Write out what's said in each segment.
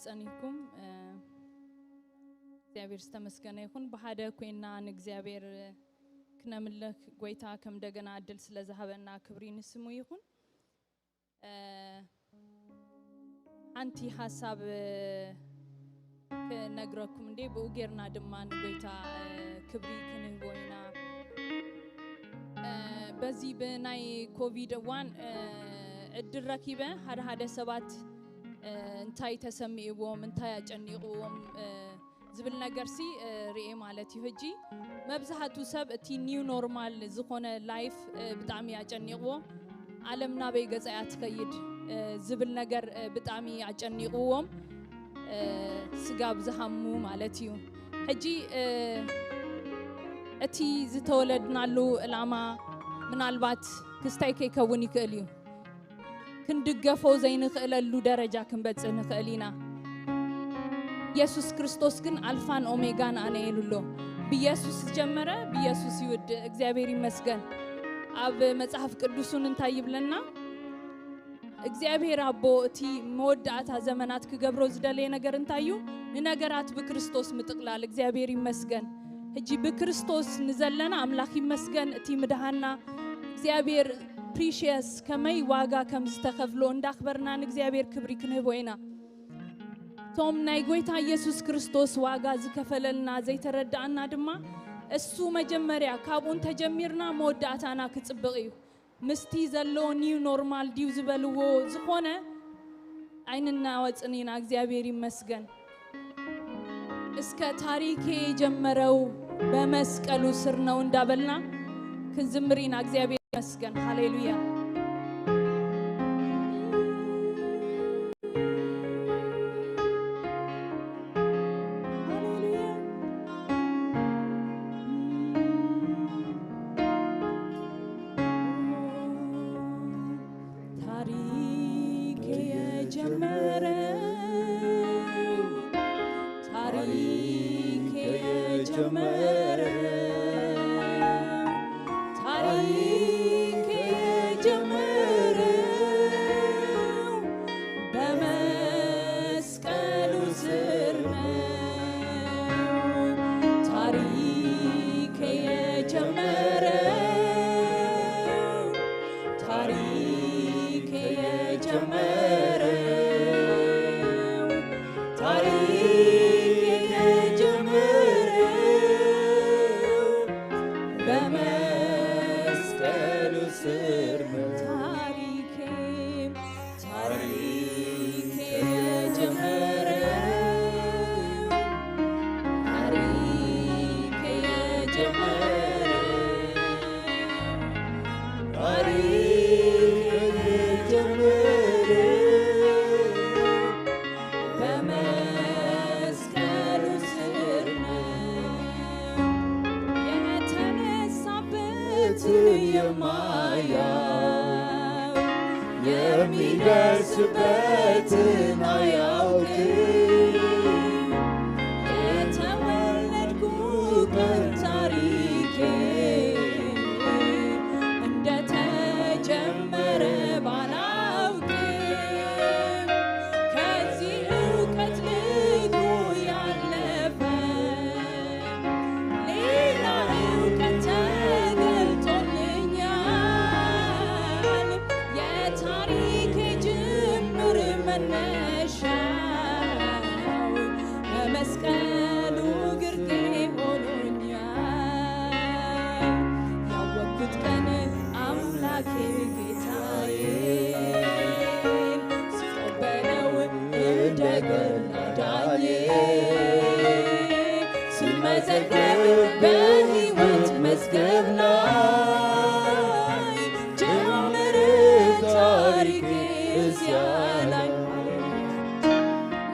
ጸኒሕኩም። እ፣ እግዚኣብሔር ዝተመስገነ ይኹን። ብሓደ ኮይና ንእግዚኣብሔር ክነምልኽ፣ ጎይታ ከም እንደገና ዕድል ስለ ዝሃበና ክብሪ ንስሙ ይኹን። እ፣ ሓንቲ ሓሳብ፣ እ፣ ክነግረኩም እንዴ፣ ብኡ ጌርና ድማ ንጎይታ፣ እ፣ ክብሪ ክንህቦ ኢና። እ፣ በዚ ብናይ ኮቪድ እዋን፣ እ፣ ዕድል ረኪበ ሓደ ሓደ ሰባት፣ እ፣ እንታይ ተሰሚዕዎም፣ እንታይ ኣጨኒቕዎም፣ እ፣ ዝብል ነገርሲ፣ እ፣ ርኤ ማለት እዩ። ሕጂ መብዛሕቱ ሰብ እቲ ኒው ኖርማል ዝኾነ ላይፍ፣ እ፣ ብጣዕሚ ኣጨኒቕዎ። ዓለም ናበይ ገጻ እያ ትኸይድ፣ እ፣ ዝብል ነገር፣ እ፣ ብጣዕሚ ኣጨኒቕዎም፣ እ፣ ስጋብ ዝሃሙ ማለት እዩ። ሕጂ፣ እ፣ እቲ ዝተወለድናሉ ዕላማ ምናልባት ክስታይ ከይከውን ይክእል እዩ። ክንድገፎ ዘይንኽእለሉ ደረጃ ክንበጽእ ንኽእል ኢና። የሱስ ክርስቶስ ግን ኣልፋን ኦሜጋን ኣነ ኢሉ ኣሎ። ብየሱስ ዝጀመረ ብየሱስ ይውድእ። እግዚኣብሔር ይመስገን። ኣብ መጽሓፍ ቅዱሱን እንታይ ይብለና? እግዚኣብሔር ኣቦ እቲ መወዳእታ ዘመናት ክገብሮ ዝደለየ ነገር እንታይ እዩ? ንነገራት ብክርስቶስ ምጥቕላል። እግዚኣብሔር ይመስገን። ሕጂ ብክርስቶስ ንዘለና ኣምላኽ ይመስገን። እቲ ምድሃና እግዚኣብሔር ፕሪሽየስ ከመይ ዋጋ ከም ዝተኸፍሎ እንዳኽበርና ንእግዚኣብሔር ክብሪ ክንህቦ ኢና። እቶም ናይ ጎይታ ኢየሱስ ክርስቶስ ዋጋ ዝከፈለልና ዘይተረዳኣና ድማ እሱ መጀመርያ ካብኡ እንተጀሚርና መወዳእታና ክጽብቕ እዩ። ምስቲ ዘሎ ኒው ኖርማል ድዩ ዝበልዎ ዝኾነ ኣይንናወጽን ኢና። እግዚኣብሔር ይመስገን። እስከ ታሪኬ የጀመረው በመስቀሉ ስር ነው እንዳበልና ክንዝምር ኢና። እግዚኣብሔር ይመስገን። ሃሌሉያ። ታሪክ የጀመረ፣ ታሪክ የጀመረ፣ ታሪክ የጀመረው በመስቀሉ ስር ነው። ታሪክ የጀመረው፣ ታሪክ የጀመረው፣ ታሪክ የጀመረው በመስቀሉ ስር ነው። ታሪኬም ታሪክ የጀመረው፣ ታሪክ የጀመረው፣ ታሪክ የጀመረው በመስቀሉ ስር ነው። የተነሳበት የማያው የሚደርስበትን አያውቅም። የተወለድኩበት ታሪኬ እንደተጀመረ ባላውቅም፣ ከዚህ እውቀት ልቆ ያለፈ ሌላ እውቀት ተገልጦልኛል። የታሪኬ ጅምር መነሻ በመስቀሉ ግርጌ ሆኖኛል። ያወቅኩት ቀን አምላኬ ጌታዬ ስቀበለው እንደ ግል አዳኜ፣ ስመዘገብ በሕይወት መዝገብ ላይ ጀምር ታሪኬ እዚያ ላይ።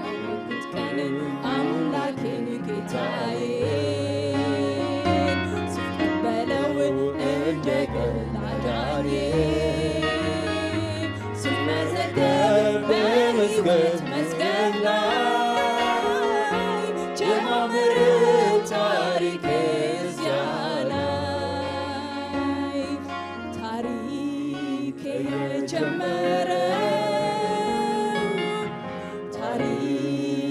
ያወቅኩት ቀን አምላኬን ጌታዬን ስቀበለው እንደ ግል አዳኜ፣ ስመዘገብ በሕይወት መዝገብ ላይ ጀማምር ታሪኬ እዚያ ላይ። ታሪክ የጀመረው፣ ታሪክ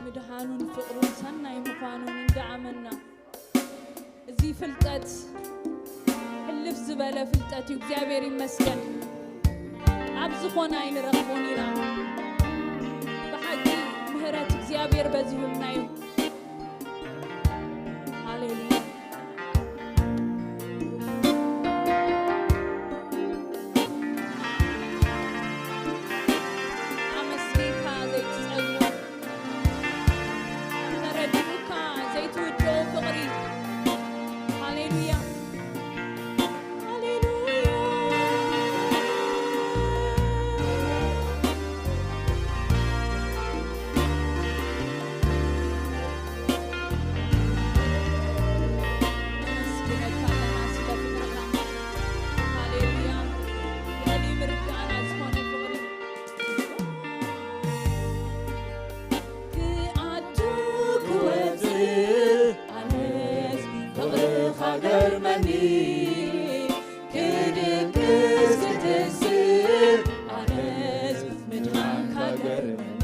ምድሓኑን ፍቕሩን ሰናይ ምዃኑን እንዳኣመና፣ እዚ ፍልጠት ሕልፍ ዝበለ ፍልጠት እዩ። እግዚኣብሔር ይመስገን። ኣብ ዝኾነ ኣይንረኽቦን ኢና። ብሓቂ ምህረት እግዚኣብሔር በዚሁልና እዩ። ሃሌሉያ። ኣመስጊንካ ዘይትጸግቦ፣ ተረዲኡካ ዘይትውድኦ ፍቕሪ። ሃሌሉያ። ሃሌሉያ። ነመስግነካ ኣለና ስለ ፍቕርኻ። ሃሌሉያ። ልዕሊ ምርዳእና ዝኾነ ፍቕሪ። ክኣቱ ክወጽእ ኣነስ ፍቕርኻ ገርመኒ፣ ክድቅስ ክትስእ ኣነስ ምድሓንካ ገርመኒ።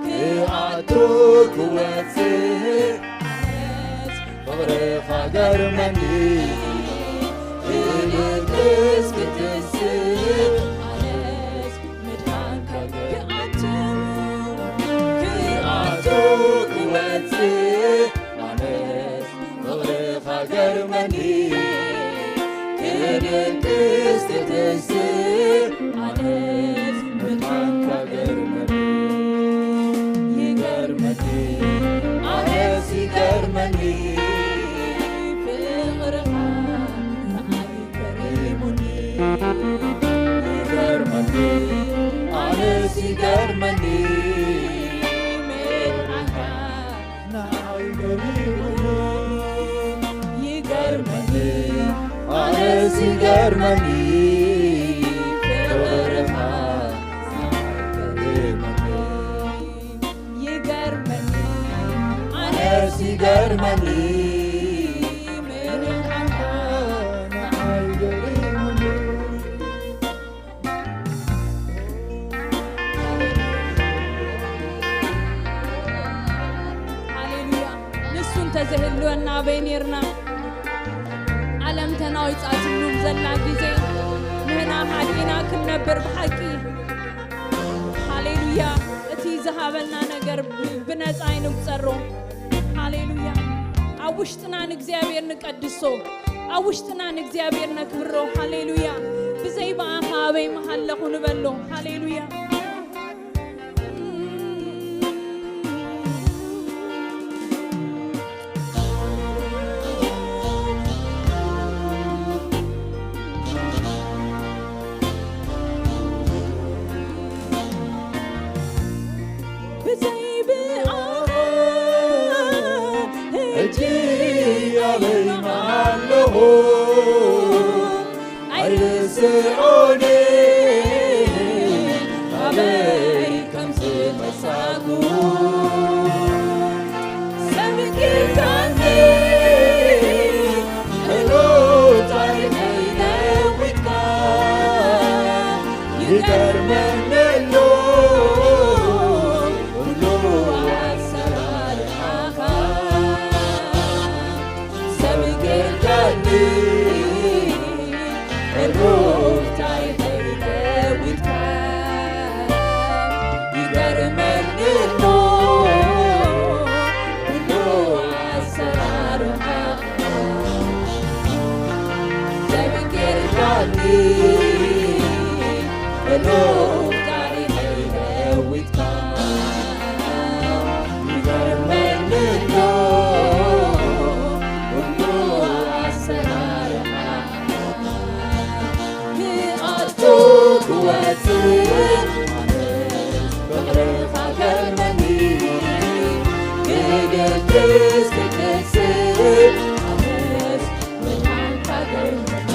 ክኣቱ ክወጽእ ኣነስ ፍቕርኻ ገርመኒ፣ ክድቅስ ክትስእ ኣነስ ምድሓንካ ክኣቱ ክኣቱ ክወጽእ ኣነስ ፍቕርኻ ገርመኒ፣ ክድቅስ ክትስእ ኣነስ ምድሓንካ ገርመኒ። ይገርመኒ ኣነስ ይገርመኒ ፍቕርኻ ንዓይ ገሪሙኒ። ይገርመኒ ኣነስ ይገርመኒ ምድሓንካ ንዓይ ገሪሙኒ። ይገርመኒ ኣነስ ይገርመኒ ፍቕርኻ ንዓይ ገሪሙኒ። ይገርመኒ ኣነስ ይገርመኒ ምድሓንካ ንዓይ ገሪሙኒ። ሃሌሉያ። ንሱ እንተዘይህልወና ኣበይ ኔርና? ዓለም ተናዊጻትሉ ዘላ ግዜ ንህና ሓዲና ክንነብር ብሓቂ። ሃሌሉያ። እቲ ዝሃበና ነገር ብ-፣ ብነጻ ኣይንቁጸሮ። ሃሌሉያ። ኣብ ውሽጥና ንእግዚኣብሔር ንቀድሶ፣ ኣብ ውሽጥና ንእግዚኣብሔር ነክብሮ። ሃሌሉያ። ብዘይ ብኣኻ ኣበይ ምሃለኹ ንበሎ። ሃሌሉያ። ብዘይ ብኣኻ ሕጂ ኣበይ ምሃለኹ ኣይርስዖን ኣበይ ከም ዝተሳእኩ። ሰብ ጌርካኒ ሕሉፍ ታሪኸይ ለዊጥካ ይገርመኒ ኣሎ ኩሉ ኣሰራርሓኻ። ሰብ ጌርካኒ ሕሉፍ ታሪኸይ ለዊጥካ ይገርመኒ ኣሎ ኩሉ ኣሰራርሓኻ። ሰብ ጌርካኒ ሕሉፍ ታሪኸይ ለዊጥካ ይገርመኒ ኣሎ ኩሉ ኣሰራርሓ። ክኣቱ ክወጽእ ፍቕርኻ ገርመኒ፣ ክድቅስ ክድስእ ኣነስ ምድሓንካ ገርመኒ።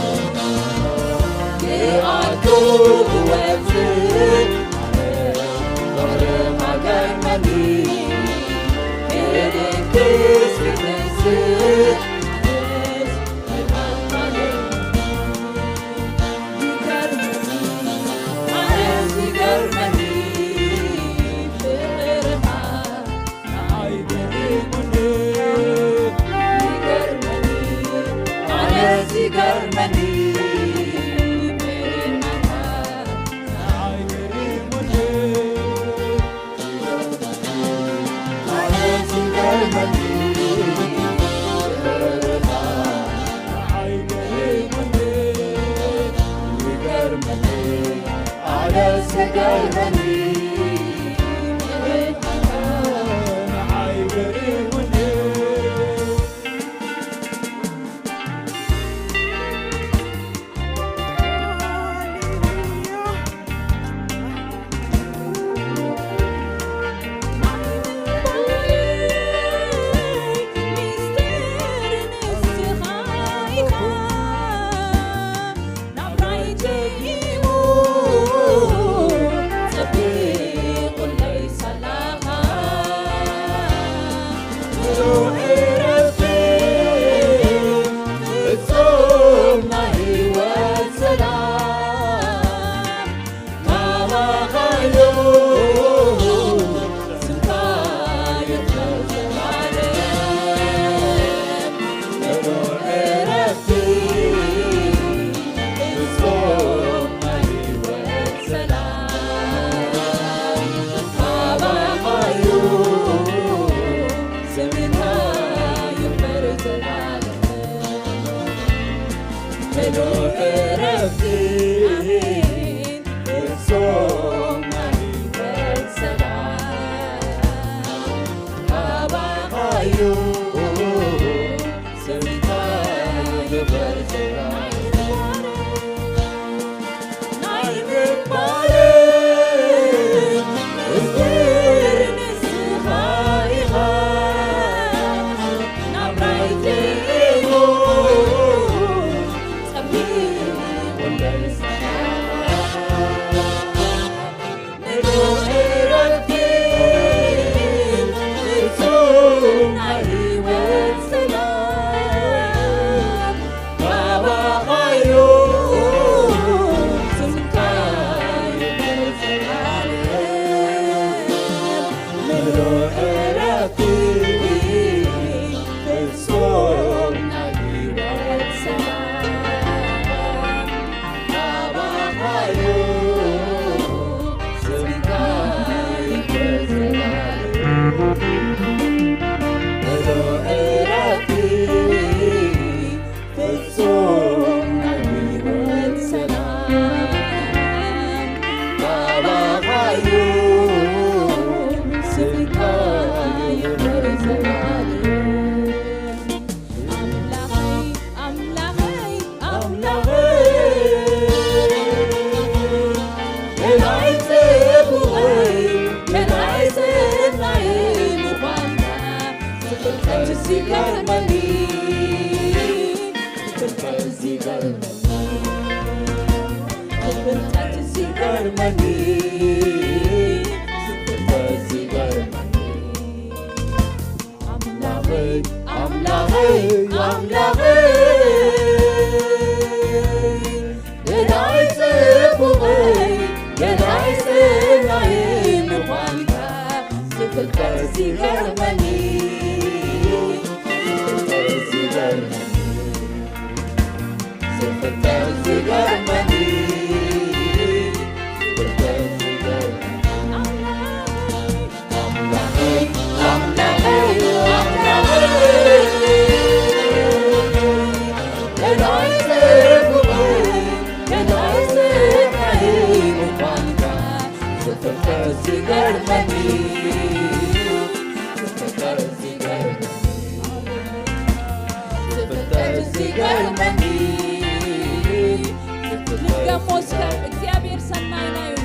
ንድገሞ እስከ። እግዚኣብሔር ሰናይና እዩ።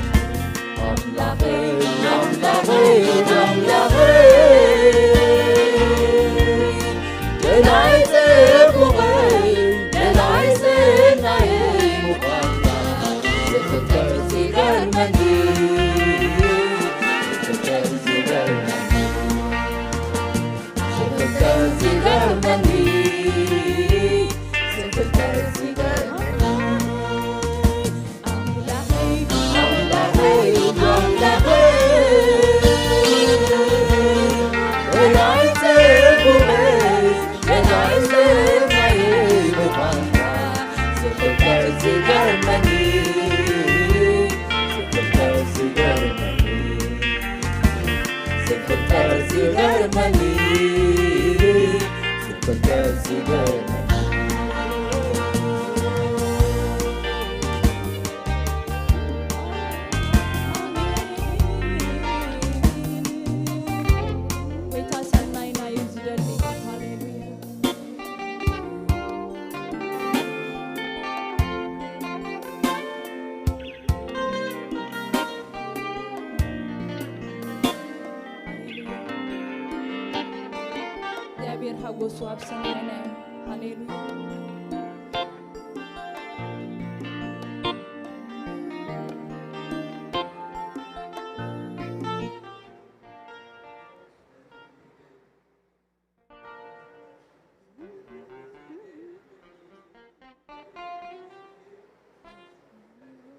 ኣምላኸይ፣ ኣምላኸይ፣ ኣምላኸይ፣ ደላይ ጽቡቐይ፣ ደላይ ሰናየይ ምዃንካ ዝፍጠር ዝገርመኒ፣ ዝፍጠር ዝገርመኒ። በርገስ ይበል። ጎይታ ሰናይና እዩ ዝደሊ። ሃሌሉያ። እግዚኣብሔር ሓጎሱ ኣብ ሰማይና እዩ። ሃሌሉያ።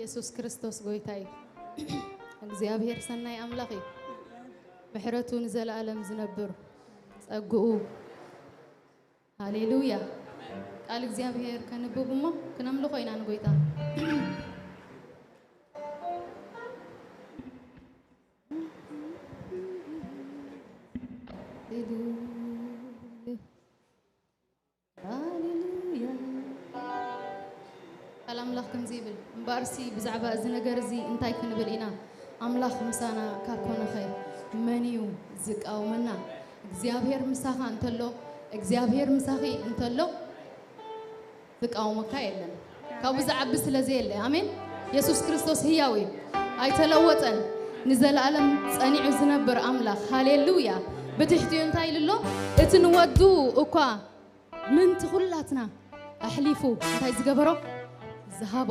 የሱስ ክርስቶስ ጎይታ እዩ። እግዚኣብሔር ሰናይ ኣምላኽ እዩ። ምሕረቱ ንዘለኣለም ዝነብር፣ ጸግኡ፣ ሃሌሉያ። ቃል እግዚኣብሔር ከንብብ እሞ ክነምልኾ ኢና ንጎይታ። ሃሌሉያ። ቃል ኣምላኽ ከምዚ ይብል፣ እምበኣርሲ ብዛዕባ እዚ ነገር እዚ እንታይ ክንብል ኢና? ኣምላኽ ምሳና ካብ ኮነኸ መን እዩ ዝቃወመና? እግዚኣብሔር ምሳኻ እንተሎ፣ እግዚኣብሔር ምሳኺ እንተሎ፣ ዝቃወመካ የለን። ካብኡ ዝዓቢ ስለ ዘየለ። ኣሜን። የሱስ ክርስቶስ ህያው እዩ። ኣይተለወጠን። ንዘለኣለም ጸኒዑ ዝነብር ኣምላኽ። ሃሌሉያ። ብትሕቲኡ እንታይ ኢሉ ኣሎ? እቲ ንወዱ እኳ ምእንቲ ኩላትና ኣሕሊፉ እንታይ ዝገበሮ? ዝሃቦ።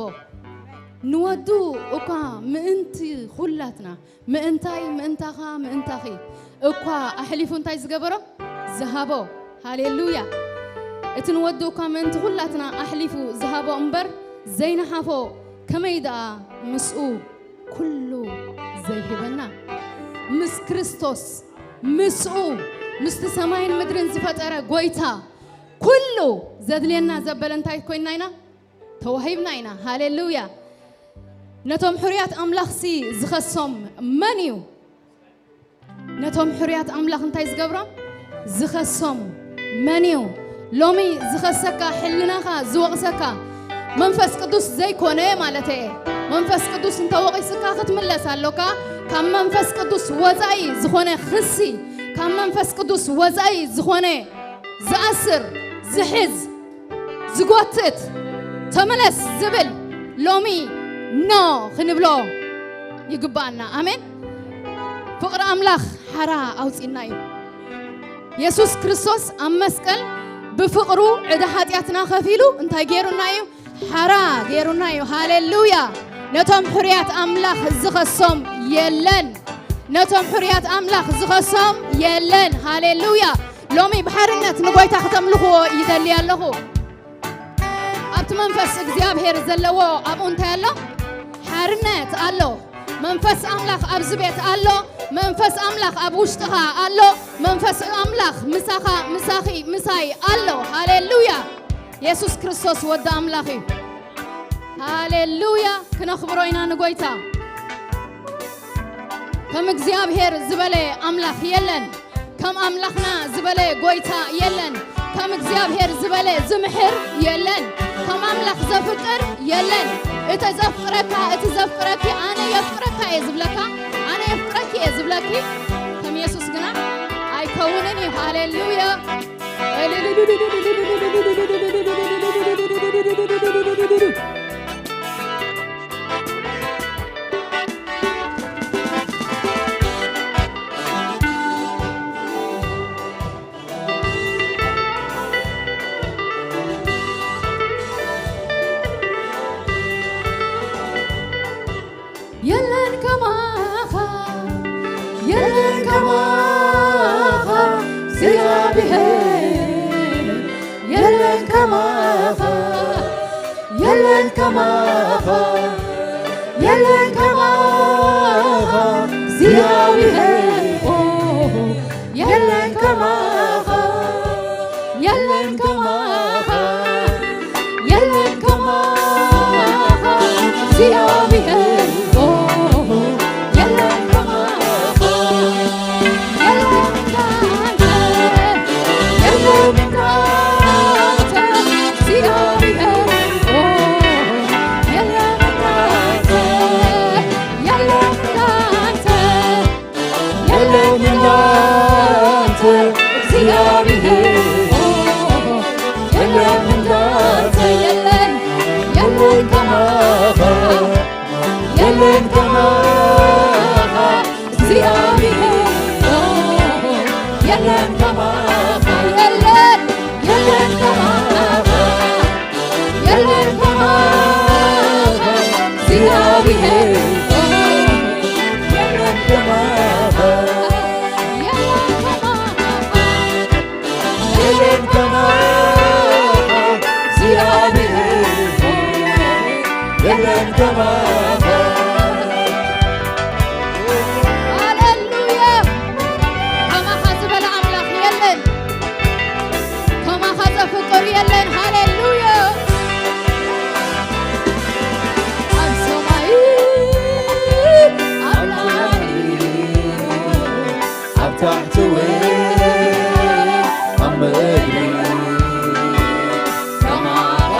ንወዱ እኳ ምእንቲ ኩላትና፣ ምእንታይ፣ ምእንታኻ፣ ምእንታኺ እኳ ኣሕሊፉ እንታይ ዝገበሮ? ዝሃቦ። ሃሌሉያ። እቲ ንወዱ እኳ ምእንቲ ኩላትና ኣሕሊፉ ዝሃቦ እምበር ዘይነሓፎ፣ ከመይ ደኣ ምስኡ ኩሉ ዘይህበና? ምስ ክርስቶስ፣ ምስኡ፣ ምስቲ ሰማይን ምድርን ዝፈጠረ ጎይታ ኩሉ ዘድልየና ዘበለ እንታይ ኮይንና ኢና? ተዋሂብና ኢና። ሃሌሉያ። ነቶም ሕሩያት ኣምላኽሲ ዝኸሶም መን እዩ? ነቶም ሕሩያት ኣምላኽ እንታይ ዝገብሮም? ዝኸሶም መን እዩ? ሎሚ ዝኸሰካ፣ ሕልናኻ ዝወቕሰካ መንፈስ ቅዱስ ዘይኮነ ማለት እየ። መንፈስ ቅዱስ እንተወቒስካ ክትምለስ ኣሎካ። ካብ መንፈስ ቅዱስ ወጻኢ ዝኾነ ክሲ፣ ካብ መንፈስ ቅዱስ ወጻኢ ዝኾነ ዝኣስር፣ ዝሕዝ፣ ዝጎትት፣ ተመለስ ዝብል ሎሚ ኖ ክንብሎ ይግባኣና። ኣሜን። ፍቕሪ ኣምላኽ ሓራ ኣውጺእና እዩ። የሱስ ክርስቶስ ኣብ መስቀል ብፍቕሩ ዕዳ ሓጢኣትና ከፊሉ እንታይ ገይሩና እዩ? ሓራ ገይሩና እዩ። ሃሌሉያ። ነቶም ሕሩያት ኣምላኽ ዝኸሶም የለን። ነቶም ሕሩያት ኣምላኽ ዝኸሶም የለን። ሃሌሉያ። ሎሚ ብሓርነት ንጎይታ ክተምልኽዎ ይደሊ ኣለኹ። ኣብቲ መንፈስ እግዚኣብሔር ዘለዎ ኣብኡ እንታይ ኣሎ? ሓርነት ኣሎ። መንፈስ ኣምላኽ ኣብዚ ቤት ኣሎ። መንፈስ ኣምላኽ ኣብ ውሽጥኻ ኣሎ። መንፈስ ኣምላኽ ምሳኻ፣ ምሳኺ፣ ምሳይ ኣሎ። ሃሌሉያ። የሱስ ክርስቶስ ወዲ ኣምላኽ እዩ። ሃሌሉያ። ክነኽብሮ ኢና ንጎይታ። ከም እግዚኣብሔር ዝበለ ኣምላኽ የለን። ከም ኣምላኽና ዝበለ ጎይታ የለን። ከም እግዚኣብሔር ዝበለ ዝምሕር የለን። ከም ኣምላኽ ዘፍቅር የለን። እቲ ዘፍቅረካ፣ እቲ ዘፍቅረኪ፣ ኣነ የፍቅረካ እየ ዝብለካ፣ ኣነ የፍቅረኪ እየ ዝብለኪ፣ ከም የሱስ ግና ኣይከውንን እዩ። ሃሌሉያ። የለን ከማኻ፣ የለን ከማኻ እግዚኣብሔር፣ የለን ከማኻ፣ የለን ከማኻ፣ የለን ከማኻ እግዚኣብሔር፣ ኦ፣ የለን ከማኻ፣ የለን ከማኻ፣ የለን ከማኻ እግዚኣብሔር፣ ኦ፣ የለን ከማኻ፣ የለን እንዳንተ፣ የለን እንዳንተ። ሃሌሉያ። ከማኻ ዝበለ ኣምላኽ የለን። ከማኻ ዘፍቅር የለን። ሃሌሉያ። ኣብ ሰማይ ኣብ ላዕሊ ኣብ ታሕቲ እውን ኣብ ምድሪ ከማኻ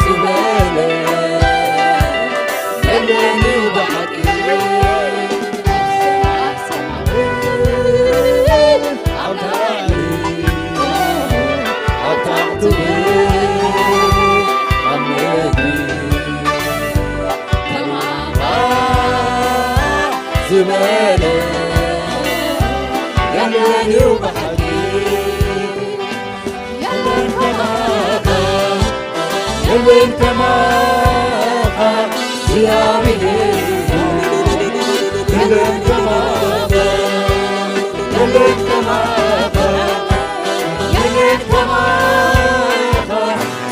ዝበለ የለን እዩ ብሓቂ። ኣብ ሰማይ ኣብ ላዕሊ ኣብ ታሕቲ እውን ኣብ ምድሪ ከማኻ ዝበለ የለን እዩ ብሓቂ። የለን ከማኻ፣ የለን ከማኻ እግዚኣብሔር። የለን ከማኻ፣ የለን ከማኻ፣ የለን ከማኻ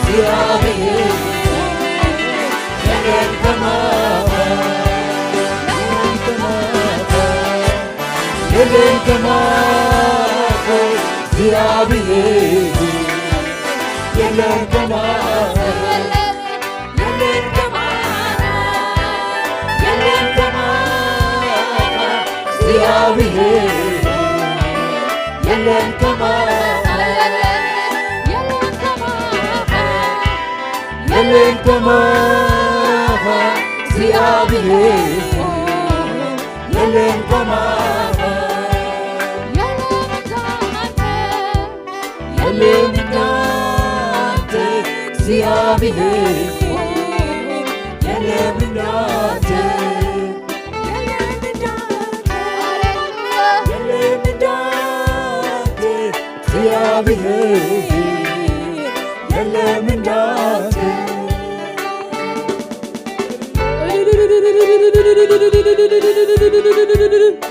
እግዚኣብሔር። የለን ከማኻ፣ የለን ከማኻ፣ የለን ከማኻ እግዚኣብሔር። የለን ከማኻ፣ የለን ከማኻ፣ የለን ከማኻ እግዚኣብሔር። የለን ከማኻ፣ የለን ከማኻ፣ የለን ከማኻ እግዚኣብሔር። የለን ከማኻ፣ የለን እንዳንተ፣ የለን እንዳንተ እግዚኣብሔር። የለን እንዳንተ፣ የለን እንዳንተ፣ የለን እንዳንተ እግዚኣብሔር። የለን እንዳንተ።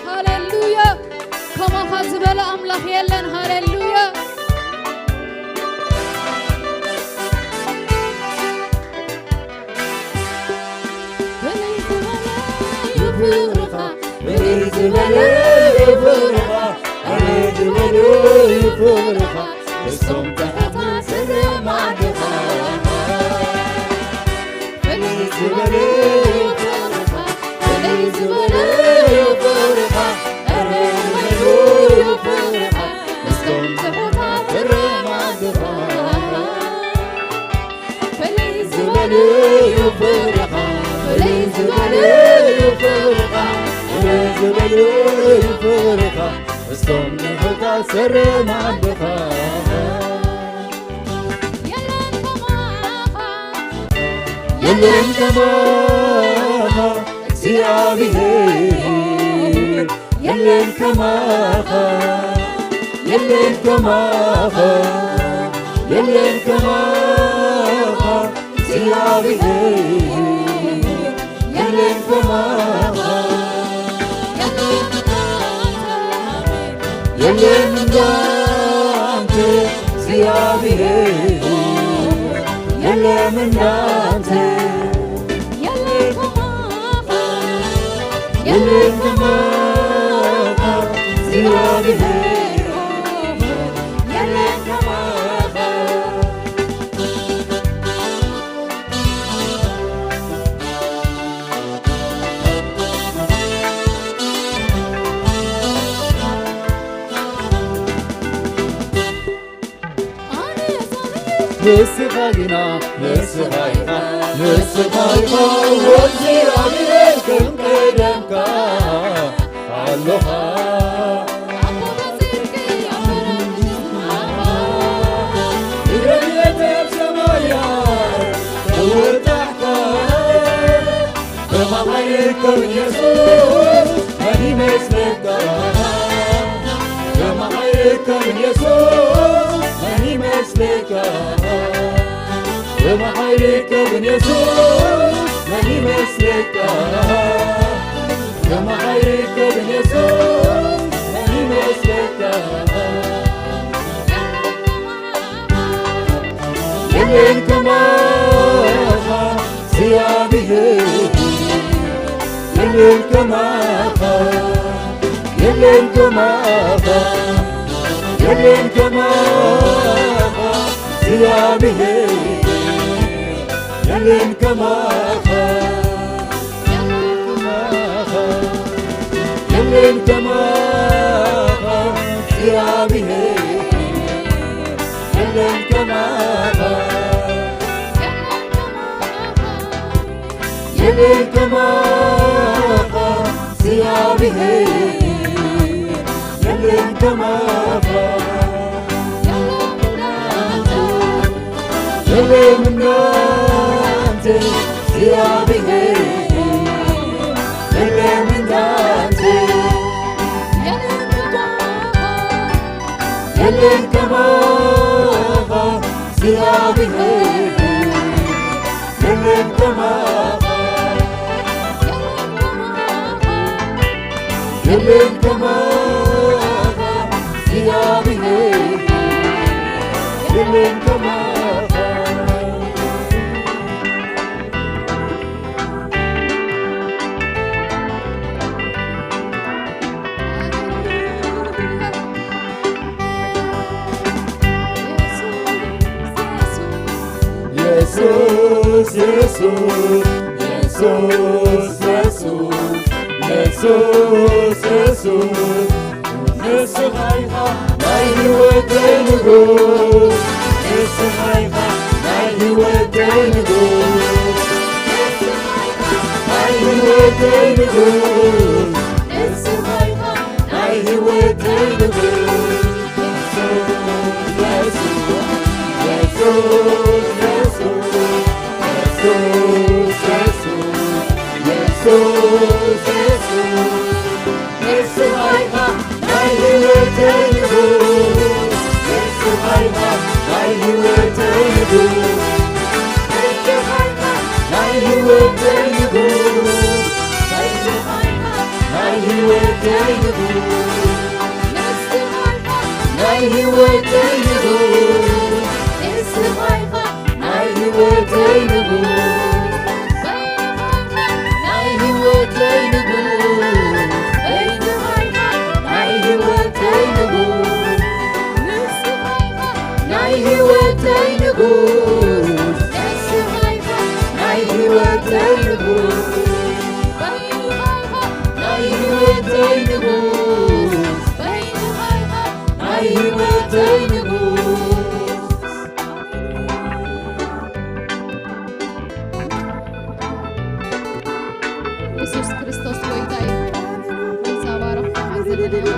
ሃሌሉያ። ከማኻ ዝበለ ኣምላኽ የለን። ሃሌሉያ። ፍልይ ዝበለ እዩ ፍቕርኻ፣ ፍልይ ዝበለ እዩ ፍቕርኻ፣ ፍልይ ዝበለ እዩ ፍቕርኻ፣ እሶም ተኸታተለ ማዕድኻ። ፍልይ ዝበለ እዩ ፍቕርኻ፣ ፍልይ ዝበለ እዩ ፍቕርኻ፣ ፍልይ ዝበለ እዩ ፍቕርኻ፣ እሶም ተኸታተለ ማዕድኻ። ፍልይ ዝበለ እዩ ፍቕርኻ፣ ፍልይ ዝበለ እዩ ፍቕርኻ፣ ፍልይ ዝበለ እዩ ፍቕርኻ፣ እሶም ንሑታት ሰረ ማዕድኻ። የለን ከማኻ፣ የለን ከማኻ እግዚኣብሔር። የለን ከማኻ፣ የለን ከማኻ፣ የለን ከማኻ እግዚኣብሔር። የለን ከማኻ፣ የለን እንዳንተ፣ የለን እንዳንተ እግዚኣብሔር። የለን እንዳንተ። የለን ከማኻ፣ የለን ከማኻ እግዚኣብሔር፣ የለን ከማኻ። ንስኻ ግና፣ ንስኻ ኢኻ፣ ንስኻ ኢኻ ወዚ ኣሚረ ከም ቀደምካ ኣሎኻ። ንረድኤት ኣብ ሰማያት ተወጣሕካ። ከማኻ ይርከብ የሱስ መን ይመስለካ? ከማኻ ይርከብ የሱስ መን ይመስለካ? ከማኻ ይርከብ የሱስ መን ይመስለካ? ከማኻ ይርከብ የሱስ መን ይመስለካ? የለን ከማኻ የለን ከማኻ፣ የለን ከማኻ፣ የለን ከማኻ እግዚኣብሔር፣ የለን ከማኻ፣ የለን ከማኻ፣ የለን ከማኻ እግዚኣብሔር፣ የለን ከማኻ። የለን ከማኻ እግዚኣብሔር፣ የለን ከማኻ፣ የለን እንዳንተ እግዚኣብሔር፣ የለን እንዳንተ። የለን ከማኻ እግዚኣብሔር፣ የለን ከማኻ፣ የለን ከማኻ እግዚኣብሔር፣ የለን ከማኻ። የሱስ የሱስ የሱስ የሱስ የሱስ የሱስ የሱስ ንስኻ ኢኻ ናይ ህይወተይ ንጉስ፣ ንስኻ ኢኻ ናይ ህይወተይ ንጉስ፣ ናይ ህይወተይ ንጉስ፣ ንስኻ ኢኻ ናይ ህይወተይ ንጉስ። የሱስ የሱስ የሱስ የሱስ የሱስ የሱስ ንስኻ ኢኻ ናይ ህይወተይ ንጉስ፣ ንስኻ ኢኻ ናይ ህይወተይ ንጉስ፣ ንስኻ ኢኻ ናይ ህይወተይ ንጉስ፣ ንስኻ ኢኻ ናይ ህይወተይ ንጉስ፣ ንስኻ ኢኻ ናይ ህይወተይ ንጉስ፣ ንስኻ ኢኻ ናይ ህይወተይ ንጉስ፣ ናይ ህይወተይ ንጉስ፣ ናይ ህይወተይ ንጉስ፣ ናይ ህይወተይ ንጉስ፣ ናይ ህይወተይ ንጉስ፣ ናይ ህይወተይ ንጉስ፣ ናይ ህይወተይ ንጉስ። የሱስ ክርስቶስ ጎይታ እዩ። ጎይታ ባረኽ። ኣብ ዘለናዮ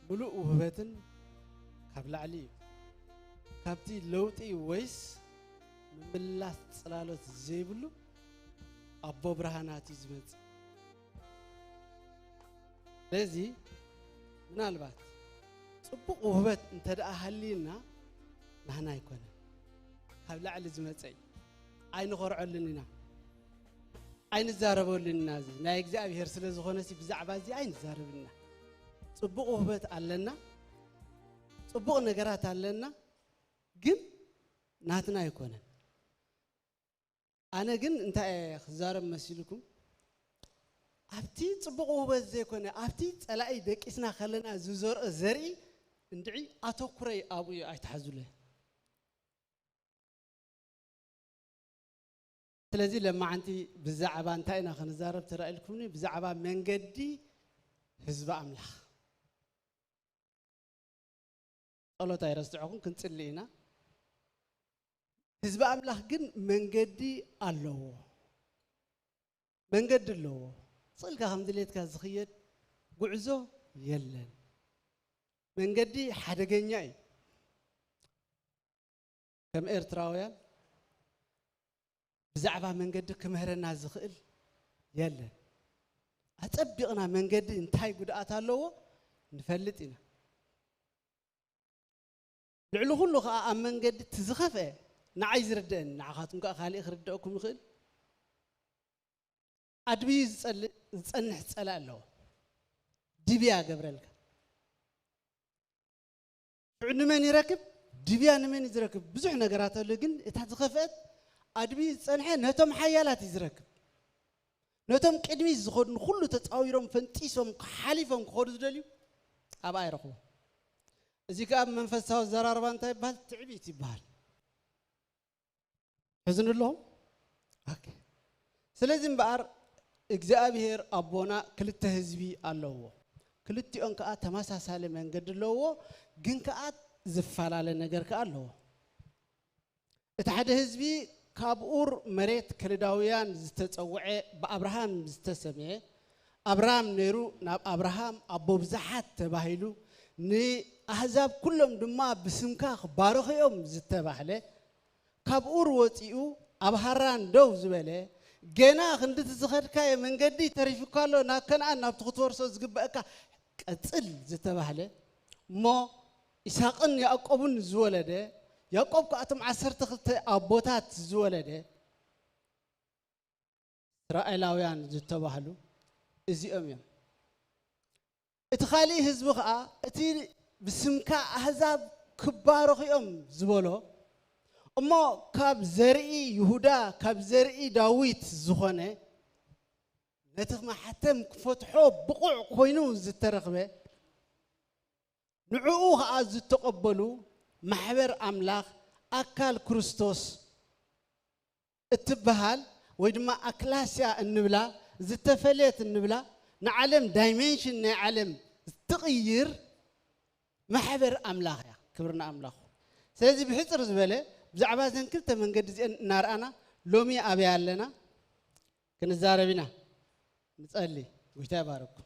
ምሉእ ውህበትን ካብ ላዕሊ እዩ። ካብቲ ለውጢ ወይስ ምምላስ ጽላሎት ዘይብሉ ኣቦ ብርሃናት እዩ ዝመጽእ። ስለዚ ምናልባት ጽቡቕ ውህበት እንተ ደኣ ሃልዩና ናህና ኣይኮነን፣ ካብ ላዕሊ ዝመጸ እዩ። ኣይንኾርዐሉን ኢና፣ ኣይንዛረበሉን ኢና። እዚ ናይ እግዚኣብሔር ስለ ዝኾነ ሲ ብዛዕባ እዚ ኣይንዛረብን ኢና። ጽቡቕ ውህበት ኣለና፣ ጽቡቕ ነገራት ኣለና፣ ግን ናትና ኣይኮነን። ኣነ ግን እንታይ እየ ክዛረብ መሲልኩም? ኣብቲ ጽቡቕ ውህበት ዘይኮነ፣ ኣብቲ ጸላኢ ደቂስና ከለና ዝዘርኦ ዘርኢ እንድዒ ኣተኩረይ ኣብኡ ኣይትሓዙለይ። ስለዚ ለማዓንቲ ብዛዕባ እንታይ ኢና ክንዛረብ ተራኢልኩምኒ? ብዛዕባ መንገዲ ህዝቢ ኣምላኽ። ጸሎት ኣይረስዕኹም፣ ክንጽሊ ኢና። ህዝቢ ኣምላኽ ግን መንገዲ ኣለዎ። መንገዲ ኣለዎ። ስቕ ኢልካ ከም ድሌትካ ዝኽየድ ጉዕዞ የለን። መንገዲ ሓደገኛ እዩ። ከም ኤርትራውያን ብዛዕባ መንገዲ ክምህረና ዝኽእል የለን። ኣጸቢቕና መንገዲ እንታይ ጉድኣት ኣለዎ ንፈልጥ ኢና። ልዕሊ ኩሉ ኸኣ ኣብ መንገዲ እቲ ዝኸፍአ ንዓይ ዝርድአኒ፣ ንዓኻትኩም ከኣ ካሊእ ክርድአኩም ይኽእል። ኣድብዩ ዝጸል-፣ ዝጸንሕ ጸላእ ኣለዎ። ድብያ ገብረልካ። ሽዑ ንመን ይረክብ? ድብያ ንመን እዩ ዝረክብ? ብዙሕ ነገራት ኣሎ፣ ግን እታ ዝኸፍአት ኣድብዩ ዝጸንሐ ነቶም ሓያላት እዩ ዝረክብ። ነቶም ቅድሚት ዝኸዱ ንኹሉ ተጻዊሮም ፈንጢሶም ሓሊፎም ክኸዱ ዝደልዩ ኣብኣ ይረኽቦም። እዚ ከኣ ብመንፈሳዊ ኣዘራርባ እንታይ ይበሃል? ትዕቢት ይበሃል። ሕዝኑ ኣለኹም? ኦኬ። ስለዚ እምበኣር እግዚኣብሔር ኣቦና ክልተ ህዝቢ ኣለዎ። ክልቲኦም ከኣ ተመሳሳሊ መንገዲ ኣለዎ፣ ግን ከኣ ዝፈላለ ነገር ከኣ ኣለዎ። እቲ ሓደ ህዝቢ ካብ ኡር መሬት ከለዳውያን ዝተጸውዐ ብኣብርሃም ዝተሰምየ ኣብራም ነይሩ፣ ናብ ኣብርሃም ኣቦ ብዙሓት ተባሂሉ፣ ንኣህዛብ ኩሎም ድማ ብስምካ ክባረኹ እዮም ዝተባህለ፣ ካብ ኡር ወጺኡ ኣብ ሃራን ደው ዝበለ፣ ገና ክንድቲ ዝኸድካዮ መንገዲ ተሪፉካ ኣሎ፣ ናብ ከነኣን ናብቲ ክትወርሶ ዝግበአካ ቀጽል ዝተባህለ፣ እሞ ኢሳቕን ያዕቆብን ዝወለደ፣ ያዕቆብ ከኣቶም ዓሰርተ ክልተ ኣቦታት ዝወለደ፣ እስራኤላውያን ዝተባህሉ እዚኦም እዮም። እቲ ካሊእ ህዝቢ ኸኣ፣ እቲ ብስምካ ኣህዛብ ክባረኹ እዮም ዝበሎ፣ እሞ ካብ ዘርኢ ይሁዳ፣ ካብ ዘርኢ ዳዊት ዝኾነ፣ ነቲ ማሕተም ክፈትሖ ብቑዕ ኮይኑ ዝተረኽበ፣ ንዕኡ ኸኣ ዝተቐበሉ ማሕበር ኣምላኽ፣ ኣካል ክርስቶስ እትበሃል፣ ወይ ድማ ኣክላስያ እንብላ፣ ዝተፈልየት እንብላ፣ ንዓለም ዳይሜንሽን ናይ ዓለም እትቕይር ማሕበር ኣምላኽ እያ። ክብሪ ንኣምላኽ። ስለዚ ብሕጽር ዝበለ ብዛዕባ እዘን ክልተ መንገዲ እዚአን እናርኣና ሎሚ ኣበይ ኣለና ክንዛረብ ኢና። ንጸሊ። ጎይታ ይባርኩም።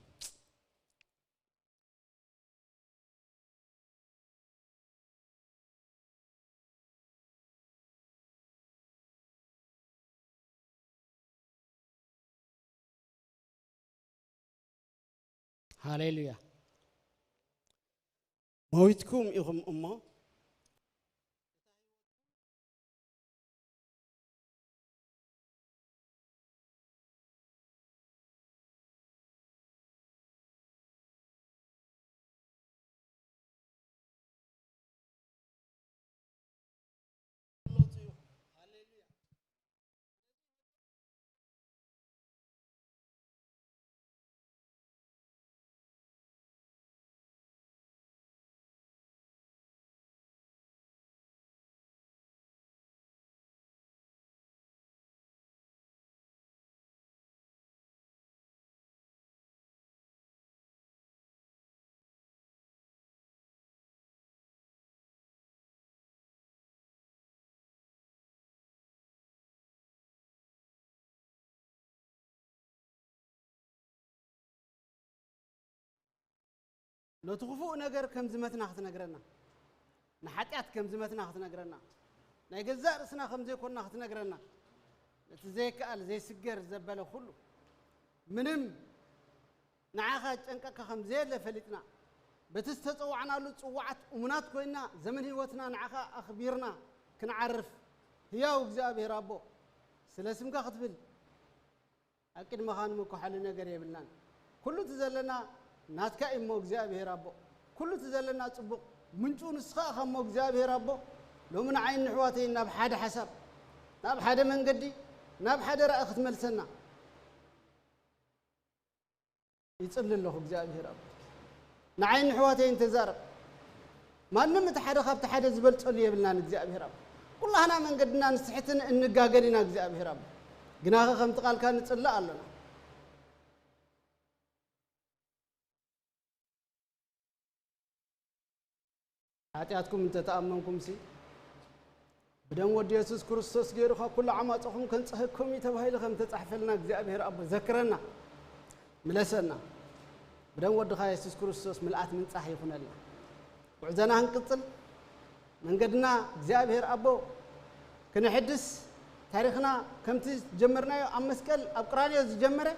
ሃሌሉያ። መዊትኩም ኢኹም እሞ ነቲ ክፉእ ነገር ከም ዝመትና ክትነግረና፣ ንሓጢኣት ከም ዝመትና ክትነግረና፣ ናይ ገዛእ ርእስና ከም ዘይኮንና ክትነግረና፣ ነቲ ዘይከኣል ዘይስገር ዘበለ ኩሉ ምንም ንዓኻ ጨንቀካ ከም ዘየለ ፈሊጥና፣ በቲ ዝተጸዋዕናሉ ጽዋዓት እሙናት ኮይና፣ ዘመን ህይወትና ንዓኻ ኣኽቢርና ክንዓርፍ፣ ህያው እግዚኣብሔር ኣቦ፣ ስለ ስምካ ክትብል ኣብ ቅድመኻ ንምኩሓሉ ነገር የብልናን። ኩሉ እቲ ዘለና ናትካ እዩ እሞ እግዚኣብሔር ኣቦ፣ ኩሉ እቲ ዘለና ጽቡቕ ምንጩ ንስኻ ኢኻ እሞ እግዚኣብሔር ኣቦ፣ ሎሚ ንዓይን ንሕዋተይን ናብ ሓደ ሓሳብ፣ ናብ ሓደ መንገዲ፣ ናብ ሓደ ራእይ ክትመልሰና ይጽሊ ኣለኹ እግዚኣብሔር ኣቦ። ንዓይን ንሕዋተይን ተዛረብ። ማንም እቲ ሓደ ካብቲ ሓደ ዝበልጸሉ የብልናን እግዚኣብሔር ኣቦ። ኩላህና መንገድና ንስሕትን እንጋገን ኢና እግዚኣብሔር ኣቦ። ግናኸ ከምቲ ቃልካ ንጽላእ ኣሎና። ሓጢኣትኩም እንተተኣመንኩምሲ ብደም ወዲ የሱስ ክርስቶስ ገይሩ ካብ ኩሉ ዓማጽኹም ከንጽሀኩም እዩ ተባሂሉ ከም ተጻሕፈልና እግዚኣብሔር ኣቦ ዘክረና፣ ምለሰና። ብደም ወድኻ የሱስ ክርስቶስ ምልኣት ምንጻህ ይኹነልና። ጉዕዞና ክንቅጽል መንገድና እግዚኣብሔር ኣቦ ክነሕድስ ታሪኽና ከምቲ ዝጀመርናዮ ኣብ መስቀል ኣብ ቅራንዮ ዝጀመረ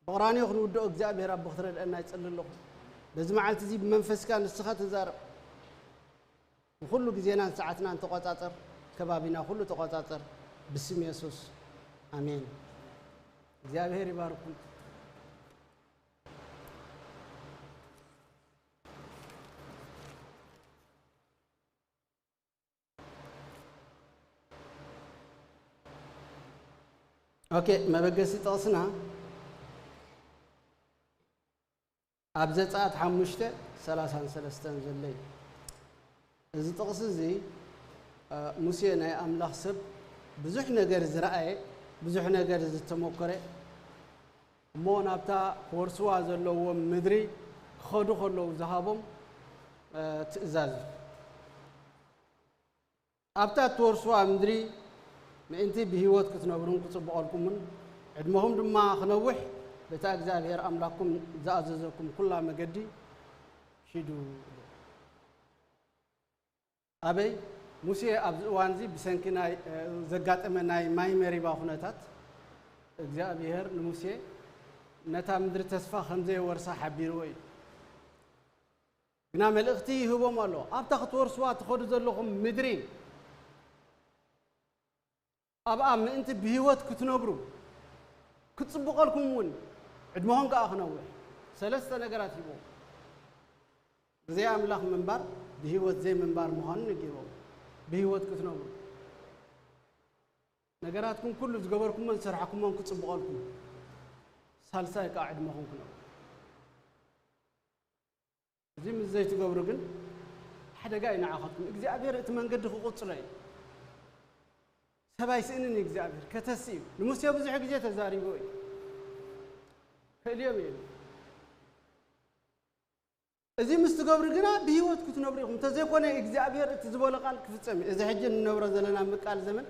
ብቕራንዮ ክንውድኦ እግዚኣብሔር ኣቦ ክትረድአና ይጽሊ ኣለኹ። በዚ መዓልቲ እዚ ብመንፈስካ ንስኻ ተዛረብ። ንኹሉ ግዜናን ሰዓትናን ተቖጻጸር፣ ከባቢና ኩሉ ተቖጻጸር። ብስም የሱስ ኣሜን። እግዚኣብሔር ይባርኩም። ኦኬ፣ መበገሲ ጥቕስና ኣብ ዘጸኣት ሓሙሽተ ሰላሳን ሰለስተን ዘሎ እዩ። እዚ ጥቕሲ እዚ፣ እ፣ ሙሴ ናይ ኣምላኽ ሰብ ብዙሕ ነገር ዝረኣየ፣ ብዙሕ ነገር ዝተሞከረ፣ እሞ ናብታ ክወርስዋ ዘለዎም ምድሪ ክኸዱ ከለዉ ዝሃቦም፣ እ፣ ትእዛዝ እዩ። ኣብታ እትወርስዋ ምድሪ ምእንቲ ብህይወት ክትነብሩን ክጽብቐልኩምን ዕድመኹም ድማ ክነውሕ በታ እግዚኣብሔር ኣምላኽኩም ዝኣዘዘኩም ኩላ መገዲ ኪዱ። ኣበይ? ሙሴ ኣብዚ እዋን እዚ ብሰንኪ ናይ፣ እ፣ ዘጋጠመ ናይ ማይ መሪባ ኩነታት እግዚኣብሔር ንሙሴ ነታ ምድሪ ተስፋ ከም ዘይወርሳ ሓቢርዎ እዩ። ግና መልእኽቲ ይህቦም ኣሎ። ኣብታ ክትወርስዋ ትኸዱ ዘለኹም ምድሪ፣ ኣብኣ ምእንቲ ብህይወት ክትነብሩ፣ ክትጽብቐልኩም እውን፣ ዕድመኹም ከኣ ክነውሕ፣ ሰለስተ ነገራት ሂቦም። ብዘይ ኣምላኽ ምንባር ብህይወት ዘይምንባር ምዃኑ ነጊሮም። ብህይወት ክትነብሩ፣ ነገራትኩም ኩሉ ዝገበርኩሞን ዝሰርሕኩሞን ክጽብቐልኩም፣ ሳልሳይ ከኣ ዕድመኹም ክነውሕ። እዚ ምስ ዘይትገብሩ ግን ሓደጋ እዩ ንዓኻትኩም። እግዚኣብሔር እቲ መንገዲ ክቕጽሎ እዩ። ሰብ ኣይስእንን እዩ እግዚኣብሔር፣ ከተሲ እዩ። ንሙሴ ብዙሕ ግዜ ተዛሪቡ እዩ። ከእልዮም እዩ። እዚ ምስ ትገብሩ ግና ብህይወት ክትነብሩ ኢኹም። እንተዘይኮነ እግዚኣብሔር እቲ ዝበሎ ቃል ክፍጸም እዩ። እዚ ሕጂ እንነብሮ ዘለና ምቃል ዘመን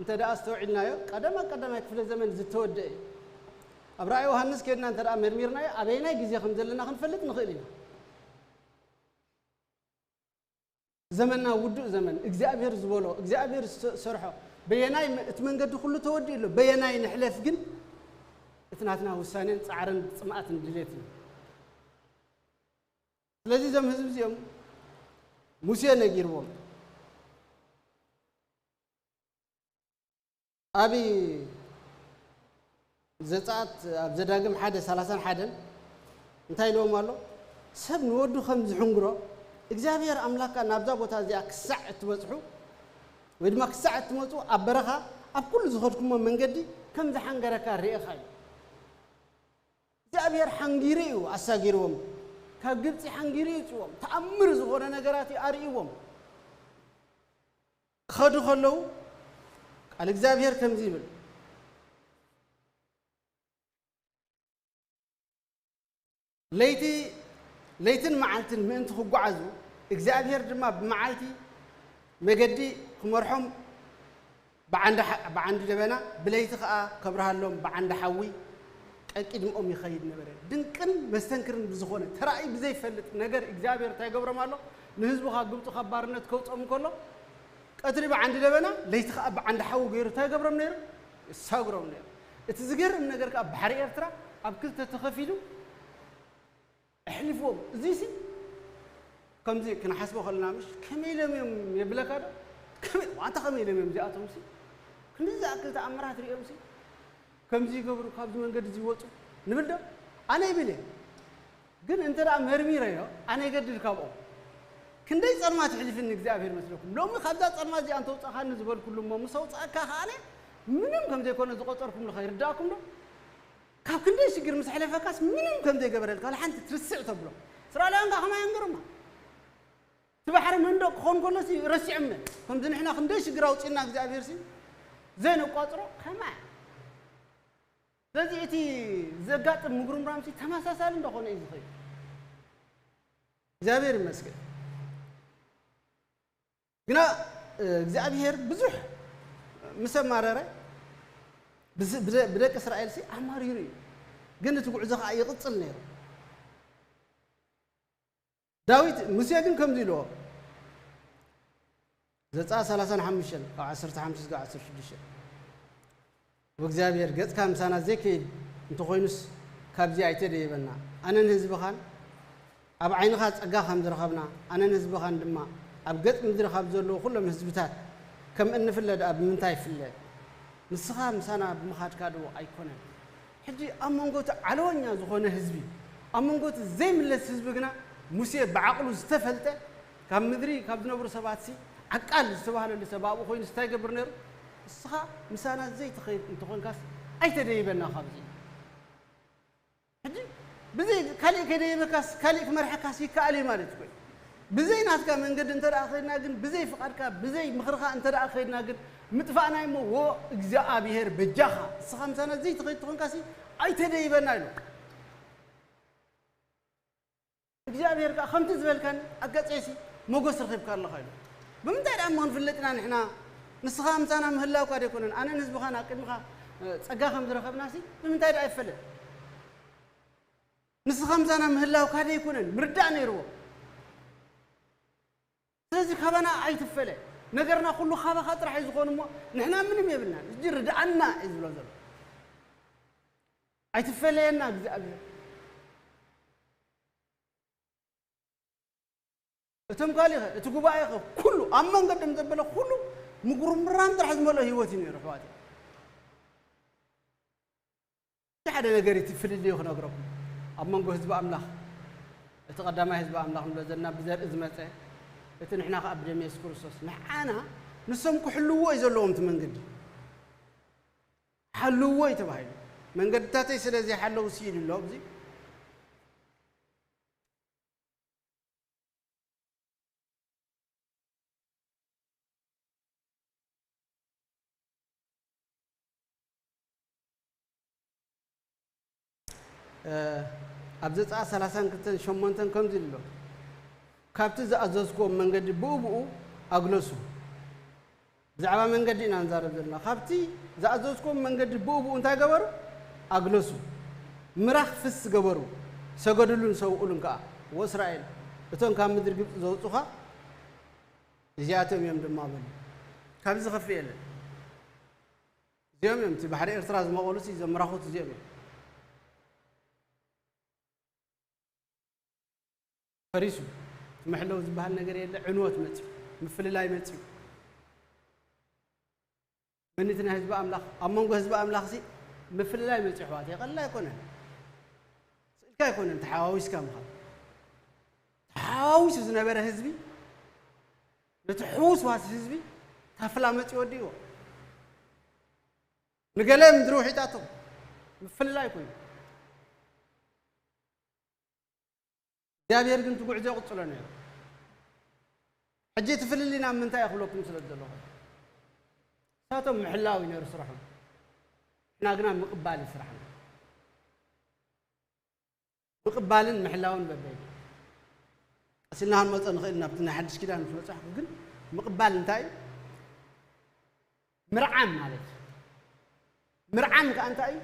እንተ ደኣ ኣስተውዒልናዮ፣ ቀደማ ቀዳማይ ክፍለ ዘመን ዝተወደአ እዩ። ኣብ ራእይ ዮሃንስ ከድና እንተ ደኣ መርሚርናዮ፣ ኣበየናይ ግዜ ከም ዘለና ክንፈልጥ ንኽእል ኢና። ዘመንና ውዱእ ዘመን፣ እግዚኣብሔር ዝበሎ፣ እግዚኣብሔር ዝሰርሖ፣ በየናይ መ-፣ እቲ መንገዲ ኩሉ ተወዲኡ ኣሎ፣ በየናይ ንሕለፍ ግን እቲ ናትና ውሳኔን ጻዕርን ጽምኣትን ድሌትን እዩ። ስለዚ እዞም ህዝቢ እዚኦም ሙሴ ነጊርዎም። ኣብ ዘጸኣት፣ ኣብ ዘዳግም ሓደ ሰላሳን ሓደን እንታይ ኢልዎም ኣሎ? ሰብ ንወዱ ከም ዝሕንግሮ፣ እግዚኣብሔር ኣምላኽካ ናብዛ ቦታ እዚኣ ክሳዕ እትበጽሑ፣ ወይ ድማ ክሳዕ እትመጹ ኣብ በረኻ፣ ኣብ ኩሉ ዝኸድኩሞ መንገዲ ከም ዝሓንገረካ ርኤኻ እዩ። እግዚኣብሔር ሓንጊሩ እዩ ኣሳጊርዎም። ካብ ግብጺ ሓንጊሩ እዩ ጽዎም። ተኣምር ዝኾነ ነገራት እዩ ኣርእይዎም። ክኸዱ ከለዉ ቃል እግዚኣብሔር ከምዚ ይብል፣ ለይቲ፣ ለይትን መዓልትን ምእንቲ ክጓዓዙ፣ እግዚኣብሔር ድማ ብመዓልቲ መገዲ ክመርሖም ብዓንዲ ሓ-፣ ብዓንዲ ደበና፣ ብለይቲ ኸኣ ከብርሃሎም ብዓንዲ ሓዊ ቀቂድምኦም ይኸይድ ነበረ። ድንቅን መስተንክርን ብዝኾነ ተራእዩ ብዘይፈልጥ ነገር እግዚኣብሔር እንታይ ይገብሮም ኣሎ? ንህዝቡ ካብ ግብፂ ካብ ባርነት ከውፅኦም እንከሎ ቀትሪ ብዓንዲ ደበና ለይቲ ከዓ ብዓንዲ ሓዊ ገይሩ እንታይ ይገብሮም ነይሩ? ይሳግሮም ነይሩ። እቲ ዝገርም ነገር ከዓ ባሕሪ ኤርትራ ኣብ ክልተ ተኸፊሉ ኣሕሊፍዎም። እዚሲ ከምዚ ክንሓስቦ ከለና ምሽ ከመይ ኢሎም እዮም የብለካ ዶ? ከመይ ዋንታ ከመይ ኢሎም እዮም እዚኣቶም ሲ ክንዲ ዝኣክል ተኣምራት ሪኦም ሲ ከምዚ ይገብሩ ካብዚ መንገዲ እዚ ይወፁ ንብል ዶ? ኣነ ይብል እየ። ግን እንተ ደኣ መርሚረዮ ኣነ ይገድል ካብኦም። ክንደይ ጸልማት ይሕልፍኒ እግዚኣብሔር መስለኩም። ሎሚ ካብዛ ጸልማት እዚኣ እንተውፃኻኒ ዝበልኩሉ እሞ ምስ ኣውፃእካ ከኣነ ምንም ከም ዘይኮነ ዝቆፀርኩምሉ ከይርዳእኩም ዶ? ካብ ክንደይ ሽግር ምስ ኣሕለፈካስ ምንም ከም ዘይገበረልካ ወላ ሓንቲ ትርስዕ ተብሎ። እስራኤላውያን ከኣ ከማይ እዮም ገሮማ። እቲ ባሕሪ መንደቕ ክኾን ከሎሲ ረሲዖም እዮም። ከምዚ ንሕና ክንደይ ሽግር ኣውፂእና እግዚኣብሔር ሲ ዘይነቋፅሮ ከማይ። ስለዚ እቲ ዘጋጥም ምጉርምራም ሲ ተመሳሳሊ እንደኾነ እዩ ዝኸይድ። እግዚኣብሔር ይመስገን። ግና እግዚኣብሔር ብዙሕ ምስ ኣማረረ ብደቂ እስራኤል ሲ ኣማሪሩ እዩ። ግን እቲ ጉዕዞ ከዓ ይቕፅል ነይሩ። ዳዊት ሙሴ ግን ከምዚ ኢልዎ ዘፃ ሰላሳን ሓሙሽተን ካብ ዓሰርተ ሓሙሽተ እስካብ ዓሰርተ ሽዱሽተ ብእግዚኣብሔር ገጽካ ምሳና ዘይከይድ እንተኾይኑስ ካብዚ ኣይተደይበና ኣነን ህዝብኻን ኣብ ዓይንኻ ጸጋ ከም ዝረኸብና ኣነን ህዝብኻን ድማ ኣብ ገጽ ምድሪ ካብ ዘለዉ ኩሎም ህዝብታት ከም እንፍለ ደኣ ብምንታይ ይፍለ? ንስኻ ምሳና ብምኻድካ ዶ ኣይኮነን? ሕጂ ኣብ መንጎ እቲ ዓለወኛ ዝኾነ ህዝቢ ኣብ መንጎ እቲ ዘይምለስ ህዝቢ ግና ሙሴ ብዓቕሉ ዝተፈልጠ ካብ ምድሪ ካብ ዝነብሩ ሰባት ሲ ዓቃል ዝተባህለሉ ሰብ ኣብኡ ኮይኑ እንታይ ይገብር ነይሩ? እስኻ ምሳና ዘይትኸይድ እንተኾንካስ ኣይተደይበና ካብዚ። ሕጂ ብዘይ ካሊእ ከይደይበካስ ካሊእ ክመርሐካስ ይከኣል እዩ ማለት እኮ እዩ። ብዘይ ናትካ መንገዲ እንተ ደኣ ከይድና ግን ብዘይ ፍቓድካ ብዘይ ምኽርኻ እንተ ደኣ ከይድና ግን ምጥፋእና እሞ ወ እግዚኣብሔር በጃኻ እስኻ ምሳና ዘይትኸይድ ተኾንካሲ ኣይተደይበና ኢሉ። እግዚኣብሔር ከኣ ከምቲ ዝበልካን ኣጋጼሲ ሞገስ ረኺብካ ኣለኻ ኢሉ። ብምንታይ ደኣ እሞ ክንፍለጥ ኢና ንሕና ንስኻ ምሳና ምህላውካ ደይኮነን ኣነን ህዝብኻን ኣብ ቅድሚኻ ጸጋ ከም ዝረኸብናሲ ብምንታይ ደኣ ይፈለጥ? ንስኻ ምሳና ምህላውካ ደይኮነን ምርዳእ ነይርዎ። ስለዚ ካባና ኣይትፈለ። ነገርና ኩሉ ካባኻ ጥራሕ እዩ ዝኾን እሞ ንሕና ምንም የብልናን። እዚ ርድኣና እዩ ዝብሎ ዘሎ። ኣይትፈለየና እግዚኣብሔር። እቶም ካሊኸ እቲ ጉባኤኸ ኩሉ ኣብ መንገዶም ዘበለ ኩሉ ምጉርምራም ጥራሕ ዝመልኦ ህይወት እዩ ነይሩ ኣሕዋተይ። እቲ ሓደ ነገር እቲ ፍልልዩ ክነግረኩም ኣብ መንጎ ህዝቢ ኣምላኽ እቲ ቀዳማይ ህዝቢ ኣምላኽ ንብሎ ዘለና ብዘርኢ ዝመፀ እቲ ንሕና ከዓ ብደም የሱስ ክርስቶስ ንዓና ንሶም ክሕልዎ እዩ ዘለዎም እቲ መንገዲ ሓልዎ እዩ ተባሂሉ መንገድታተይ ስለ ዘይሓለዉ ስኢሉ ኣሎ ኣብዚ ኣብ ዘፀኣ ሰላሳን ክልተን ሸሞንተን ከምዚ ኣሎ ካብቲ ዝኣዘዝክዎም መንገዲ ብኡ ብኡ ኣግለሱ ብዛዕባ መንገዲ ኢና ንዛረብ ዘለና። ካብቲ ዝኣዘዝኩም መንገዲ ብኡ ብኡ እንታይ ገበሩ? ኣግለሱ። ምራኽ ፍስ ገበሩ። ሰገዱሉን ሰውኡሉን ከኣ። ወእስራኤል፣ እቶም ካብ ምድሪ ግብፂ ዘውፁኻ እዚኣቶም እዮም ድማ በሉ። ካብዚ ዝኸፍእ የለን። እዚኦም እዮም እቲ ባሕሪ ኤርትራ ዝመቐሉሲ እዞም ምራኹት እዚኦም እዮም። ፈሪሱ እቲ መሕለዊ ዝበሃል ነገር የለ ዕንወት መፅዩ ምፍልላይ መፅዩ መን እቲ ናይ ህዝቢ ኣምላኽ ኣብ መንጎ ህዝቢ ኣምላኽ ሲ ምፍልላይ መፅዩ ኣሕዋት የቐልል ኣይኮነን ስእልካ ኣይኮነን ተሓዋዊስካ ምኻድ ተሓዋዊሱ ዝነበረ ህዝቢ ነቲ ሕውስዋስ ህዝቢ ታፍላ መፅዩ ወዲእዎ ንገለ ምድሪ ውሒጣቶ ምፍልላይ ኮይኑ እግዚኣብሔር ግን ትጉዕዞ ይቕፅሎ ነይሩ ሕጂ እቲ ፍልልይ ናብ ምንታይ እኽብለኩም ስለ ዘለኹ ንሳቶም ምሕላው እዩ ነይሩ ስርሖም ንሕና ግና ምቕባል እዩ ስራሕና ምቕባልን ምሕላውን በበይ ቀሲልና ክንመፀ ንኽእል ናብቲ ናይ ሓድሽ ኪዳን ምስ በፃሕኩ ግን ምቕባል እንታይ እዩ ምርዓም ማለት እዩ ምርዓም ከዓ እንታይ እዩ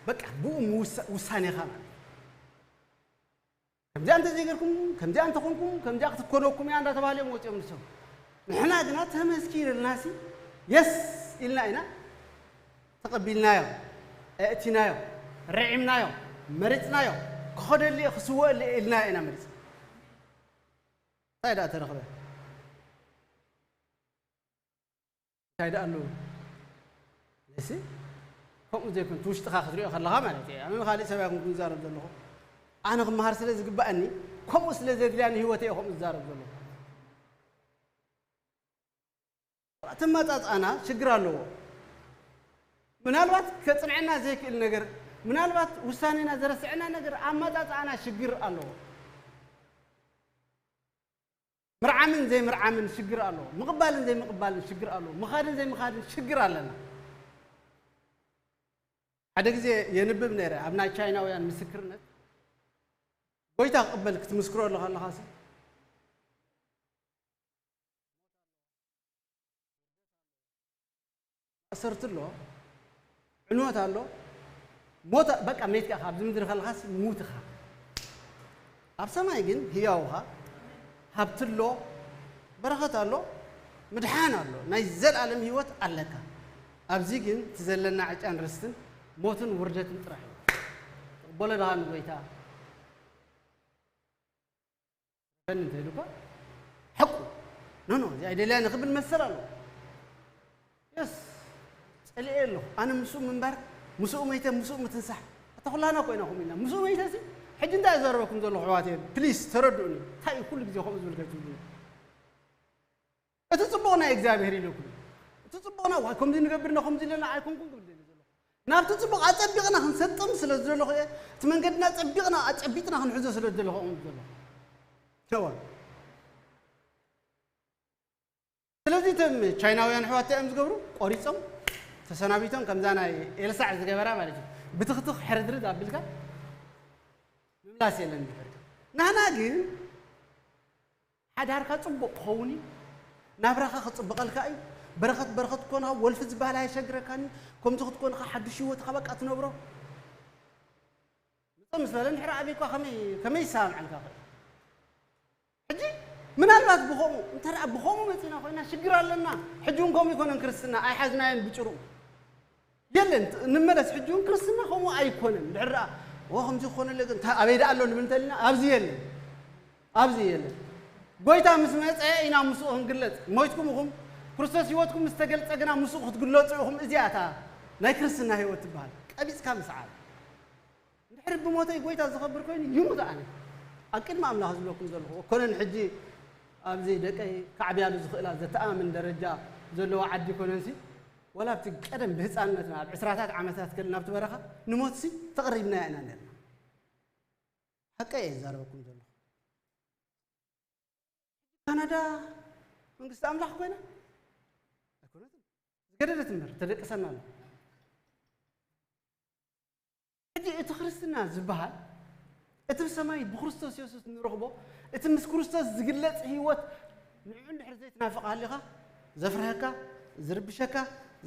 በቃ ብኡ ምውሳ- ውሳኔኻ ማለት እዩ። ከምዚኣ እንተዘይገርኩም፣ ከምዚኣ እንተኾንኩም፣ ከምዚኣ ክትኮነኩም እያ እንዳተባሃለ እዮም ወፂኦም ንሶም። ንሕና ግና ተመስኪርልናሲ የስ ኢልና ኢና ተቐቢልናዮ፣ ኣእቲናዮ፣ ርዒምናዮ፣ መሪፅናዮ፣ ክኸደሉ እየ ክስወአሉ እየ ኢልና ኢና መሪፅና። እንታይ ደኣ ተረኽበ? እንታይ ደኣ ኣሎ? እሲ ከምኡ ዘይኮን እቲ ውሽጥኻ ክትሪኦ ከለኻ ማለት እዩ። ኣነ ንኻሊእ ሰብ ኣይኮንኩን ዝዛረብ ዘለኹ። ኣነ ክመሃር ስለ ዝግባኣኒ፣ ከምኡ ስለ ዘድልያኒ ህይወተይ እየ ከምኡ ዝዛረብ ዘለኹ። እቲ ኣመጻጽኣና ሽግር ኣለዎ። ምናልባት ከጽንዐና ዘይክእል ነገር፣ ምናልባት ውሳኔና ዘረስዐና ነገር ኣመጻጽኣና ሽግር ኣለዎ። ምርዓምን ዘይምርዓምን ሽግር ኣለዎ። ምቕባልን ዘይምቕባልን ሽግር ኣለዎ። ምኻድን ዘይምኻድን ሽግር ኣለና። ሓደ ግዜ የንብብ ነይረ ኣብ ናይ ቻይናውያን ምስክርነት። ጎይታ ክቕበል ክትምስክሮ ኣለኻ ኣለኻሲ ማእሰርቲ ኣሎ፣ ዕንወት ኣሎ፣ ሞት በቃ መይትካ ኢኻ፣ ኣብዚ ምድሪ ከለኻስ ሙት ኢኻ። ኣብ ሰማይ ግን ህያው ኢኻ፣ ሃብቲ ኣሎ፣ በረኸት ኣሎ፣ ምድሓን ኣሎ፣ ናይ ዘለኣለም ህይወት ኣለካ። ኣብዚ ግን እቲ ዘለና ዕጫን ርስትን ሞትን ውርደትን ጥራሕ እዩ። ትቕበሎ ዲኻ ንጎይታ? ፈን እንተኢሉ እኳ ሓቁ ኖ ኖ እዚ ኣይደልያን ክብል መሰል ኣለዎ። የስ ጸሊኤ ኣለኹ ኣነ ምስኡ ምንባር ምስኡ መይተ ምስኡ ምትንሳሕ። ኣታ ኩላና ኮይና ኹም ኢና ምስኡ መይተ ሲ ሕጂ እንታይ ዘረበኩም ዘለኹ ኣሕዋት እየ ፕሊስ ተረድኡኒ። እንታይ እዩ ኩሉ ግዜ ከምኡ ዝብል ገትብሉ? እቲ ጽቡቕ ናይ እግዚኣብሔር ኢለኩም። እቲ ጽቡቕና ዋይ ከምዚ ንገብርና ከምዚ ኢለና ኣይኮንኩም ክብል ደሊ ዘለኹ። ናብቲ ጽቡቕ ኣጸቢቕና ክንሰጥም ስለ ዝደለኹ እየ። እቲ መንገድና ጸቢቕና ኣጸቢጥና ክንሕዞ ስለ ዝደለኹ እየ ዘለኹ። ተዋ ስለዚ እቶም ቻይናውያን ኣሕዋት እንታይ እዮም ዝገብሩ? ቆሪጾም ተሰናቢቶም ከምዛ ናይ ኤልሳዕ ዝገበራ ማለት እዩ። ብትኽትኽ ሕርድርድ ኣቢልካ ምምላስ የለን ድሕር። ናህና ግን ሓዳርካ ጽቡቕ ክኸውን እዩ። ናብራኻ ክጽብቐልካ እዩ። በረኸት በረኸት ክኮንካ ወልፊ ዝበሃል ኣየሸግረካን እዩ። ከምዚ ክትኮንካ ሓድሽ ህይወትካ በቃ ትነብሮ። ምጽእ ምስ በለ እንድሕር ኣበይ እኳ ከመይ ከመይ ይሰማምዓልካ ክእል። ሕጂ ምናልባት ብኸምኡ እንተ ደኣ ብኸምኡ መጺና ኮይና ሽግር ኣለና። ሕጂ እውን ከምኡ ይኮነን ክርስትና ኣይሓዝናዮን ብጭሩ የለን። ት- ንመለስ ሕጂ እውን ክርስትና ከምኡ ኣይኮነን። ድሕር ደኣ ኦ ከምዚ ክኾነለ ግን እንታይ ኣበይ ደኣ ኣሎ ንብል እንተልና ኣብዚ የለን። ኣብዚ የለን። ጎይታ ምስ መጸ ኢና ምስኡ ክንግለጽ። ሞይትኩም ኢኹም ክርስቶስ ህይወትኩም ምስ ተገልጸ ግና ምስኡ ክትግለጹ ኢኹም። እዚኣ እታ ናይ ክርስትና ህይወት ትበሃል። ቀቢጽካ ምስዓር። እንድሕር ብሞተይ ጎይታ ዝኸብር ኮይኑ ይሙት ኣነ ኣብ ቅድሚ ኣምላኽ ዝብለኩም ዘለኹ ኮነን ሕጂ ኣብዚ ደቀይ ካዕብያሉ ዝኽእላ ዘተኣምን ደረጃ ዘለዎ ዓዲ ኮነንሲ ወላ ኣብቲ ቀደም ብህፃንነትና ኣብ ዕስራታት ዓመታት ከል ናብቲ በረኻ ንሞትሲ ተቐሪብናያ ኢና ነርና። ሓቀይ እየ ዝዛረበኩም ዘለኹ። ካናዳ መንግስቲ ኣምላኽ ኮይና ኣይኮነትን። ዝገደደት እምበር ተደቅሰና ኣሎ። ሕጂ እቲ ክርስትና ዝበሃል እቲ ብሰማይ ብክርስቶስ የሱስ ንረኽቦ እቲ ምስ ክርስቶስ ዝግለጽ ህይወት ንዕኡ እንድሕር ዘይትናፍቕ ሃሊኻ ዘፍርሀካ፣ ዝርብሸካ፣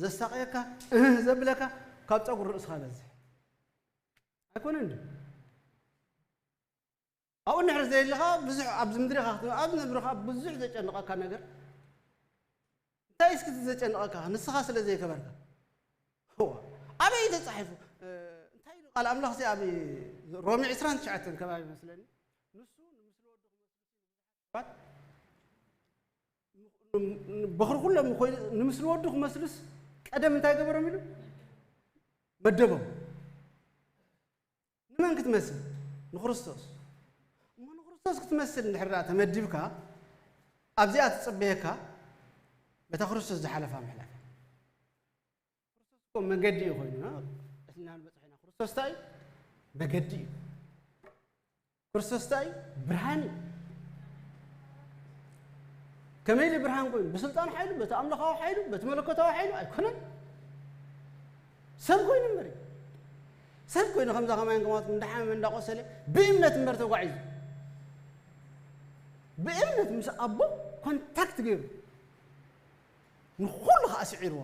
ዘሳቕየካ፣ እህ ዘብለካ ካብ ጸጉሪ ርእስኻ በዝሕ ኣይኮነን ድ ኣብኡ እንድሕር ዘየለኻ ብዙሕ ኣብዚ ምድሪ ኢኻ ክትነብር ኣብዚ ነብርኻ ብዙሕ ዘጨንቐካ ነገር እንታይ እስኪ እቲ ዘጨንቐካ ንስኻ ስለ ዘይከበርካ እዋ ኣበይ እዩ ተጻሒፉ እንታይ ኢሉ ቃል ኣምላኽ እዚ ኣብ ሮሜ ዕስራን ትሽዓተን ከባቢ መስለኒ ንሱ ንምስሊ ወዱ ክመስሉ በኽሪ ኩሎም ኮይኑ ንምስሊ ወዱ ክመስሉስ ቀደም እንታይ ገበሮም ኢሉ መደቦም ንመን ክትመስል ንክርስቶስ እሞ ንክርስቶስ ክትመስል እንድሕር ደኣ ተመዲብካ ኣብዚኣ ትጽበየካ በታ ክርስቶስ ዝሓለፋ ምሕላፍ ክርስቶስ እኮ መገዲ እዩ ኮይኑና እትና ንበጽሕ ኢና ክርስቶስ እንታይ እዩ መገዲ እዩ ክርስቶስ እንታይ እዩ ብርሃን እዩ ከመይ ኢሉ ብርሃን ኮይኑ ብስልጣን ሓይሉ በቲ ኣምላኻዊ ሓይሉ በቲ መለኮታዊ ሓይሉ ኣይኮነን ሰብ ኮይኑ እምበር እዩ ሰብ ኮይኑ ከምዛ ከማይን ከማትኩም እንዳሓመመ እንዳቆሰለ ብእምነት እምበር ተጓዒዙ ብእምነት ምስ ኣቦ ኮንታክት ገይሩ ንኹሉ ከዓ ስዒርዎ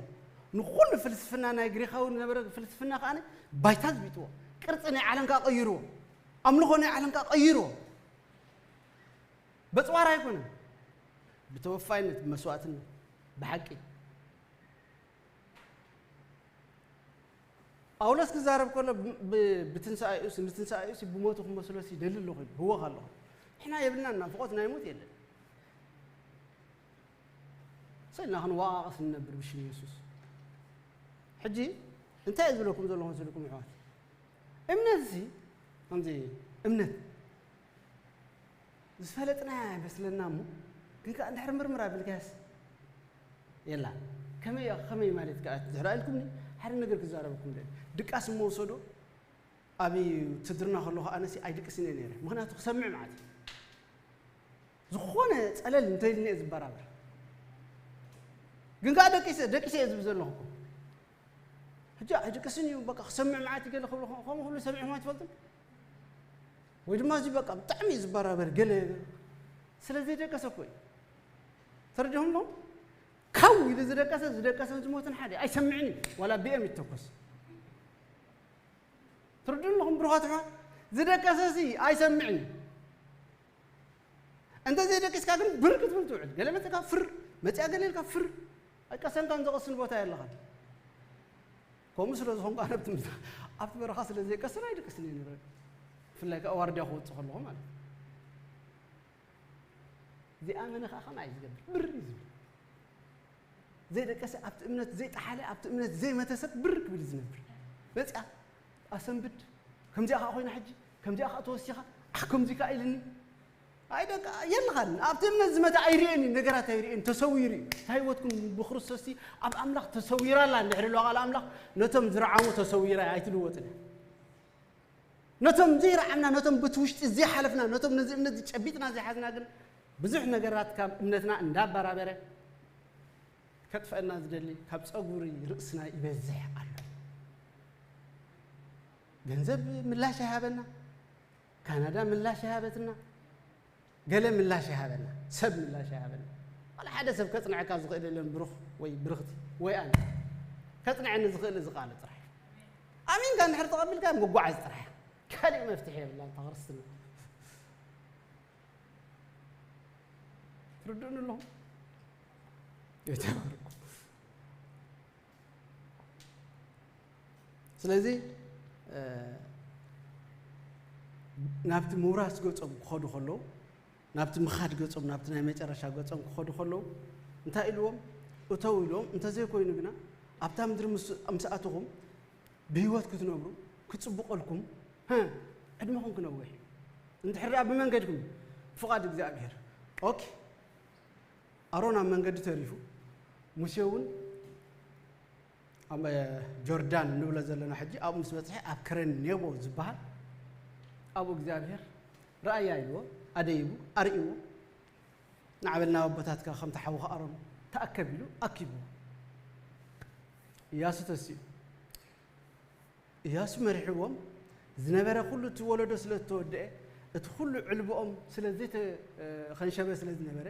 ንኹሉ ፍልስፍና ናይ ግሪኻዊ ዝነበረ ፍልስፍና ከኣ ባይታ ዝቢጥዎ፣ ቅርጺ ናይ ዓለም ከኣ ቀይርዎ፣ ኣምልኾ ናይ ዓለም ከኣ ቀይርዎ። በጽዋር ኣይኮነን፣ ብተወፋይነት፣ ብመስዋእትነት፣ ብሓቂ። ጳውሎስ ክዛረብ ከሎ ብ-፣ ብ-፣ ብትንሳኤኡስ፣ ንትንሳኤኡስ ብሞቱ ክመስሎስ ይደሊ ኣለኹ ኢሉ፣ ህወኽ ኣለኹ። ንሕና የብልናን ናፍቖት ናይ ሞት የለን። ሰልና ክንወቓቐስ ንነብር ብሽም የሱስ። ሕጂ እንታይ እየ ዝብለኩም ዘለኹ መሲልኩም ኣሕዋት? እምነትሲ ከምዚ እምነት ዝፈለጥና ይመስለና እሞ፣ ግን ከኣ እንድሕር ምርምር ኣቢልካያስ የላ። ከመይ እያ፣ ከመይ ማለት ከኣ እንድሕር ኢልኩምኒ፣ ሓደ ነገር ክዛረበኩም ደሊ። ድቃስ እሞ ውሰዶ፣ ኣብ ውትድርና ከለኹ ኣነሲ ኣይድቅስን እየ ነይረ። ምኽንያቱ ክሰምዕ ማለት እዩ። ዝኾነ ጸለል እንተኢልኒ እየ ዝበራበር። ግን ከኣ ደቂሰ፣ ደቂሰ እየ ዝብል ዘለኹ እኮ። ሕጂ ኣይድቅስን እዩ፣ በቃ ክሰምዕ መዓት ገለ ክብሉ፣ ከምኡ ክብሉ ሰሚዕኹም ኣይትፈልጡን? ወይ ድማ እዚ በቃ ብጣዕሚ እዩ ዝበራበር ገለ ስለ ዘይደቀሰ እኮ እዩ። ተረዲኹም ኣለኹም? ካው ኢሉ ዝደቀሰ፣ ዝደቀሰን ዝሞትን ሓደ ኣይሰምዕን እዩ፣ ዋላ ቢኤም ይተኮስ። ትርድኡ ኣለኹም ብሩኻት ኣሕዋት? ዝደቀሰሲ ኣይሰምዕን እዩ። እንተ ዘይደቂስካ ግን ብር ክትብል ትውዕል። ገለ መጺእካ ፍር፣ መጺኣ ገለ ኢልካ ፍር። ኣይቀሰንካን ዘቐስን ቦታ የለኻን። ከምኡ ስለ ዝኾንካ ኣብቲ ምዛ-፣ ኣብቲ በረኻ ስለ ዘይቀስን ኣይድቅስን እየ ነይረ። ብፍላይ ከኣ ዋርድያ ክወጽእ ከለኹ ማለት እዩ። ዘይኣመነ ከኣ ከምኣ እዩ ዝገብር። ብር እዩ ዝብል። ዘይደቀሰ ኣብቲ እምነት፣ ዘይጠሓለ ኣብቲ እምነት፣ ዘይመተ ሰብ ብር ክብል እዩ ዝነብር። መጺኣ ኣሰንብድ፣ ከምዚኣ ከኣ ኮይና ሕጂ፣ ከምዚኣ ከኣ ተወሲኻ፣ ኣሕ፣ ከምዚ ከኣ ኢልኒ። ኣይ ደቃ፣ የለኻን። ኣብቲ እምነት ዝመተ ኣይርእየን እዩ፣ ነገራት ኣይርእየን፣ ተሰዊሩ እዩ። እታ ህይወትኩም ብክርስቶስ ኣብ ኣምላኽ ተሰዊራ ኣላ። እንድሕር ኢልዋ ቃል ኣምላኽ፣ ነቶም ዝረዓሙ ተሰዊራ እያ፣ ኣይትልወጥን እያ። ነቶም ዘይረዓምና፣ ነቶም በቲ ውሽጢ ዘይሓለፍና፣ ነቶም ነዚ እምነት ዝጨቢጥና ዘይሓዝና ግን ብዙሕ ነገራት ካብ እምነትና እንዳበራበረ ከጥፈአና ዝደሊ ካብ ጸጉሪ ርእስና ይበዝሕ ኣሎ። ገንዘብ ምላሽ ኣይሃበና፣ ካናዳ ምላሽ ኣይሃበትና፣ ገለ ምላሽ ኣይሃበና፣ ሰብ ምላሽ ኣይሃበና። ዋላ ሓደ ሰብ ከጽንዐካ ዝኽእል የለን ብሩኽ ወይ ብርኽቲ ወይ ኣነ። ከጽንዐኒ ዝኽእል እዚ ቃል ጥራሕ። ኣሚንካ እንድሕር ተቐቢልካ ምጉዓዝ ጥራሕ። ካልእ መፍትሒ የብላን እታ ክርስትና። ትርድኡኒ ኣለኹም? የተባረኩ። ስለዚ፣ እ፣ ናብቲ ምውራስ ገጾም ክኸዱ ከለዉ፣ ናብቲ ምኻድ ገጾም፣ ናብቲ ናይ መጨረሻ ገጾም ክኸዱ ከለዉ፣ እንታይ ኢልዎም? እተው ኢልዎም። እንተዘይኮይኑ ግና፣ ኣብታ ምድሪ ምስ፣ ምስ ኣተኹም፣ ብህይወት ክትነብሩ፣ ክጽብቐልኩም፣ ሀ፣ ዕድመኹም ክነውሕ እዩ። እንድሕር ደኣ ብመንገድኩም፣ ፍቓድ እግዚኣብሔር። ኦኬ። ኣሮን ኣብ መንገዲ ተሪፉ፣ ሙሴ እውን ኣብ ጆርዳን እንብሎ ዘለና ሕጂ ኣብኡ ምስ በጽሐ፣ ኣብ ከረን ኔቦ ዝበሃል ኣብኡ እግዚኣብሔር ረኣያ ኢልዎ፣ ኣደይቡ፣ ኣርእይዎ። ንዓበልና ኣቦታትካ ከምቲ ሓውኻ ኣሮን ተኣከብ ኢሉ ኣኪብዎ። ኢያሱ ተሲኡ። ኢያሱ መሪሕዎም ዝነበረ ኩሉ እቲ ወለዶ ስለ ዝተወደአ፣ እቲ ኩሉ ዕልብኦም ስለ ዘይተኸንሸበ ስለ ዝነበረ፣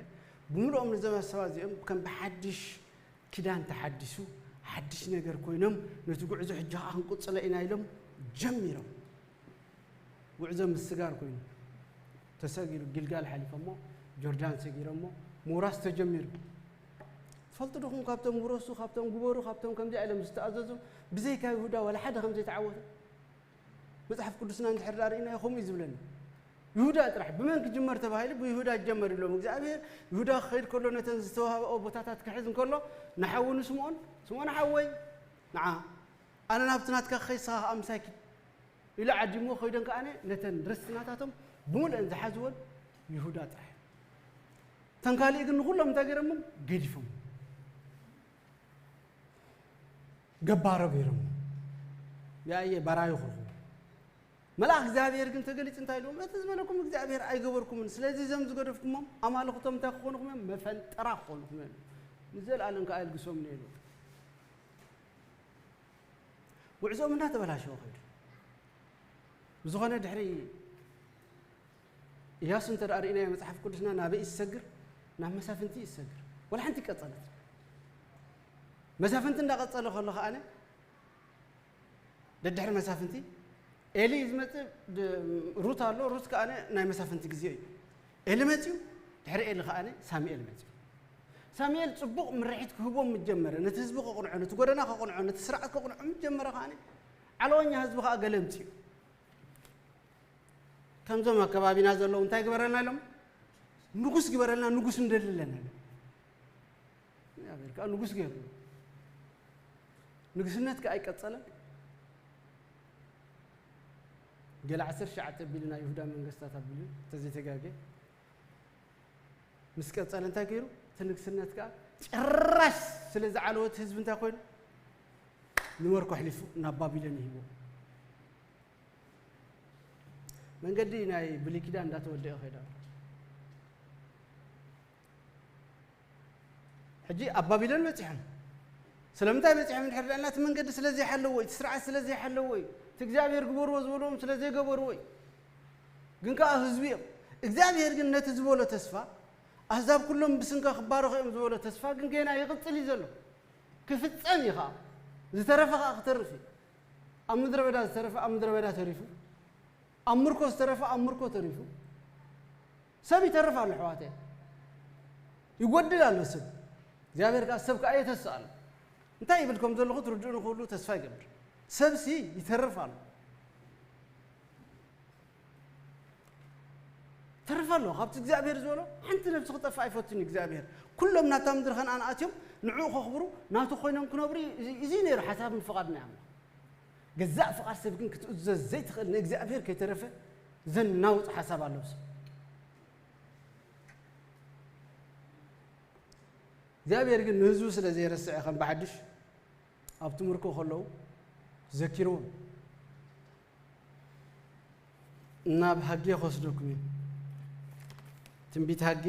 ብምሉኦም ነዞም ሰባት እዚኦም ከም ብሓድሽ ኪዳን ተሓዲሱ፣ ሓድሽ ነገር ኮይኖም፣ ነቲ ጉዕዞ ሕጂ ኸዓ ክንቅጽሎ ኢና ኢሎም ጀሚሮም። ጉዕዞ ምስጋር ኮይኑ ተሰጊሩ፣ ጊልጋል ሓሊፎሞ፣ ጆርዳን ሰጊሮሞ፣ ምውራስ ተጀሚሩ። ትፈልጡ ዲኹም? ካብቶም ውረሱ፣ ካብቶም ግበሩ፣ ካብቶም ከምዚኣ ኢሎም ዝተኣዘዙ፣ ብዘይካ ይሁዳ ዋላ ሓደ ከም ዘይተዓወተ መጽሓፍ ቅዱስና እንድሕር ደኣ ርኢናዮ ከምኡ እዩ ዝብለና። ይሁዳ ጥራሕ ብመን ክጅመር ተባሂሉ ብይሁዳ ይጀመር ኢሎም። እግዚኣብሔር ይሁዳ ክኸይድ ከሎ ነተን ዝተዋህበኦ ቦታታት ክሕዝ እንከሎ ንሓዉ ንስምዖን፣ "ስምዖን ሓወይ፣ ንዓ፣ ኣነ ናብቲ ናትካ ክኸይድ፣ ንስኻ ከኣ ምሳይ ኪድ" ኢሉ ዓዲምዎ። ከይደን ከኣ ነተን ርስቲ ናታቶም ብምልአን ዝሓዝወን ይሁዳ ጥራሕ። እተን ካልእ ግን ንኹሎም እንታይ ገይሮሞም? ገዲፎም። ገባሮ ገይሮሞ። ያየ ባራዩ ክርኹ። መልኣኽ እግዚኣብሔር ግን ተገሊጹ እንታይ ኢልዎም? "እቲ ዝበለኩም እግዚኣብሔር ኣይገበርኩምን፣ ስለዚ እዞም ዝገደፍኩሞም ኣማልኽቶም እንታይ ክኾኑኹም እዮም? መፈንጠራ ክኾኑኹም እዮም። ንዘለኣለም ከኣ የልግሶም" ኢሉ። ጉዕዞኦም እናተበላሸወ ኸይዱ። ብዝኾነ ድሕሪ ኢያሱ እንተ ደኣ ርኢናዮ መጽሓፍ ቅዱስና ናበይ እዩ ዝሰግር? ናብ መሳፍንቲ እዩ ዝሰግር። ወላ ሓንቲ ቀጸለት። መሳፍንቲ እንዳቐጸለ ከሎ ከኣነ ደድሕሪ መሳፍንቲ ኤሊ እዩ ዝመጽእ። ድ- ሩት ኣሎ። ሩት ከኣነ ናይ መሳፍንቲ ግዜ እዩ። ኤሊ መጽዩ። ድሕሪ ኤሊ ከኣነ ሳሙኤል መጽዩ። ሳሙኤል ጽቡቕ ምርሒት ክህቦም ምስ ጀመረ፣ ነቲ ህዝቢ ከቕንዖ፣ ነቲ ጎደና ከቕንዖ፣ ነቲ ስርዓት ከቕንዖ ምስ ጀመረ ከኣነ ዓለወኛ ህዝቢ ከኣ ገለ ኣምጽኡ። ከምዞም ኣብ ከባቢና ዘለዉ እንታይ ግበረልና ኢሎም? ንጉስ ግበረልና፣ ንጉስ እንደሊ ኣለና ኢሎም። እግዚኣብሔር ከኣ ንጉስ ገይሩ። ንግስነት ከኣ ኣይቀጸለን። ገለ ዓሰርተ ትሽዓተ ኣቢሉ ናይ ይሁዳ መንግስታት ኣቢሉ እንተዘይተጋግየ ምስ ቀጸለ እንታይ ገይሩ? እቲ ንግስነት ከኣ ጭራሽ ስለ ዝዓለወ እቲ ህዝቢ እንታይ ኮይኑ? ንመርኮ ኣሕሊፉ ናብ ባቢሎን ይህቦ። መንገዲ ናይ ብሉይ ኪዳን እንዳተወደአ ከይዳ። ሕጂ ኣብ ባቢሎን በጺሖም። ስለምንታይ በጺሖም እንድሕር ደኣና፣ እቲ መንገዲ ስለ ዘይሓለዎ እዩ፣ እቲ ስርዓት ስለ ዘይሓለዎ እዩ፣ እቲ እግዚኣብሔር ግበርዎ ዝበልዎም ስለ ዘይገበርዎ እዩ። ግን ከኣ ህዝቢ እዮም። እግዚኣብሔር ግን ነቲ ዝበሎ ተስፋ፣ ኣህዛብ ኩሎም ብስምካ ክባረኹ እዮም ዝበሎ ተስፋ ግን ገና ይቕጽል እዩ ዘሎ። ክፍጸም እዩ ከኣ። ዝተረፈ ከኣ ክተርፍ እዩ። ኣብ ምድረ በዳ ዝተረፈ ኣብ ምድረ በዳ ተሪፉ፣ ኣብ ምርኮ ዝተረፈ ኣብ ምርኮ ተሪፉ። ሰብ ይተርፍ ኣሎ ኣሕዋተይ፣ ይጎድል ኣሎ ሰብ። እግዚኣብሔር ከኣ ሰብ ከኣ የተስእ ኣሎ። እንታይ ይብል ከም ዘለኹ ትርድኡ ንኽህሉ ተስፋ ይገብር። ሰብሲ ይተርፍ ኣሎ። ተርፍ ኣሎ። ካብቲ እግዚኣብሔር ዝበሎ ሓንቲ ነብሲ ክጠፍእ ኣይፈቱን እዩ እግዚኣብሔር። ኩሎም ናብታ ምድሪ ከነኣን ኣትዮም ንዕኡ ከኽብሩ ናቱ ኮይኖም ክነብሩ እዩ። እዚ፣ እዚ ነይሩ ሓሳብን ፍቓድ ናይ ኣምላኽ። ገዛእ ፍቓድ ሰብ ግን ክትእዘዝ ዘይትኽእል ንእግዚኣብሔር ከይተረፈ ዘናውጽ ሓሳብ ኣሎ ብሰብ። እግዚኣብሔር ግን ንህዝቡ ስለ ዘይረስዐ ከም ብሓድሽ ኣብቲ ምርኮ ከለዉ ዘኪርዎም። ናብ ሃጌ ክወስደኩም እዩ። ትንቢት ሃጌ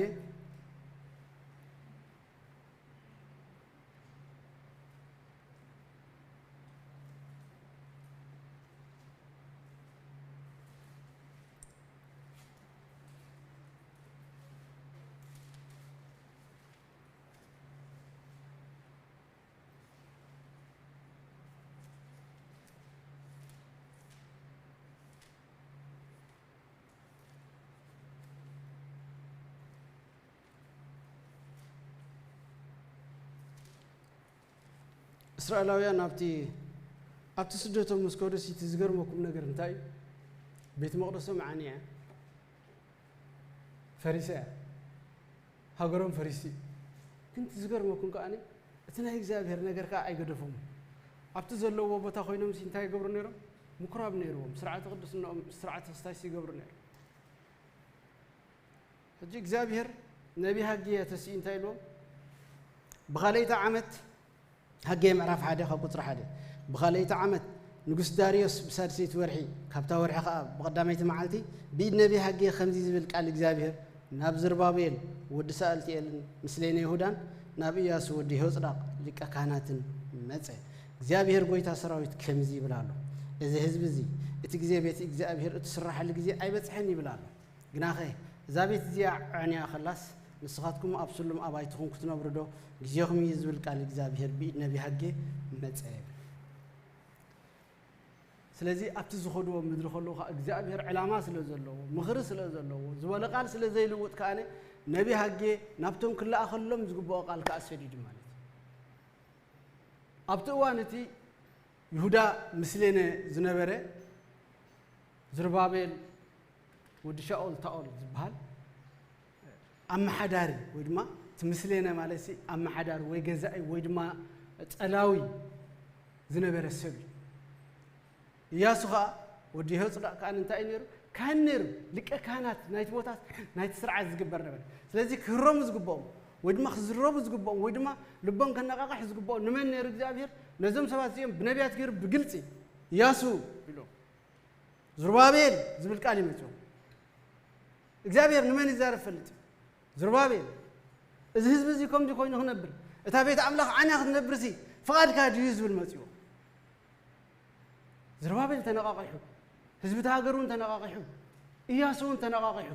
እስራኤላውያን ኣብቲ ኣብቲ ስደቶም ምስ ከዱ እቲ ዝገርመኩም ነገር እንታይ እዩ? ቤት መቕደሶም ዓንያ ፈሪሰያ ሃገሮም ፈሪሲ። ግን እቲ ዝገርመኩም ከኣ እቲ ናይ እግዚኣብሔር ነገር ከኣ ኣይገደፎም። ኣብቲ ዘለዎ ቦታ ኮይኖም ሲ እንታይ ይገብሩ ነይሮም? ምኩራብ ነይርዎም። ስርዓተ ቅድስናኦም ስርዓተ ክስታይ ይገብሩ ነይሮም። ሕጂ እግዚኣብሔር ነቢ ሃጌ ተስኢ እንታይ ኢልዎም? ብኻልኣይቲ ዓመት ሃጌ ምዕራፍ ሓደ ካብ ቁጽሪ ሓደ። ብኻልኣይቲ ዓመት ንጉስ ዳርዮስ ብሳድሰይቲ ወርሒ፣ ካብታ ወርሒ ኸኣ ብቐዳመይቲ መዓልቲ ብኢድ ነቢ ሃጌ ከምዚ ዝብል ቃል እግዚኣብሔር ናብ ዝርባቤል ወዲ ሰኣልትኤልን ምስሌነ ይሁዳን ናብ ኢያሱ ወዲ ዮጽዳቕ ሊቀ ካህናትን መጸ። እግዚኣብሔር ጐይታ ሰራዊት ከምዚ ይብል ኣሎ፣ እዚ ህዝቢ እዚ፣ እቲ ግዜ ቤት እግዚኣብሔር እትስራሓሉ ግዜ ኣይበጽሐን ይብል ኣሎ። ግናኸ እዛ ቤት እዚኣ ዕንያ ኸላስ፣ ንስኻትኩም ኣብ ስሉም ኣባይትኹም ክትነብሩ ዶ ግዜኹም እዩ ዝብል ቃል እግዚኣብሔር ብኢድ ነቢ ሃጌ መጸ። ስለዚ ኣብቲ ዝኸድዎ ምድሪ ከለዉ ከዓ እግዚኣብሔር ዕላማ ስለ ዘለዎ፣ ምኽሪ ስለ ዘለዎ፣ ዝበሎ ቃል ስለ ዘይልውጥ ከኣነ ነቢ ሃጌ ናብቶም ክለኣኸሎም ዝግብኦ ቃል ከዓ ሰዲዱ ማለት እዩ። ኣብቲ እዋን እቲ ይሁዳ ምስሌነ ዝነበረ ዝሩባቤል ወዲ ሻኦል ታኦል ዝበሃል ኣመሓዳሪ ወይ ድማ እቲ ምስሌነ ማለት ሲ ኣመሓዳሪ ወይ ገዛኢ ወይ ድማ ጸላዊ ዝነበረ ሰብ እዩ። ኢያሱ ኸኣ ወዲ የሆጽዳቅ ከኣ እንታይ እዩ ነይሩ? ካህን ነይሩ፣ ሊቀ ካህናት ናይቲ ቦታት ናይቲ ስርዓት ዝግበር ነበረ። ስለዚ ክህረሙ ዝግብኦም ወይ ድማ ክዝረቡ ዝግብኦም ወይ ድማ ልቦም ከነቃቕሕ ዝግብኦም ንመን ነይሩ እግዚኣብሔር? ነዞም ሰባት እዚኦም ብነቢያት ገይሩ ብግልጺ ኢያሱ ኢሉ ዝሩባቤል ዝብል ቃል ይመጽኦም። እግዚኣብሔር ንመን ይዛረብ ፈልጥ እዩ። ዝሩባቤል፣ እዚ ህዝቢ እዚ ከምዚ ኮይኑ ክነብር፣ እታ ቤት ኣምላኽ ዓንያ ክትነብር ሲ ፍቓድካ ድዩ ዝብል መጽዎ። ዝሩባቤል ተነቓቒሑ፣ ህዝቢ እቲ ሃገር እውን ተነቓቒሑ፣ ኢያሱ እውን ተነቓቒሑ፣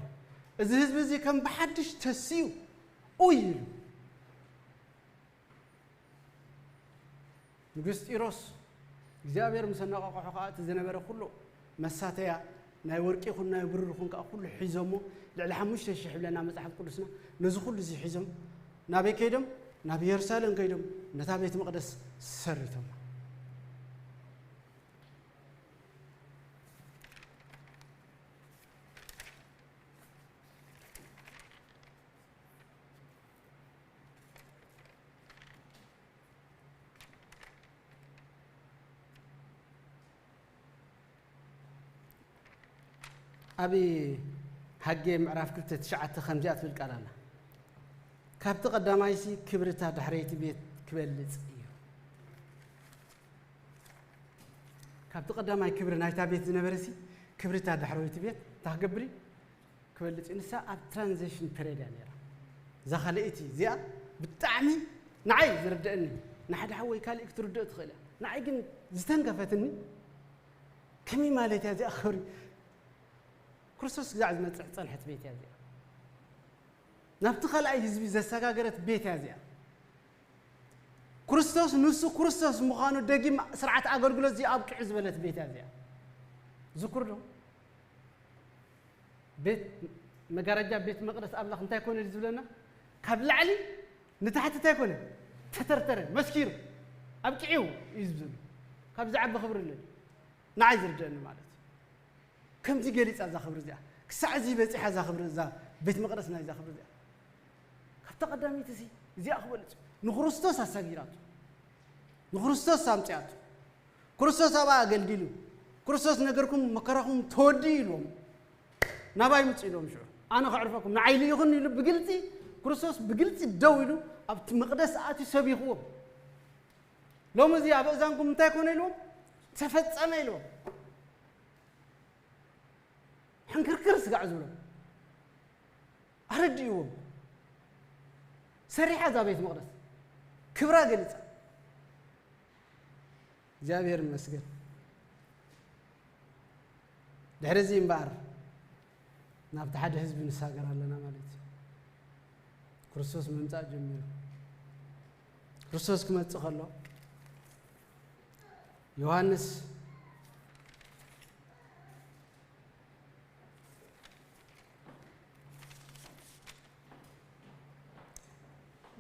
እዚ ህዝቢ እዚ ከም ብሓድሽ ተስዩ ኡይ ኢሉ። ንጉስ ጢሮስ እግዚኣብሔር ምስ ኣነቓቕሖ ከኣ እቲ ዝነበረ ኩሉ መሳተያ ናይ ወርቂ ይኹን ናይ ብሩር ይኹን ከኣ ኩሉ ሒዞሞ ልዕሊ ሓሙሽተ ሽሕ ይብለና መጽሓፍ ቅዱስና። ነዚ ኩሉ እዚ ሒዞም ናበይ ከይዶም? ናብ ኢየሩሳሌም ከይዶም ነታ ቤት መቕደስ ሰሪቶም። ኣብ ሐጌ ምዕራፍ ክልተ ትሽዓተ ከምዚኣ ትብል ቃል ኣላ። ካብቲ ቀዳማይሲ ክብሪ እታ ዳሕረይቲ ቤት ክበልጽ እዩ። ካብቲ ቀዳማይ ክብሪ ናይታ ቤት ዝነበረሲ ክብሪ እታ ዳሕረይቲ ቤት እንታይ ክገብር እዩ? ክበልጽ እዩ። ንሳ ኣብ ትራንዚሽን ፔሬድ እያ ነይራ። እዛ ካልኣይቲ እዚኣ ብጣዕሚ ንዓይ ዝርድአኒ፣ ንሓደ ሓወይ ካልእ ክትርድኦ ትኽእል እያ። ንዓይ ግን ዝተንከፈትኒ ከመይ ማለት እያ እዚኣ ክብሪ ክርስቶስ ክሳዕ ዝመጽእ ዝጸንሐት ቤት እያ እዚኣ። ናብቲ ካልኣይ ህዝቢ ዘሰጋገረት ቤት እያ እዚኣ። ክርስቶስ ንሱ ክርስቶስ ምዃኑ ደጊም ስርዓት ኣገልግሎት እዚ ኣብቂዑ ዝበለት ቤት እያ እዚኣ። ዝክር ዶ? ቤት መጋረጃ ቤት መቕደስ ኣምላኽ እንታይ ኮነ ዝብለና? ካብ ላዕሊ ንታሕቲ እንታይ ኮነ? ተተርተረ፣ መስኪሩ፣ ኣብቂዑ እዩ ዝብለሉ። ካብ ዝዓቢ ክብሪ ኣለኒ። ንዓይ ዝርድአኒ ማለት እዩ። ከምዚ ገሊጻ እዛ ክብሪ እዚኣ። ክሳዕ እዚ በጺሓ እዛ ክብሪ እዛ ቤት መቕደስ ናይ እዛ ክብሪ እዚኣ። ካብታ ቀዳመይቲ እዚ እዚኣ ክበልጽ እዩ። ንክርስቶስ ኣሳጊራቱ። ንክርስቶስ ኣምጽኣቱ። ክርስቶስ ኣብኣ ኣገልጊሉ። ክርስቶስ ነገርኩም መከራኹም ተወዲኡ ኢልዎም። ናባይ ምጹ ኢልዎም ሽዑ። ኣነ ከዕርፈኩም ንዓይ ልኢኹን ኢሉ ብግልጺ ክርስቶስ ብግልጺ ደው ኢሉ ኣብቲ መቕደስ ኣትዩ ሰቢኽዎም። ሎሚ እዚ ኣብ እዛንኩም እንታይ ኮነ ኢልዎም? ተፈጸመ ኢልዎም። ሕንክርክር ስጋዕ ዝብሎም ኣረድእዎም። ሰሪሓ እዛ ቤት መቕደስ ክብራ ገሊጻ። እግዚኣብሔር ይመስገን። ድሕሪ እዚ እምበኣር ናብቲ ሓደ ህዝቢ ንሳገር ኣለና ማለት እዩ። ክርስቶስ ምምጻእ ጀሚሩ። ክርስቶስ ክመጽእ ከሎ ዮሃንስ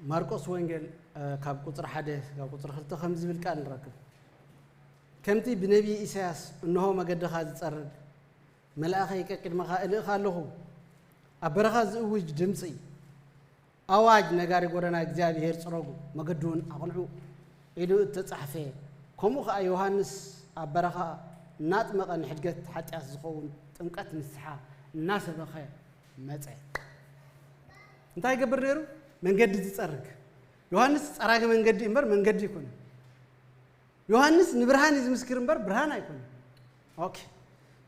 ማርቆስ ወንጌል ካብ ቁፅሪ ሓደ ካብ ቁፅሪ ክልተ ከም ዝብል ቃል ንረክብ። ከምቲ ብነቢይ ኢሳያስ እንሆ መገድኻ ዝጸርግ መልኣኸይ ቀቅድመኻ እልእኻ ኣለኹ፣ ኣብ በረኻ ዝእውጅ ድምፂ ኣዋጅ ነጋሪ ጎደና እግዚኣብሔር ጽረጉ መገዱን ኣቕንዑ ኢሉ እተጻሕፈ። ከምኡ ኸኣ ዮሃንስ ኣብ በረኻ እናጥመቐ ንሕድገት ሓጢኣት ዝኸውን ጥምቀት ንስሓ እናሰበኸ መጸ። እንታይ ይገብር ነይሩ? መንገዲ ዝጸርግ። ዮሃንስ ጸራጊ መንገዲ እምበር መንገዲ ኣይኮነን። ዮሃንስ ንብርሃን እዩ ዝምስክር እምበር ብርሃን ኣይኮነን። ኦኬ።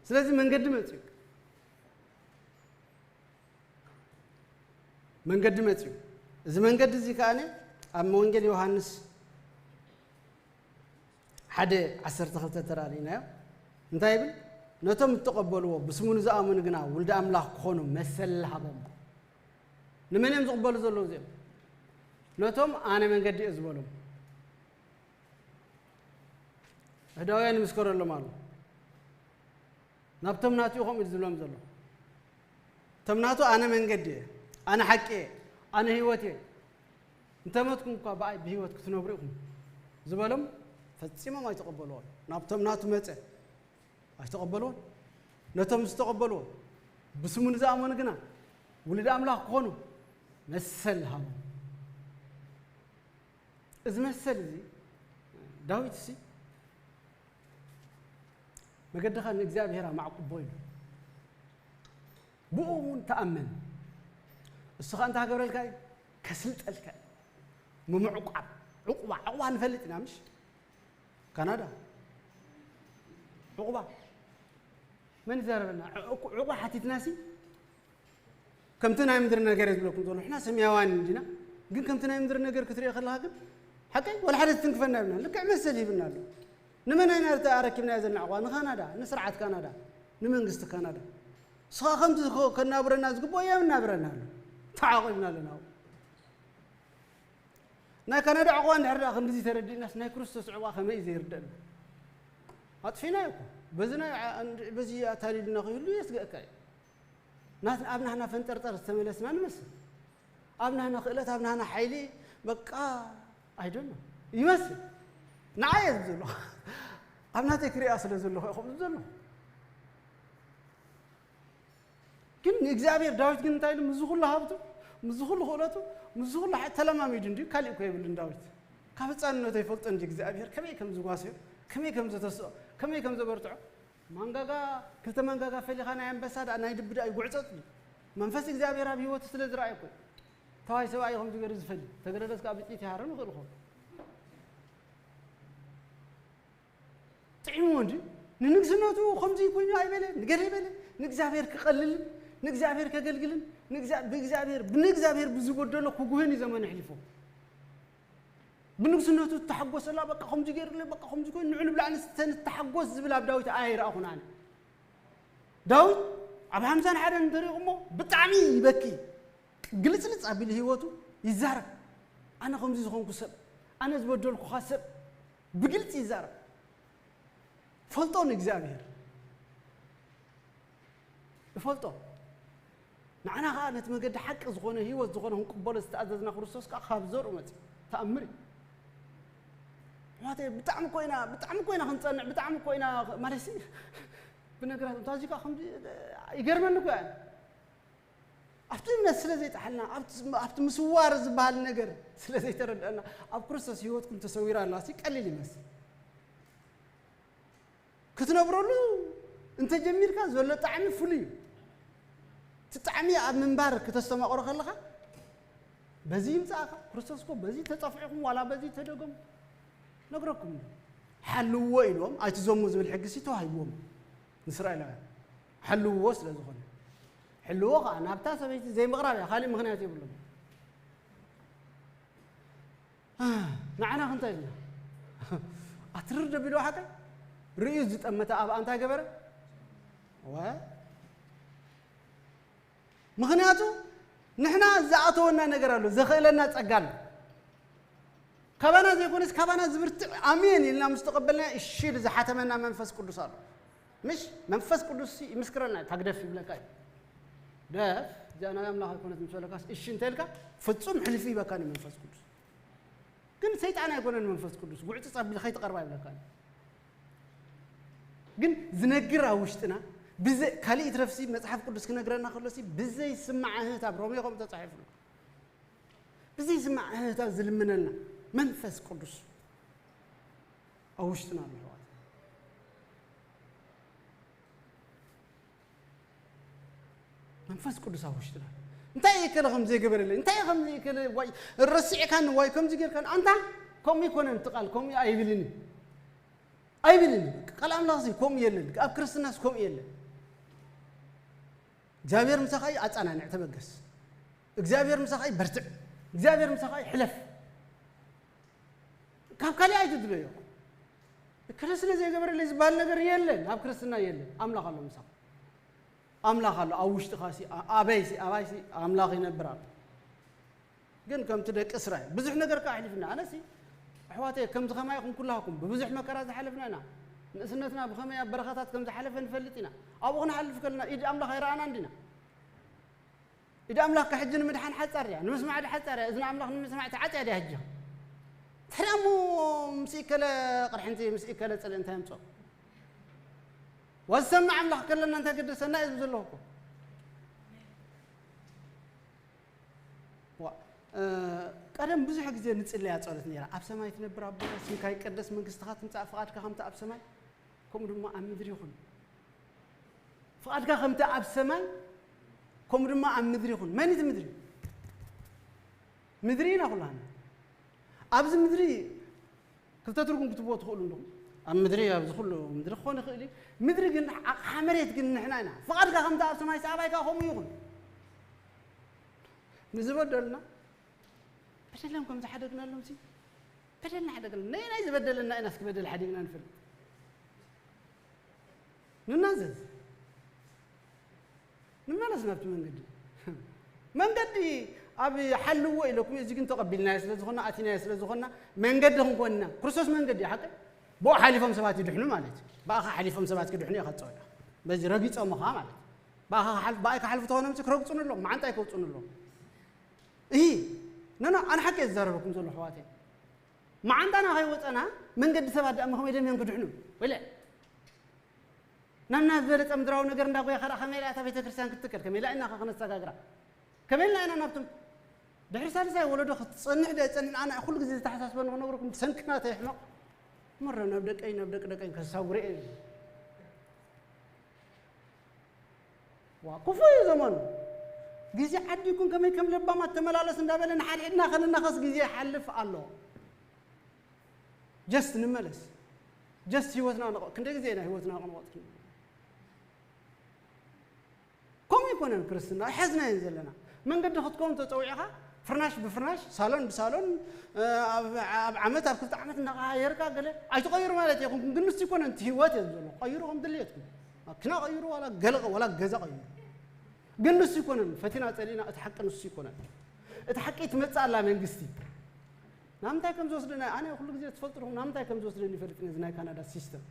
ስለዚ መንገዲ መጽዩ። መንገዲ መጽዩ። እዚ መንገዲ እዚ ከኣ ኣብ ወንጌል ዮሃንስ ሓደ ዓሰርተ ክልተ ተራእናዮ እንታይ ይብል? ነቶም እተቐበልዎ ብስሙ ንዝኣመኑ ግና ውልደ ኣምላኽ ክኾኑ መሰል ሃቦም። ንመን እዮም ዝቕበሉ ዘለዉ እዚኦም? ነቶም ኣነ መንገዲ እየ ዝበሎም። እህዳውያን ይምስከረሎም ኣሎ። ናብቶም ናቱ ኢኹም እዩ ዝብሎም ዘሎ። እቶም ናቱ ኣነ መንገዲ እየ፣ ኣነ ሓቂ እየ፣ ኣነ ህይወት እየ፣ እንተመትኩም እኳ ብኣይ ብህይወት ክትነብሩ ኢኹም ዝበሎም ፈጺሞም ኣይተቐበልዎን። ናብቶም ናቱ መጸ ኣይተቐበልዎን። ነቶም ዝተቐበልዎ ብስሙ ንዝኣመኑ ግና ውሉድ ኣምላኽ ክኾኑ መሰል ሃቦም። እዚ መሰል እዚ ዳዊት ሲ መገድኻ ንእግዚኣብሔር ኣማዕቁቦ ኢሉ። ብኡ እውን ተኣመን። እሱ ኸኣ እንታይ ክገብረልካ እዩ? ከስልጠልካ እዩ። ምምዕቋብ፣ ዕቑባ፣ ዕቑባ ንፈልጥ ኢና ምሽ? ካናዳ ዕቑባ መን ይዛረበና? ዕቑ-፣ ዕቑባ ሓቲትናሲ ከምቲ ናይ ምድሪ ነገር እየ ዝብለኩም ዘሎ። ንሕና ሰማያውያን እንዲና፣ ግን ከምቲ ናይ ምድሪ ነገር ክትሪኦ ከለኻ ግን ሓቀይ ወላ ሓደ ዝትንክፈና የብልና። ልክዕ መሰል ሂብና ኣሎ። ንመን ኢና ኣረኪብናዮ ዘለና ዕቑባ? ንካናዳ፣ ንስርዓት ካናዳ፣ ንመንግስቲ ካናዳ። ንሱ ኸኣ ከምቲ ከ-፣ ከናብረና ዝግብኦ የናብረና ኣሎ። ተዓቒብና ኣለና ኣብኡ። ናይ ካናዳ ዕቑባ እንድሕር ደኣ ክንድዚ ተረዲእናስ ናይ ክርስቶስ ዕቑባ ከመይ እዩ ዘይርደእና? ኣጥፊናዮ እኮ። በዚ ናይ ዓ-፣ በዚ ኣታሊልና ከይህሉ የስግአካ እዩ። ናት-፣ ኣብ ናህና ፈንጠርጠር ዝተመለስና ንመስል። ኣብ ናህና ክእለት፣ ኣብ ናህና ሓይሊ፣ በቃ፣ I don't know። ይመስል። ንዓይ እየ ዝብል ዘለኹ። ኣብ ናተይ ክሪኣ ስለ ዘለኹ እየ ከምኡ ዝብል ዘለኹ። ግን ንእግዚኣብሔር፣ ዳዊት ግን እንታይ ኢሉ? ምስዚ ኩሉ ሃብቱ፣ ምስዚ ኩሉ ክእለቱ፣ ምስዚ ኩሉ ሓ-፣ ተለማሚዱ እንድዩ፣ ካሊእ እኮ የብሉን ዳዊት። ካብ ህፃንነቱ ይፈልጦ እንድዩ እግዚኣብሔር ከመይ ከም ዝጓስዮ፣ ከመይ ከም ዘተስኦ፣ ከመይ ከም ዘበርትዖ። ማንጋጋ፣ ክልተ ማንጋጋ ፈሊኻ ናይ ኣንበሳ ደኣ ናይ ድቢ ደኣ ይጉዕጸጽ ድዩ? መንፈስ እግዚኣብሔር ኣብ ህይወቱ ስለ ዝረኣየ እኮ እዩ። ተዋይ ሰብኣይ ከምዚ ገይሩ ዝፈሊ፣ ተገደደስ ከኣ ብጥይት ይሃርም ይኽእል ይኸውን። ጥዒምዎ እንድዩ። ንንግስነቱ ከምዚ ኮይኑ ኣይበለ፣ ንገለ ኣይበለ። ንእግዚኣብሔር ክቐልልን ንእግዚኣብሔር ከገልግልን ንእግዚኣ-፣ ብእግዚኣብሔር፣ ብንእግዚኣብሔር ብዝጎደሎ ክጉህን እዩ ዘመኑ ኣሕሊፉ። ብንግስነቱ እተሓጎሰላ፣ በቃ ከምዚ ገይሩለይ፣ በቃ ከምዚ ኮይኑ፣ ንዑ ንብላዕ ንስተ ንተሓጎስ ዝብል ኣብ ዳዊት ኣይረኣኹን ኣነ። ዳዊት ኣብ ሓምሳን ሓደን እንተሪእኹሞ ብጣዕሚ ይበኪ። ግልጽልጽ ኣቢሉ ህይወቱ ይዛረብ። ኣነ ከምዚ ዝኾንኩ ሰብ፣ ኣነ ዝበደልኩኻ ሰብ፣ ብግልጺ ይዛረብ። ፈልጦ ንእግዚኣብሔር። ይፈልጦ። ንዓና ኸኣ ነቲ መገዲ ሓቂ ዝኾነ ህይወት ዝኾነ ክንቅበሎ ዝተኣዘዝና ክርስቶስ ከኣ ካብ ዘርኡ መጽእ። ተኣምር እዩ። ኣሕዋተይ፣ ብጣዕሚ እኮ ኢና፣ ብጣዕሚ እኮ ኢና ክንጸንዕ፣ ብጣዕሚ እኮ ኢና፣ ማለትሲ፣ ብነገራት፣ እንታይ እዚ ከኣ ከምዚ፣ ይገርመኒ እኮ እያ። ኣብቲ እምነት ስለ ዘይጠሓልና፣ ኣብቲ፣ ኣብቲ ምስዋር ዝበሃል ነገር ስለ ዘይተረድአና፣ ኣብ ክርስቶስ ህይወትኩም ተሰዊራ ኣላ፣ እሲ ቀሊል ይመስል። ክትነብረሉ እንተጀሚርካ ዘሎ ጣዕሚ ፍሉይ እዩ። እቲ ጣዕሚ ኣብ ምንባር ክተስተማቕሮ ከለኻ፣ በዚ ይምጻእካ፣ ክርስቶስ እኮ በዚ ተጸፍዕኹም፣ ዋላ በዚ ተደገሙ። ነግረኩም እንዶ። ሓልዎ ኢልዎም ኣይትዘሙ ዝብል ሕጊ ሲ ተዋሂብዎም ንእስራኤላውያን። ሓልዎ ስለ ዝኾነ። ሕልዎ ኸኣ ናብታ ሰበይቲ ዘይምቕራብ እያ፣ ካሊእ ምኽንያት የብሉን። ንዓና ክንታይ ኢልና? ኣትርር ደቢሉ ሓቀ ርእዩ ዝጠመተ ኣብኣ እንታይ ገበረ? ወ-፣ ምኽንያቱ ንሕና ዝኣተወና ነገር ኣሎ፣ ዘኽእለና ጸጋ ኣሎ። ካባና ዘይኮነስ ካባና ዝብርትዕ ኣሜን ኢልና ምስ ተቐበልና እሺ ኢሉ ዝሓተመና መንፈስ ቅዱስ ኣሎ። ምሽ መንፈስ ቅዱስ ይምስክረልና እዩ፣ ታግደፍ ይብለካ እዩ። ደፍ፣ እዚኣ ናይ ኣምላኽ ኣይኮነት ምስ በለካስ እሺ እንተ ኢልካ ፍጹም ሕልፊ ይበካ እዩ መንፈስ ቅዱስ። ግን ሰይጣን ኣይኮነን መንፈስ ቅዱስ፣ ጉዕጽጽ ኣቢሉ ከይትቐርባ ይብለካ እዩ። ግን ዝነግር ኣብ ውሽጥና፣ ብዘ-፣ ካልእ ይትረፍሲ መጽሓፍ ቅዱስ ክነግረና ከሎሲ ብዘይስማዕ እህት ኣብ ሮሜ ከምኡ ተጻሒፉ ኣሎ። ብዘይስማዕ እህት ኣብ ዝልምነልና መንፈስ ቅዱስ ኣብ ውሽጥና ኣሎ ኣሕዋት። መንፈስ ቅዱስ ኣብ ውሽጥና። እንታይ እየ ከለ ከም ዘይገበረለይ? እንታይ እየ ከም ዘይከለ ዋይ ረሲዕካኒ ዋይ ከምዚ ጌርካኒ? ኣንታ ከምኡ ይኮነን እቲ ቃል፣ ከምኡ ኣይብልን እዩ። ኣይብልን እዩ። ቃል ኣምላኽ እዚ ከምኡ የለን። ኣብ ክርስትናስ ከምኡ የለን። እግዚኣብሔር ምሳኻ እዩ፣ ኣጸናንዕ፣ ተበገስ። እግዚኣብሔር ምሳኻ እዩ፣ በርትዕ። እግዚኣብሔር ምሳኻ እዩ፣ ሕለፍ። ካብ ካልእ ኣይትድለዮ። እከለ ስለ ዘይገበረለይ ዝበሃል ነገር የለን፣ ኣብ ክርስትና የለን። ኣምላኽ ኣሎ ምሳኻ። ኣምላኽ ኣሎ ኣብ ውሽጥኻ ሲ፣ ኣ-፣ ኣበይ ሲ፣ ኣባይ ሲ፣ ኣምላኽ ይነብር ኣሎ። ግን ከምቲ ደቂ እስራኤል ብዙሕ ነገር ከኣ ኣሕሊፍና። ኣነሲ ኣሕዋተይ ከምዚ ከማይ ኢኹም ኩላኩም ብብዙሕ መከራ ዝሓለፍና ኢና። ንእስነትና ብኸመይ ኣብ በረኻታት ከም ዝሓለፈ ንፈልጥ ኢና። ኣብኡ ክንሓልፍ ከለና ኢድ ኣምላኽ ኣይረኣናን ዲና? ኢድ ኣምላኽ ከ ሕጂ ንምድሓን ሓጻር እያ፣ ንምስማዕ ዶ ሓጻር እያ? እዝኒ ኣምላኽ ንምስማዕ ተዓጽያ ድያ ሕጂ? ድሕሪኣ እሞ ምስ ኢከለ ቅርሕንቲ፣ ምስ ኢከለ ጽልኢ እንታይ የምጽኦ? ወዝሰምዕ ኣምላኽ ከለና እንታይ ገደሰና እየ ዝብል ዘለኹ እኮ። ዋ፣ እ፣ ቀደም ብዙሕ ግዜ ንጽለያ ጸሎት ነይራ። ኣብ ሰማይ ትነብር ኣቦና፣ ስምካ ይቀደስ፣ መንግስትኻ ትምጻእ፣ ፍቓድካ ከምቲ ኣብ ሰማይ ከምኡ ድማ ኣብ ምድሪ ይኹን። ፍቓድካ ከምቲ ኣብ ሰማይ ከምኡ ድማ ኣብ ምድሪ ይኹን። መን እቲ ምድሪ? ምድሪ ኢና ኩላህና። ኣብዚ ምድሪ ክልተ ትርጉም ክትብዎ ትኽእሉ ኣለኹም። ኣብ ምድሪ፣ ኣብዚ ኩሉ ምድሪ ክኾን ይኽእል እዩ። ምድሪ ግን፣ ኣቕሓ መሬት ግን ንሕና ኢና። ፍቓድካ ከምቲ ኣብ ሰማይ፣ ሰኣባይካ ከምኡ ይኹን ንዝበደሉና። በደሎም ከም ዝሓደግናሎም ሲ በደልና ሓደግና። ነየናይ ዝበደለና ኢና እስኪ በደል ሓዲግና ንፈልጥ? ንናዘዝ። ንመለስ ናብቲ መንገዲ። መንገዲ ኣብ ሓልዎ ኢለኩም እዚ ግን ተቐቢልናዮ ስለ ዝኾንና ኣቲናዮ ስለ ዝኾንና መንገዲ ክንኮንና ክርስቶስ መንገዲ እዩ ሓቂ። ብኡ ሓሊፎም ሰባት ይድሕኑ ማለት እዩ። ብኣኻ ሓሊፎም ሰባት ክድሕኑ ኢኻ ትጸውዕ። በዚ ረጊጾምኻ ማለት እዩ። ብኣኻ ክሓል- ብኣይ ክሓልፉ ተኾኖም ክረግጹን ኣለዎም፣ መዓንጣ ኣይከውጹን ኣለዎም። እሂ ነና ኣነ ሓቂ እየ ዝዛረበኩም ዘሎ ኣሕዋተይ። መዓንጣና ከይወፀና መንገዲ ሰባት ደኣ ከመይ ደም እዮም ክድሕኑ ወለ ናና ዝበለፀ ምድራዊ ነገር እንዳጎያ ከዳ ከመይ ኢላ እታ ቤተክርስትያን ክትትከል ከመይ ኢላ ኢና ከነሰጋግራ ከመይ ኢልና ኢና ናብቶም ድሕሪ ሳልሳይ ወለዶ ክትፀንሕ ደ ፀንሕ ኣነ ኩሉ ግዜ ዝተሓሳስበ ንክነግረኩም ብሰንክና ተይሕመቕ መረ ናብ ደቀይ ናብ ደቂ ደቀይ ከሳጉረ እየ ዋ ክፉ እዩ ዘመኑ ግዜ ዓዲኩም ከመይ ከም ለባማት ተመላለስ እንዳበለ ንሓድሕድና ከነናኸስ ግዜ ይሓልፍ ኣሎ ጀስት ንመለስ ጀስት ህይወትና ንቐ ክንደይ ግዜ ኢና ህይወትና ክንቆጥ ከምኡ ኣይኮነን ክርስትና ኣይሓዝናየን ዘለና መንገዲ ክትከውን ተፀዊዕኻ ፍርናሽ ብፍርናሽ ሳሎን ብሳሎን ኣብ ዓመት ኣብ ክልተ ዓመት እናቀያየርካ ገለ ኣይትቀይሩ ማለት የኹም ግን ንሱ ይኮነ እቲ ህይወት እየ ዘሎ ቀይሩ ከም ድልየትኩም መኪና ቀይሩ ዋላ ገለ ዋላ ገዛ ቀይሩ ግን ንሱ ይኮነን ፈቲና ፀሊእና እቲ ሓቂ ንሱ ይኮነን እቲ ሓቂ ትመፅእ ኣላ መንግስቲ ናምንታይ ከም ዝወስደና ኣነ ኩሉ ግዜ ትፈልጡ ዲኹም ናምንታይ ከም ዝወስደኒ ይፈልጥ ነዚ ናይ ካናዳ ሲስተም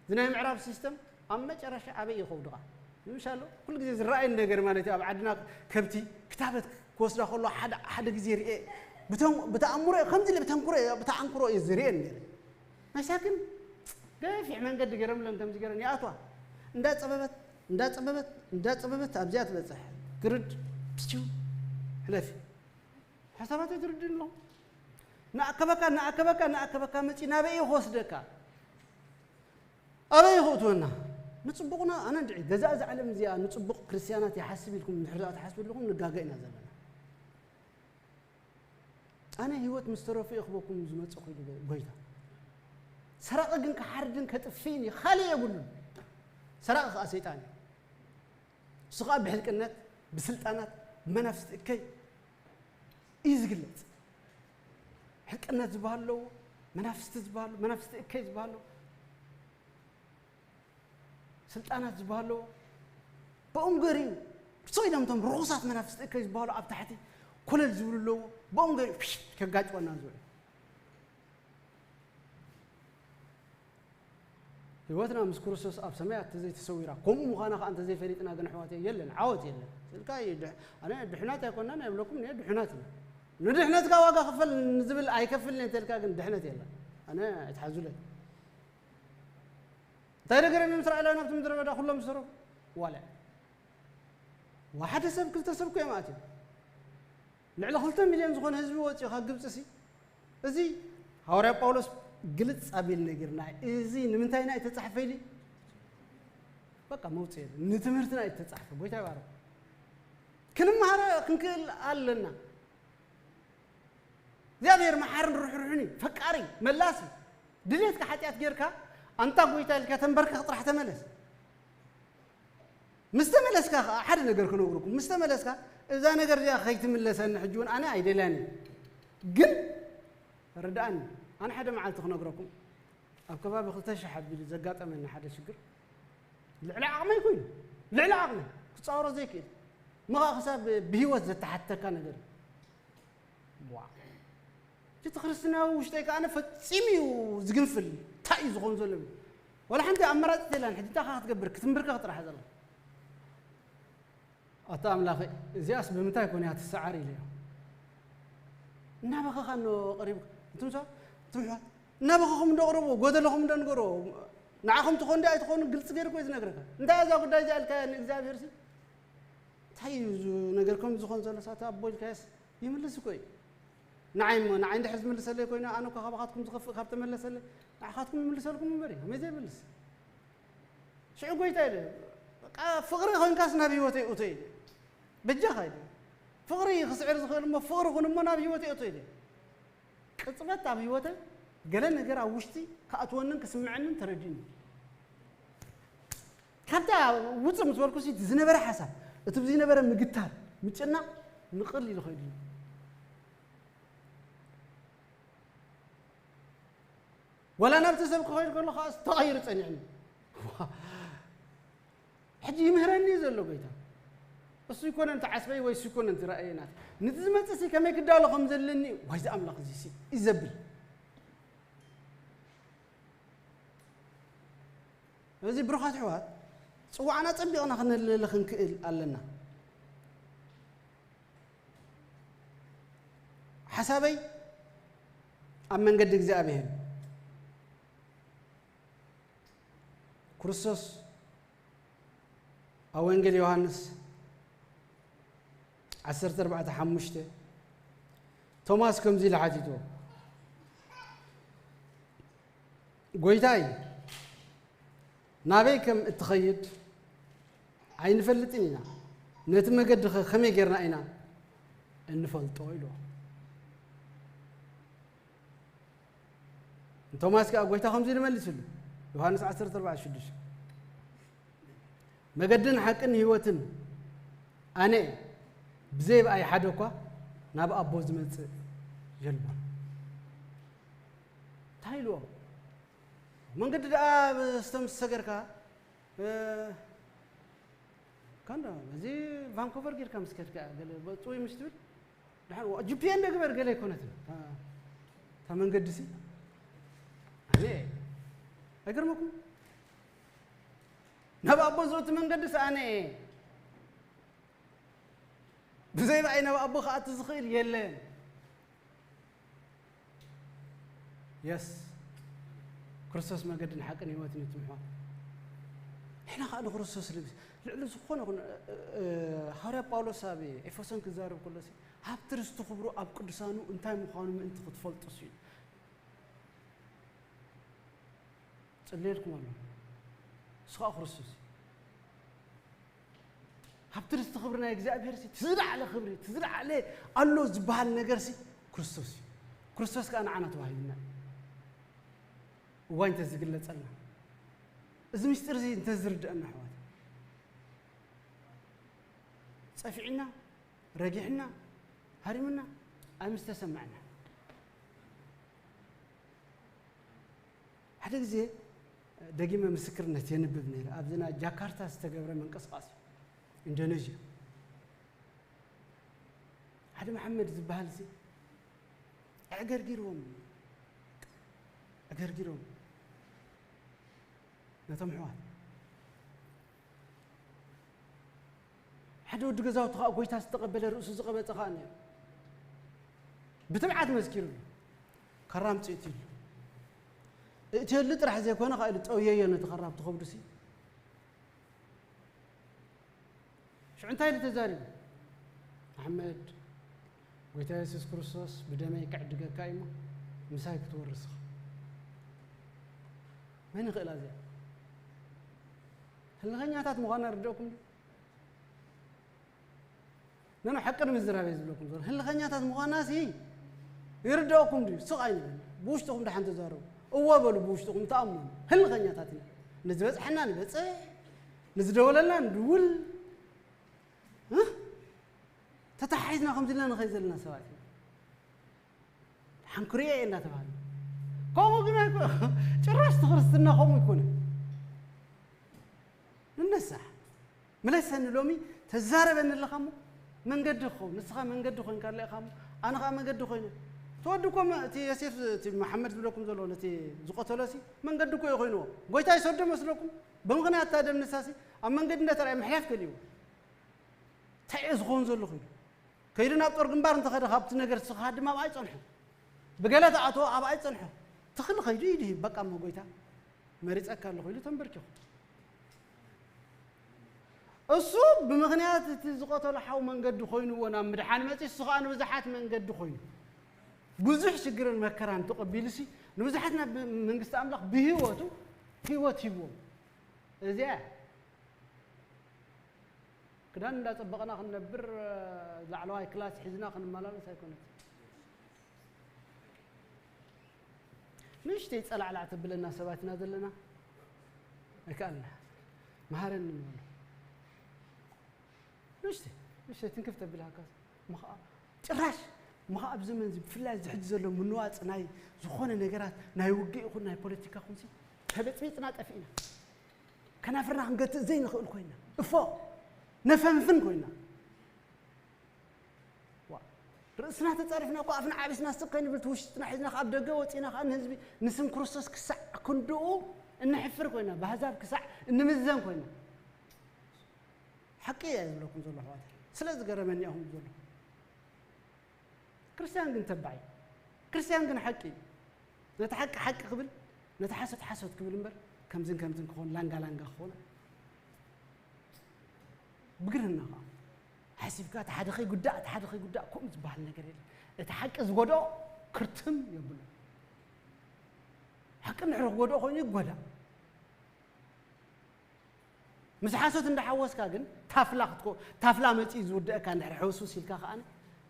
እዚ ናይ ምዕራብ ሲስተም ኣብ መጨረሻ ኣበይ እዩ ከውድቓ ንምሻሎ ኩሉ ግዜ ዝረኣየኒ ነገር ማለት እዩ ኣብ ዓድና ከብቲ ክታበት ክወስዳ ከሎ ሓደ ሓደ ግዜ ርኤ ብተን- ብተኣምሮ እየ ከምዚ ኢለ ብተንክሮ እየ- ብተኣንክሮ እየ ዝርኤን ነይረ መሳኪን ገፊሕ መንገዲ ገይሮምለን ከምዚ ገይረን ይኣትዋ እንዳፀበበት እንዳፀበበት እንዳፀበበት ኣብዚኣ ትበፅሕ ግርድ ብስቲው ሕለፊ ሓሳባተይ ትርድእኒ ኣለኹ ንኣከበካ ንኣከበካ ንኣከበካ መፂ ናበይ እዩ ክወስደካ ኣበይ ክእትወና ንፅቡቕና ኣነ እንድዒ ገዛ እዚ ዓለም እዚኣ ንፅቡቕ ክርስትያናት ይሓስብ ኢልኩም እንድሕር ደኣ ትሓስቡ ኣለኹም ንጋገ ኢና ዘለና ኣነ ህይወት ምስ ተረፉ ይኽበኩም ዝመፅእ ኮይኑ ጎይታ ሰራቂ ግን ክሓርድን ከጥፍእን እዩ ካልእ የብሉን ሰራቂ ከዓ ሰይጣን እዩ እሱ ከዓ ብሕልቅነት ብስልጣናት ብመናፍስቲ እከይ እዩ ዝግለፅ ሕልቅነት ዝበሃል ኣለዎ መናፍስቲ ዝበሃሉ መናፍስቲ እከይ ዝበሃሉ ስልጣናት ዝበሃሉ ብኦም ገሪኡ ርሶ ኢሎም እቶም ርኹሳት መናፍስቲ እከይ ዝበሃሉ ኣብ ታሕቲ ኮለል ዝብሉ ኣለዎ ብኦም ገሪኡ ከጋጭወና ዝውዕል ህይወትና ምስ ክርስቶስ ኣብ ሰማያት ተዘይተሰዊራ ከምኡ ምዃና ከዓ እንተዘይፈሊጥና ግን ኣሕዋተይ የለን ዓወት የለን ስልካ እዩ ድሕ- ኣነ ድሕናት ኣይኮናን ኣይብለኩም እየ ድሕናት እዩ ንድሕነትካ ዋጋ ክፈል ንዝብል ኣይከፍልን እየ እንተልካ ግን ድሕነት የለን ኣነ ኣይትሓዙለይ እንታይ ደገረኒ እስራኤላውያን ኣብቲ ምድረ በዳ ኩሎም ዝሰረፉ ዋለ ሓደ ሰብ ክልተ ሰብ ኮ እዮም ኣትዮም ልዕሊ ክልተ ሚልዮን ዝኾነ ህዝቢ ወፂኡ ካብ ግብፂ ሲ እዚ ሃዋርያ ጳውሎስ ግልፅ ኣቢል ነጊርና እዚ ንምንታይ ናይ ተፃሕፈ ኢሊ በቃ መውፅእ የለን ንትምህርትና እዩ ተፃሕፈ ጎይታ ይባረክ ክንመሃረ ክንክእል ኣለና እግዚኣብሔር መሓርን ርሕሩሕን እዩ ፈቃሪ መላሲ ድሌትካ ሓጢኣት ጌርካ ኣንታ ጎይታ ኢልካ ተንበርከኽ ጥራሕ ተመለስ ምስ ተመለስካ ከዓ ሓደ ነገር ክነግርኩም ምስ ተመለስካ እዛ ነገር እዚኣ ከይትምለሰኒ ሕጂ እውን ኣነ ኣይደልያን እዩ ግን ርድኣኒ ኣነ ሓደ መዓልቲ ክነግረኩም ኣብ ከባቢ ክልተ ሽሕ ኣቢሉ ዘጋጠመኒ ሓደ ሽግር ልዕሊ ዓቕመይ ኮይኑ ልዕሊ ዓቕመይ ክፃወሮ ዘይክእል ምኻ ክሳብ ብህይወት ዘተሓተካ ነገር እዩ እቲ ክርስትናዊ ውሽጠይ ከዓ ፈፂሙ እዩ ዝግንፍል እንታይ እዩ ዝኾን ዘሎ ዋላ ሓንቲ ኣመራፂት የላን ሕጂ እንታይ ክትገብር ክትንብርከኽ ጥራሕ ዘላ ኣታ ኣምላኸ እዚኣስ ብምንታይ ኮን እያ ትሰዓር ኢለዮ እናበኸኻ ኖ ቀሪቡ እንትምሳ ትምሕዋት እናበኸኹም እንዶ ቅረቡ ጎደለኹም እንዶ ንገሮ ንዓኹም ትኾን ዲ ኣይትኾኑ ግልፂ ገይሩ ኮይ ዝነግረካ እንታይ እዛ ጉዳይ እዚኣ ኢልካያ ንእግዚኣብሔር ሲ እንታይ እዩ እዚ ነገር ከም ዝኾን ዘሎ ሳተ ኣቦ ኢልካያስ ይምልስ እኮ እዩ ንዓይ እሞ ንዓይ እንድሕር ዝምልሰለይ ኮይኑ ኣነ እኮ ካባኻትኩም ዝኸፍእ ካብ ተመለሰለይ ንዓኻትኩም ይምልሰልኩም እምበር እዩ ከመይ ዘይምልስ ሽዑ ጎይታ ኢለ በቃ ፍቕሪ ኮይንካስ ናብ ህይወተይ እቶ ኢለ በጃኻ ኢለ ፍቕሪ ክስዕር ዝኽእል እሞ ፍቕሪ ኩን እሞ ናብ ህይወተይ እቶ ኢለ ቅፅበት ኣብ ህይወተይ ገለ ነገር ኣብ ውሽጢ ክኣትወንን ክስምዐንን ተረዲእኒ ካብታ ውፅእ ምስ በልኩ ዝነበረ ሓሳብ እቲ ዝነበረ ምግታር ምጭናቕ ንቕል ኢሉ ኸይዱ ዋላ ናብቲ ሰብ ክኸይድ ከሎ ከዓ ተቐይሩ ፀኒዕኒ ሕጂ ይምህረኒ እዩ ዘሎ ጎይታ እሱ ይኮነን ተዓስበይ ወይ እሱ ይኮነን ትረኣየ ናት። ነቲ ዝመጽእ ሲ ከመይ ክዳሎ ከም ዘለኒ፣ ዋይ፣ እዚ ኣምላኽ እዚ ሲ እዩ ዘብል። እዚ ብሩኻት ኣሕዋት፣ ጽዋዕና ጸቢቕና ክነልዕል ክንክእል ኣለና። ሓሳበይ ኣብ መንገዲ እግዚኣብሔር። ክርስቶስ ኣብ ወንጌል ዮሃንስ ዓሰርተ ኣርባዕተ ሓሙሽተ ቶማስ ከምዚ ኢሉ ሓቲትዎ፣ "ጎይታይ፣ ናበይ ከም እትኸይድ ኣይንፈልጥን ኢና፣ ነቲ መገዲ ኸ ከመይ ጌርና ኢና እንፈልጦ?" ኢልዎ። ቶማስ ከኣ ጎይታ ከምዚ ኢሉ መሊስሉ፣ ዮሃንስ ዓሰርተ ኣርባዕተ ሽዱሽተ፣ "መገድን ሓቅን ህይወትን ኣነ እየ፣ ብዘይ ብኣይ ሓደ እኳ ናብ ኣቦ ዝመጽእ የልቦን።" እንታይ ኢልዎ? መንገዲ ደኣ ብስተም ዝሰገርካ፣ እ፣ ካንዳ፣ በዚ ቫንኮቨር ጌርካ ምስ ከድካ፣ ገለ በ-፣ ጥውይ ምስ ትብል፣ ደሓን፣ ዋ-፣ ጂ ፒ ኤን ዶ ግበር፣ ገለ ኣይኮነትን። እታ፣ እታ መንገዲ ሲ፣ ኣነ፣ ኣይገርመኩም? ናብ ኣቦ ዘእቱ መንገዲ ሲ ኣነ እየ። ብዘይ ብኣይ ናብ ኣቦ ክኣቱ ዝኽእል የለን። የስ፣ ክርስቶስ መገድን ሓቅን ህይወትን እዩ ትምሕዋት። ንሕና ከዓ ንክርስቶስ ልብ-፣ ልዕሊ ዝኾነ ይኹን፣ እ፣ እ፣ ሃዋርያ ጳውሎስ ኣብ ኤፌሶን ክዛረብ ከሎ ሲ፣ "ሃብቲ ርስቲ ክብሩ ኣብ ቅዱሳኑ እንታይ ምዃኑ ምእንቲ ክትፈልጡ ሲ" ኢሉ። ጽልየልኩም ኣሎ። እሱ ከዓ ክርስቶስ እዩ። ሃብቲ ርስቲ ክብሪ ናይ እግዚኣብሔር ሲ፣ እቲ ዝለዓለ ክብሪ፣ እቲ ዝለዓለ ኣሎ ዝበሃል ነገር ሲ ክርስቶስ እዩ። ክርስቶስ ከዓ ንዓና ተዋሂብና እዩ። እዋይ እንተዝግለጸልና። እዚ ምስጢር እዚ እንተዝርድአና ኣሕዋት። ጸፊዕና፣ ረጊሕና፣ ሃሪምና፣ ኣይምስተሰማዕና። ሓደ ግዜ ደጊመ ምስክርነት የንብብ ነይረ። ኣብዚ ናይ ጃካርታ ዝተገብረ ምንቅስቃስ እዩ። ኢንዶኔዥያ። ሓደ መሓመድ ዝበሃል ሲ፣ ዕገርጊርዎም፣ ዕገርጊርዎም ነቶም ኣሕዋት። ሓደ ወዲ ገዛውቲ ኸኣ ጐይታ ዝተቐበለ ርእሱ ዝቐበጸ ኸኣ ነይሩ። ብትብዓት መስኪሩሉ። ካራ ኣምጽእ እትይሉ። እእትየሉ ጥራሕ ዘይኮነ ኸኣ ኢሉ ጠውየዮ ነቲ ካራ ኣብቲ ኸብዱሲ። ሽዑ እንታይ ኢሉ ተዛሪቡ? ኣሕመድ፣ ጐይታ የሱስ ክርስቶስ ብደመይ ክዕድገካ እዩ እሞ ምሳይ ክትወርስ ኢኻ። መን ይኽእላ እዚኣ? ህልኸኛታት ምዃና ርድኦኩም ድዩ? ነኖ ሓቂ ንምዝራብ እየ ዝብለኩም ዘሎ። ህልኸኛታት ምዃናሲ ይርድኦኩም ድዩ? ስቕ ኣይንበል። ብውሽጥኹም ደሓን ተዛረቡ። እወ በሉ ብውሽጥኹም ተኣመኑ። ህልኸኛታት ኢና። ንዝበጽሐና ንበጽሕ፣ ንዝደወለልና ንድውል። እ? ተተሓሒዝና ከምዚ ኢልና ንኸይድ ዘለና ሰባት ኢና። ሓንክርዮ እየ እናተባህለ። ከምኡ ግን ኣይኮ-፣ ጭራሽ እቲ ክርስትና ከምኡ ኣይኮነን። ንነሳሕ። ምለሰኒ ሎሚ ተዛረበኒ ኣለኻ እሞ መንገዲ ክኸውን። ንስኻ መንገዲ ኮይንካ ኣለኻ እሞ ኣነ ኸኣ መንገዲ ኮይነ። እቲ ወዲ እኮ መ-፣ እቲ ዮሴፍ፣ እቲ መሓመድ ዝብለኩም ዘሎ ነቲ ዝቐተሎሲ መንገዲ እኮ እዩ ኮይንዎ። ጎይታ ይሰዶ መስለኩም? ብምኽንያት እታ ደም ንሳሲ ኣብ መንገዲ እንዳተራእየ ምሕያት ከልእዎ። እንታይ እየ ዝኸውን ዘለኹ ኢሉ። ከይዱ ናብ ጦር ግንባር እንተኸደ ካብቲ ነገር ስኻ ድማ ኣብኣ ይጸንሖ። ብገለ ተኣትዎ ኣብኣ ይጸንሖ። ትኽሊ ከይዱ ኢዱ ይህብ። በቃ እሞ ጎይታ መሪጸካ ኣለኹ ኢሉ ተንበርኪኹ። እሱ ብምኽንያት እቲ ዝቐተሎ ሓው መንገዲ ኮይንዎ ናብ ምድሓን መጺኡ፣ እሱ ኸኣ ንብዙሓት መንገዲ ኮይኑ። ብዙሕ ሽግርን መከራን ተቐቢሉሲ ንብዙሓት ናብ መንግስቲ ኣምላኽ ብህይወቱ ህይወት ሂብዎም። እዚኣ ክዳን እንዳጸበቕና ክንነብር፣ ላዕለዋይ ክላስ ሒዝና ክንመላለስ ኣይኮነትን። ንእሽተይ ጸላዕላዕ ተብለና ሰባት ኢና ዘለና። ኣይከኣልና። መሃረኒ ንበሎ። ንእሽተይ፣ ንእሽተይ ትንክፍ ተብልሃካ። ምኸኣ፣ ጭራሽ፣ ምኸኣ ኣብ ዘመን እዚ ብፍላይ እዚ ሕጂ ዘሎ ምንዋጽ ናይ ዝኾነ ነገራት፣ ናይ ውግእ ይኹን ናይ ፖለቲካ ይኹንሲ፣ ተበጽቢጽና ጠፊእና። ከናፍርና ክንገትእ ዘይንኽእል ኮይና። እፎ፣ ነፈንፍን ኮይና። ርእስና ተጻሪፍና እኮ ኣፍና ዓቢስና ስቕ ከይንብል እቲ ውሽጥና ሒዝና ኣብ ደገ ወጺና ከኣ ንህዝቢ ንስም ክርስቶስ ክሳዕ ክንድኡ እንሕፍር ኮይና፣ ብኣህዛብ ክሳዕ እንምዘን ኮይና። ሓቂ እየ ዝብለኩም ዘለኹ ኣሕዋተይ። ስለ ዝገረመኒ እየ ከምኡ ዘለኹ። ክርስትያን ግን ተባዕ እዩ። ክርስትያን ግን ሓቂ እዩ። ነቲ ሓቂ ሓቂ ክብል፣ ነቲ ሓሶት ሓሶት ክብል እምበር፣ ከምዝን ከምዝን ክኾን፣ ላንጋ ላንጋ ክኾን። ብግርህና ኸዓ ሓሲብካ፣ እቲ ሓደ ከይጉዳእ፣ እቲ ሓደ ከይጉዳእ፣ ከምኡ ዝበሃል ነገር የለን። እቲ ሓቂ ዝጎድኦ ክርትም የብሉ። ሓቂ እንድሕር ክጎድኦ ኮይኑ ይጎዳእ። ምስ ሓሶት እንዳሓወስካ ግን ታፍላ ክትኮ-፣ ታፍላ መጺኡ ዝውድአካ እንድሕር ሕውስውስ ኢልካ ከኣ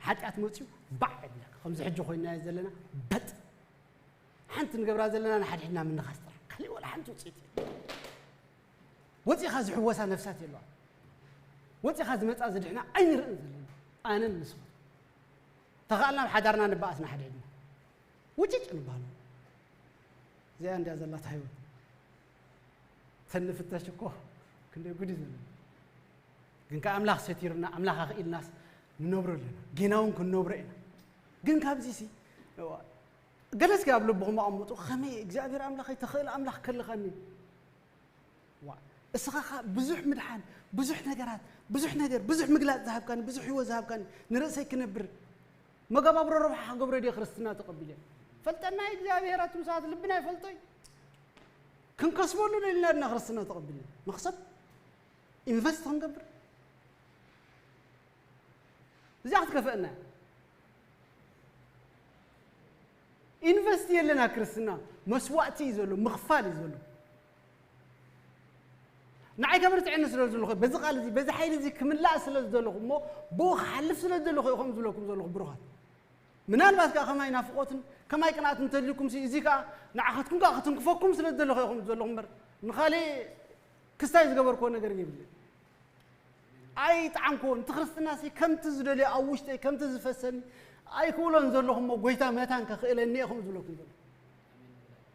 ሓጢኣት መጺኡ ባዕ ይብለካ። ከምዚ ሕጂ ኮይናዮ ዘለና በጥ። ሓንቲ ንገብራ ዘለና ንሓድሕድና ምንኻስ ጥራሕ። ካሊእ ወላ ሓንቲ ውጽኢት የለን። ወጺኻ ዝሕወሳ ነፍሳት የለዋን። ወጺኻ ዝመጻ ዝድሕና ኣይንርእን ዘለና። ኣነን ንስኹም። ተኻእልና ኣብ ሓዳርና ንበኣስ ንሓድሕድና። ውጭጭ ንበሃል። እዚኣ እንድያ ዘላታ ህይወት። ተንፍተሽ እኮ ክንደይ ጉድ እዩ ዘለና። ግን ከኣ ኣምላኽ ሰቲሩና፣ ኣምላኽ ኣኽኢልናስ ንነብሮ ኣለና። ጌና እውን ክንነብሮ ኢና። ግን ካብዚ ሲ፣ ገለ እስኪ ኣብ ልብኹም ኣቐምጡ። ከመይ እግዚኣብሔር ኣምላኸይ ተኽእል ኣምላኽ ከልኻኒ። ዋ፣ እስኻ ኸኣ ብዙሕ ምድሓን፣ ብዙሕ ነገራት፣ ብዙሕ ነገር፣ ብዙሕ ምግላጽ ዝሃብካኒ፣ ብዙሕ ህይወት ዝሃብካኒ፣ ንርእሰይ ክነብር መጋባብሮ ረብሓ ክገብሮ ድየ ክርስትና ተቐቢለ? ፈልጠና እግዚኣብሔር ኣቱም ሰባት ልብና ይፈልጦ እዩ። ክንከስበሉ ደሊና ድና ክርስትና ተቐቢልና? መኽሰብ ኢንቨስት ክንገብር እዚኣ ክትከፍአና እያ። ኢንቨስት የለና ክርስትና፣ መስዋእቲ እዩ ዘሎ፣ ምኽፋል እዩ ዘሎ። ንዓይ ከበርትዐኒ ስለ ዝደለኹ፣ በዚ ቃል እዚ፣ በዚ ሓይሊ እዚ ክምላእ ስለ ዝደለኹ እሞ፣ ብኡ ክሓልፍ ስለ ዝደለኹ እየ ከምኡ ዝብለኩም ዘለኹ ብሩኻት። ምናልባት ከኣ ከማይ ናፍቖትን ከማይ ቅንኣት እንተልዩኩም ሲ፣ እዚ ከኣ ንዓኻትኩም ከኣ ክትንክፈኩም ስለ ዝደለኹ እየ ከምኡ ዝብለኹም እምበር፣ ንኻልእ ክስታይ ዝገበርክዎ ነገር የብለይን። ኣይጠዓምክዎን። እቲ ክርስትናሲ ከምቲ ዝደልዮ ኣብ ውሽጠይ ከምቲ ዝፈሰኒ ኣይክብሎን ዘለኹ እሞ፣ ጎይታ መታን ከኽእለኒ እየ ከምኡ ዝብለኩም ዘለኹ።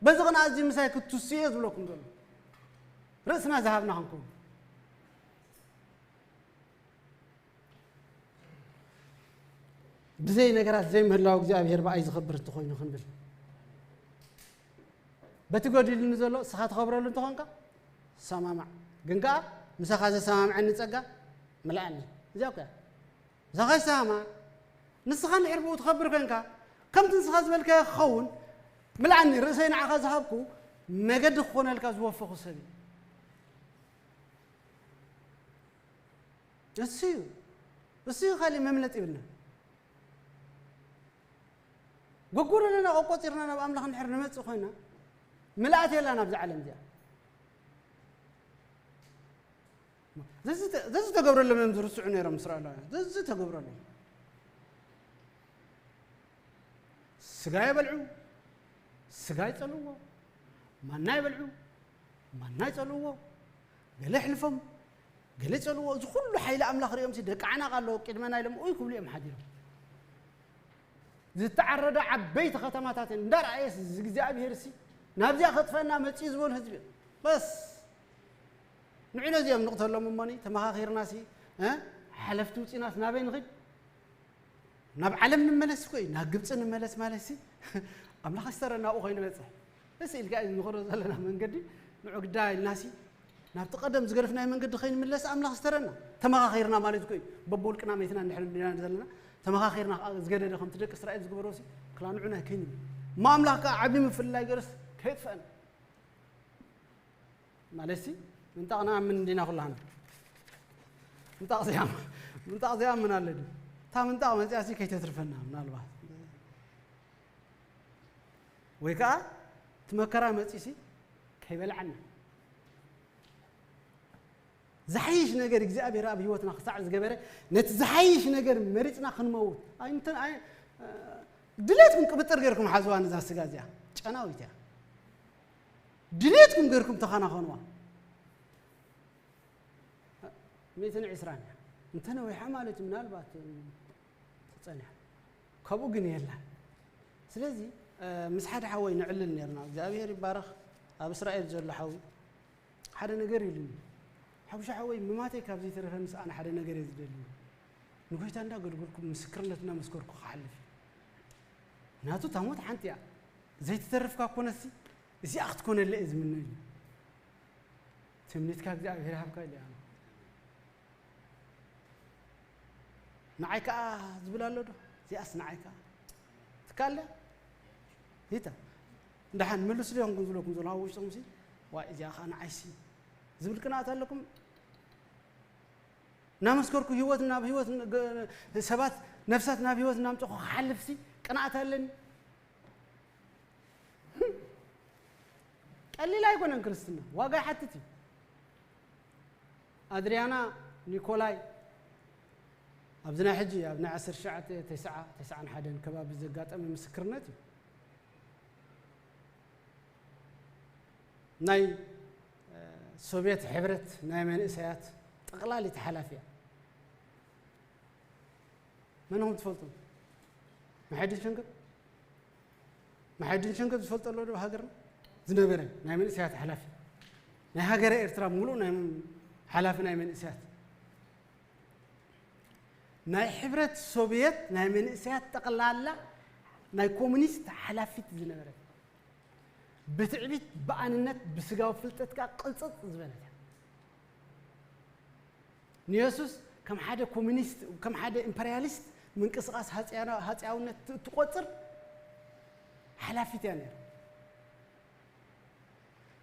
በዚ ቅንኣት እዚ ምሳይ ክትትስኡ እየ ዝብለኩም ዘለኹ። ርእስና ዝሃብና ክንከውን። ብዘይ ነገራት ዘይምህላው እግዚኣብሔር ብኣይ ዝኸብር እንተኾይኑ ክንብል። በቲ ጎዲሉኒ ዘሎ እስኻ ትኸብረሉ እንተኾንካ ሰማማዕ። ግን ከኣ ምሳኻ ዘሰማምዐኒ ጸጋ ምልኣኒ። እዚኣ እኮ እያ። ምሳኻ ይሰማማዕ። ንስኻ እንድሕር ብኡ ትኸብር ኮንካ፣ ከምቲ ንስኻ ዝበልካዮ ክኸውን ምልኣኒ። ርእሰይ ንዓኻ ዝሃብኩ መገዲ ክኾነልካ ዝወፈኹ ሰብ እዩ። እሱ እዩ። እሱ እዩ፣ ካሊእ መምለጥ ይብልና። ጎጎደለና ቆቆፂርና ናብ ኣምላኽ እንድሕር ንመፅእ ኮይና፣ ምልኣት የላን ኣብዚ ዓለም እዚኣ። ዘዝተ-፣ ዘዝተገብረሎም እዮም ዝርስዑ ነይሮም እስራኤላውያን። ዘዝተገብረሎም። ስጋ ይበልዑ፣ ስጋ ይጸልዎ፣ ማና ይበልዑ፣ ማና ይጸልዎ፣ ገለ ይሕልፎም፣ ገለ ይጸልዎ። እዚ ኩሉ ሓይሊ ኣምላኽ ሪኦም ሲ ደቂ ዓናቕ ኣለዎ ቅድመና ኢሎም ኡይ ክብሉ እዮም ሓዲሮም። ዝተዓረዳ ዓበይቲ ከተማታት እንዳረኣየስ እዚ እግዚኣብሔር ሲ ናብዚኣ ከጥፈና መጺኡ ዝበሉ ህዝቢ እዮም። በስ ንዑ ነዚኦም ንቕተሎም እሞኒ ተመኻኺርና ሲ፣ እ፣ ሓለፍቲ ውጺናስ ናበይ ንኺድ? ናብ ዓለም ንመለስ እኮ እዩ። ናብ ግብጺ ንመለስ ማለት ሲ ኣምላኽ ዝተረ ናብኡ ከይንበጽሕ። ደስ ኢልካ እዩ ንኸዶ ዘለና መንገዲ ንዑ ግዳ ኢልና ሲ ናብቲ ቀደም ዝገደፍናዮ መንገዲ ከይንምለስ ኣምላኽ ዝተረና። ተመኻኺርና ማለት እኮ እዩ። በብውልቅና መይትና እንድሕር እንዲና ዘለና ተመኻኺርና ከኣ ዝገደደ ከምቲ ደቂ እስራኤል ዝገበሮ ሲ ክላ ንዑ ናይ ከይንብል። እሞ ኣምላኽ ከኣ ዓቢ ምፍልላይ ገይሩስ ከየጥፍአና። ማለት ሲ ምንጣቕ ንኣምን እንዲና ኩላህና። ምንጣቕ ዘይኣምን፣ ምንጣቕ ዘይኣምን ኣለ ድዩ? እታ ምንጣቕ መጺኣ ሲ ከይተትርፈና ምናልባት። ወይ ከኣ እቲ መከራ መጺኡ ሲ ከይበልዓና። ዝሓይሽ ነገር እግዚኣብሔር ኣብ ህይወትና ክሳዕ ዝገበረ ነቲ ዝሓይሽ ነገር መሪጽና ክንመውት። ኣይ፣ እንትን-፣ ኣይ፣ ድሌትኩም ቅብጥር ገይርኩም ሓዝዋ ነዛ ስጋ እዚኣ። ጨናዊት እያ። ድሌትኩም ገይርኩም ተኸናኸንዋ። ሚእትን ዕስራን እያ። እንተነዊሓ ማለት እዩ፣ ምናልባት ትጸንሕ። ካብኡ ግን የላን። ስለዚ፣ እ፣ ምስ ሓደ ሓወይ ነዕልል ነርና። እግዚኣብሔር ይባረኽ። ኣብ እስራኤል ዘሎ ሓዊ ሓደ ነገር ኢሉኒ። ሓውሻ ሓወይ፣ ምማተይ ካብ ዘይተረፈ ምስ ኣነ ሓደ ነገር እየ ዝደሊ። ንጎይታ እንዳገልገልኩ ምስክርነት እናመስከርኩ ክሓልፍ እዩ። ናቱ ታሞት ሓንቲ እያ ዘይትተርፍካ ኮነሲ እዚኣ ክትኮነለ እየ ዝምነ ኢሉ። ትምኒትካ እግዚኣብሔር ይሃብካ ኢለ ኣነ። ንዓይ ከዓ ዝብል ኣሎ ዶ? እዚኣስ ንዓይ ከዓ ትካለ ይታ እንደሓን መልሱ ዶ ይኹንኩም ዝብለኩም ዘሎ ኣብ ውሽጥኩም ሲ ዋ እዚኣ ከዓ ንዓይሲ ዝብል ቅንኣት ኣለኩም። እናመስከርኩ ህይወት ናብ ህይወት ሰባት ነፍሳት ናብ ህይወት እናምፀኹ ክሓልፍሲ ቅንኣት ኣለኒ። ቀሊል ኣይኮነን ክርስትና፣ ዋጋ ይሓትት እዩ። ኣድሪያና ኒኮላይ ኣብዚ ናይ ሕጂ ኣብ ናይ ዓሰርተ ትሽዓተ ተስዓ ተስዓን ሓደን ከባቢ ዘጋጠመ ምስክርነት እዩ። ናይ ሶቪየት ሕብረት ናይ መንእሰያት ጠቕላሊት ሓላፊ እያ። መን ኢኹም ትፈልጡ? መሓይድን ሸንገብ? መሓይድን ሸንገብ ዝፈልጦ ኣሎ ዶ ሃገርና? ዝነበረ ናይ መንእሰያት ሓላፊ፣ ናይ ሃገረ ኤርትራ ሙሉእ ናይ ሓላፊ ናይ መንእሰያት፣ ናይ ሕብረት ሶቪየት ናይ መንእሰያት ጠቕላላ ናይ ኮሙኒስት ሓላፊት ዝነበረት፣ ብትዕቢት ብኣንነት ብስጋዊ ፍልጠት ከዓ ቅልፅፅ ዝበለት እያ። ንየሱስ ከም ሓደ ኮሙኒስት፣ ከም ሓደ ኢምፐርያሊስት ምንቅስቓስ ሃፅያና- ሃፅያውነት ት- ትቆፅር ሓላፊት እያ ነይራ።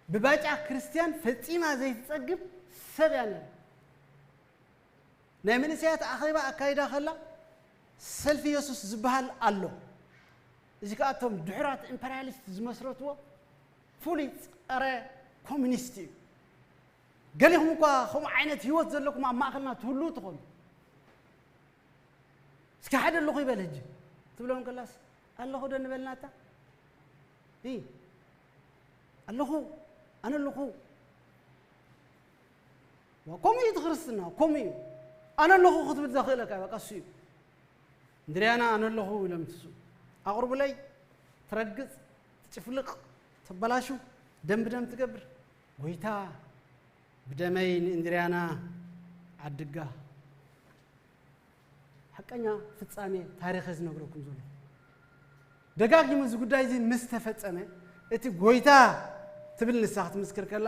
ብባጫ ክርስትያን ፈፂማ ዘይትፀግብ ሰብ እያ ነይራ። ናይ መንእሰያት ኣኼባ ኣካይዳ ከላ ሰልፊ የሱስ ዝበሃል ኣሎ። እዚ ከዓ እቶም ድሑራት ኢምፐርያሊስት ዝመስረትዎ ፍሉይ ፀረ ኮሚኒስት እዩ። ገሊኹም እኳ ከምኡ ዓይነት ህይወት ዘለኩም ኣብ ማእኸልና ትህልዉ ትኾኑ። እስኪ ሓደ ኣለኹ ይበል ሕጂ ትብሎም ከላስ ኣለኹ ዶ ንበልናታ? እ ኣለኹ ኣነ ኣለኹ ዋ፣ ከምኡ እዩ እቲ ክርስትና፣ ከምኡ እዩ። ኣነ ኣለኹ ክትብል ዘኽእለካ በቃ እሱ እዩ። እንድርያና ኣነ ኣለኹ ኢሎም ትሱ ኣቕርቡለይ። ትረግጽ፣ ትጭፍልቕ፣ ተበላሹ፣ ደም ብደም ትገብር። ጎይታ ብደመይ ንእንድርያና ዓድጋ። ሓቀኛ ፍጻሜ ታሪኽ ዝነግረኩም ዘሎ። ደጋጊሙ እዚ ጉዳይ እዚ ምስ ተፈጸመ፣ እቲ ጎይታ ትብል ንሳ ክትምስክር ከላ፣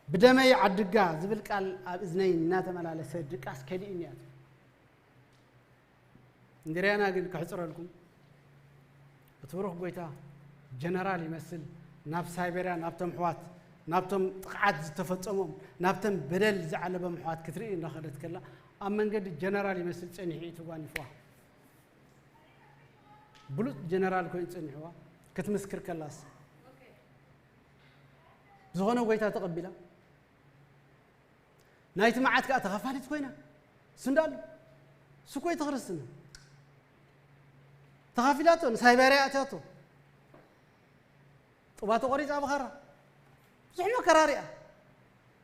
ብደመይ ዓድጋ ዝብል ቃል ኣብ እዝነይ እናተመላለሰ ድቃስ ከሊእኒ እያ ትብል። እንድርያና ግን ክሕጽረልኩም፣ እቲ ብሩኽ ጎይታ ጀነራል ይመስል ናብ ሳይቤርያ፣ ናብቶም ኣሕዋት፣ ናብቶም ጥቕዓት ዝተፈጸሞም፣ ናብተን በደል ዝዓለቦም ኣሕዋት ክትርኢ እንዳኸደት ከላ፣ ኣብ መንገዲ ጀነራል ይመስል ጸኒሑ እዩ ተጓኒፍዋ። ብሉጽ ጀነራል ኮይኑ ጸኒሕዋ ክትምስክር ከላስ፣ ዝኾነ ጎይታ ተቐቢላ፣ ናይቲ መዓት ከኣ ተኻፋሊት ኮይና። እሱ እንዳሉ እሱ እኮ እቲ ክርስትና። ተኻፊላቶ፣ ንሳይቤርያ ኣእትያቶ። ጡባ ተቖሪጻ ብኻራ። ብዙሕ መከራ ሪኣ።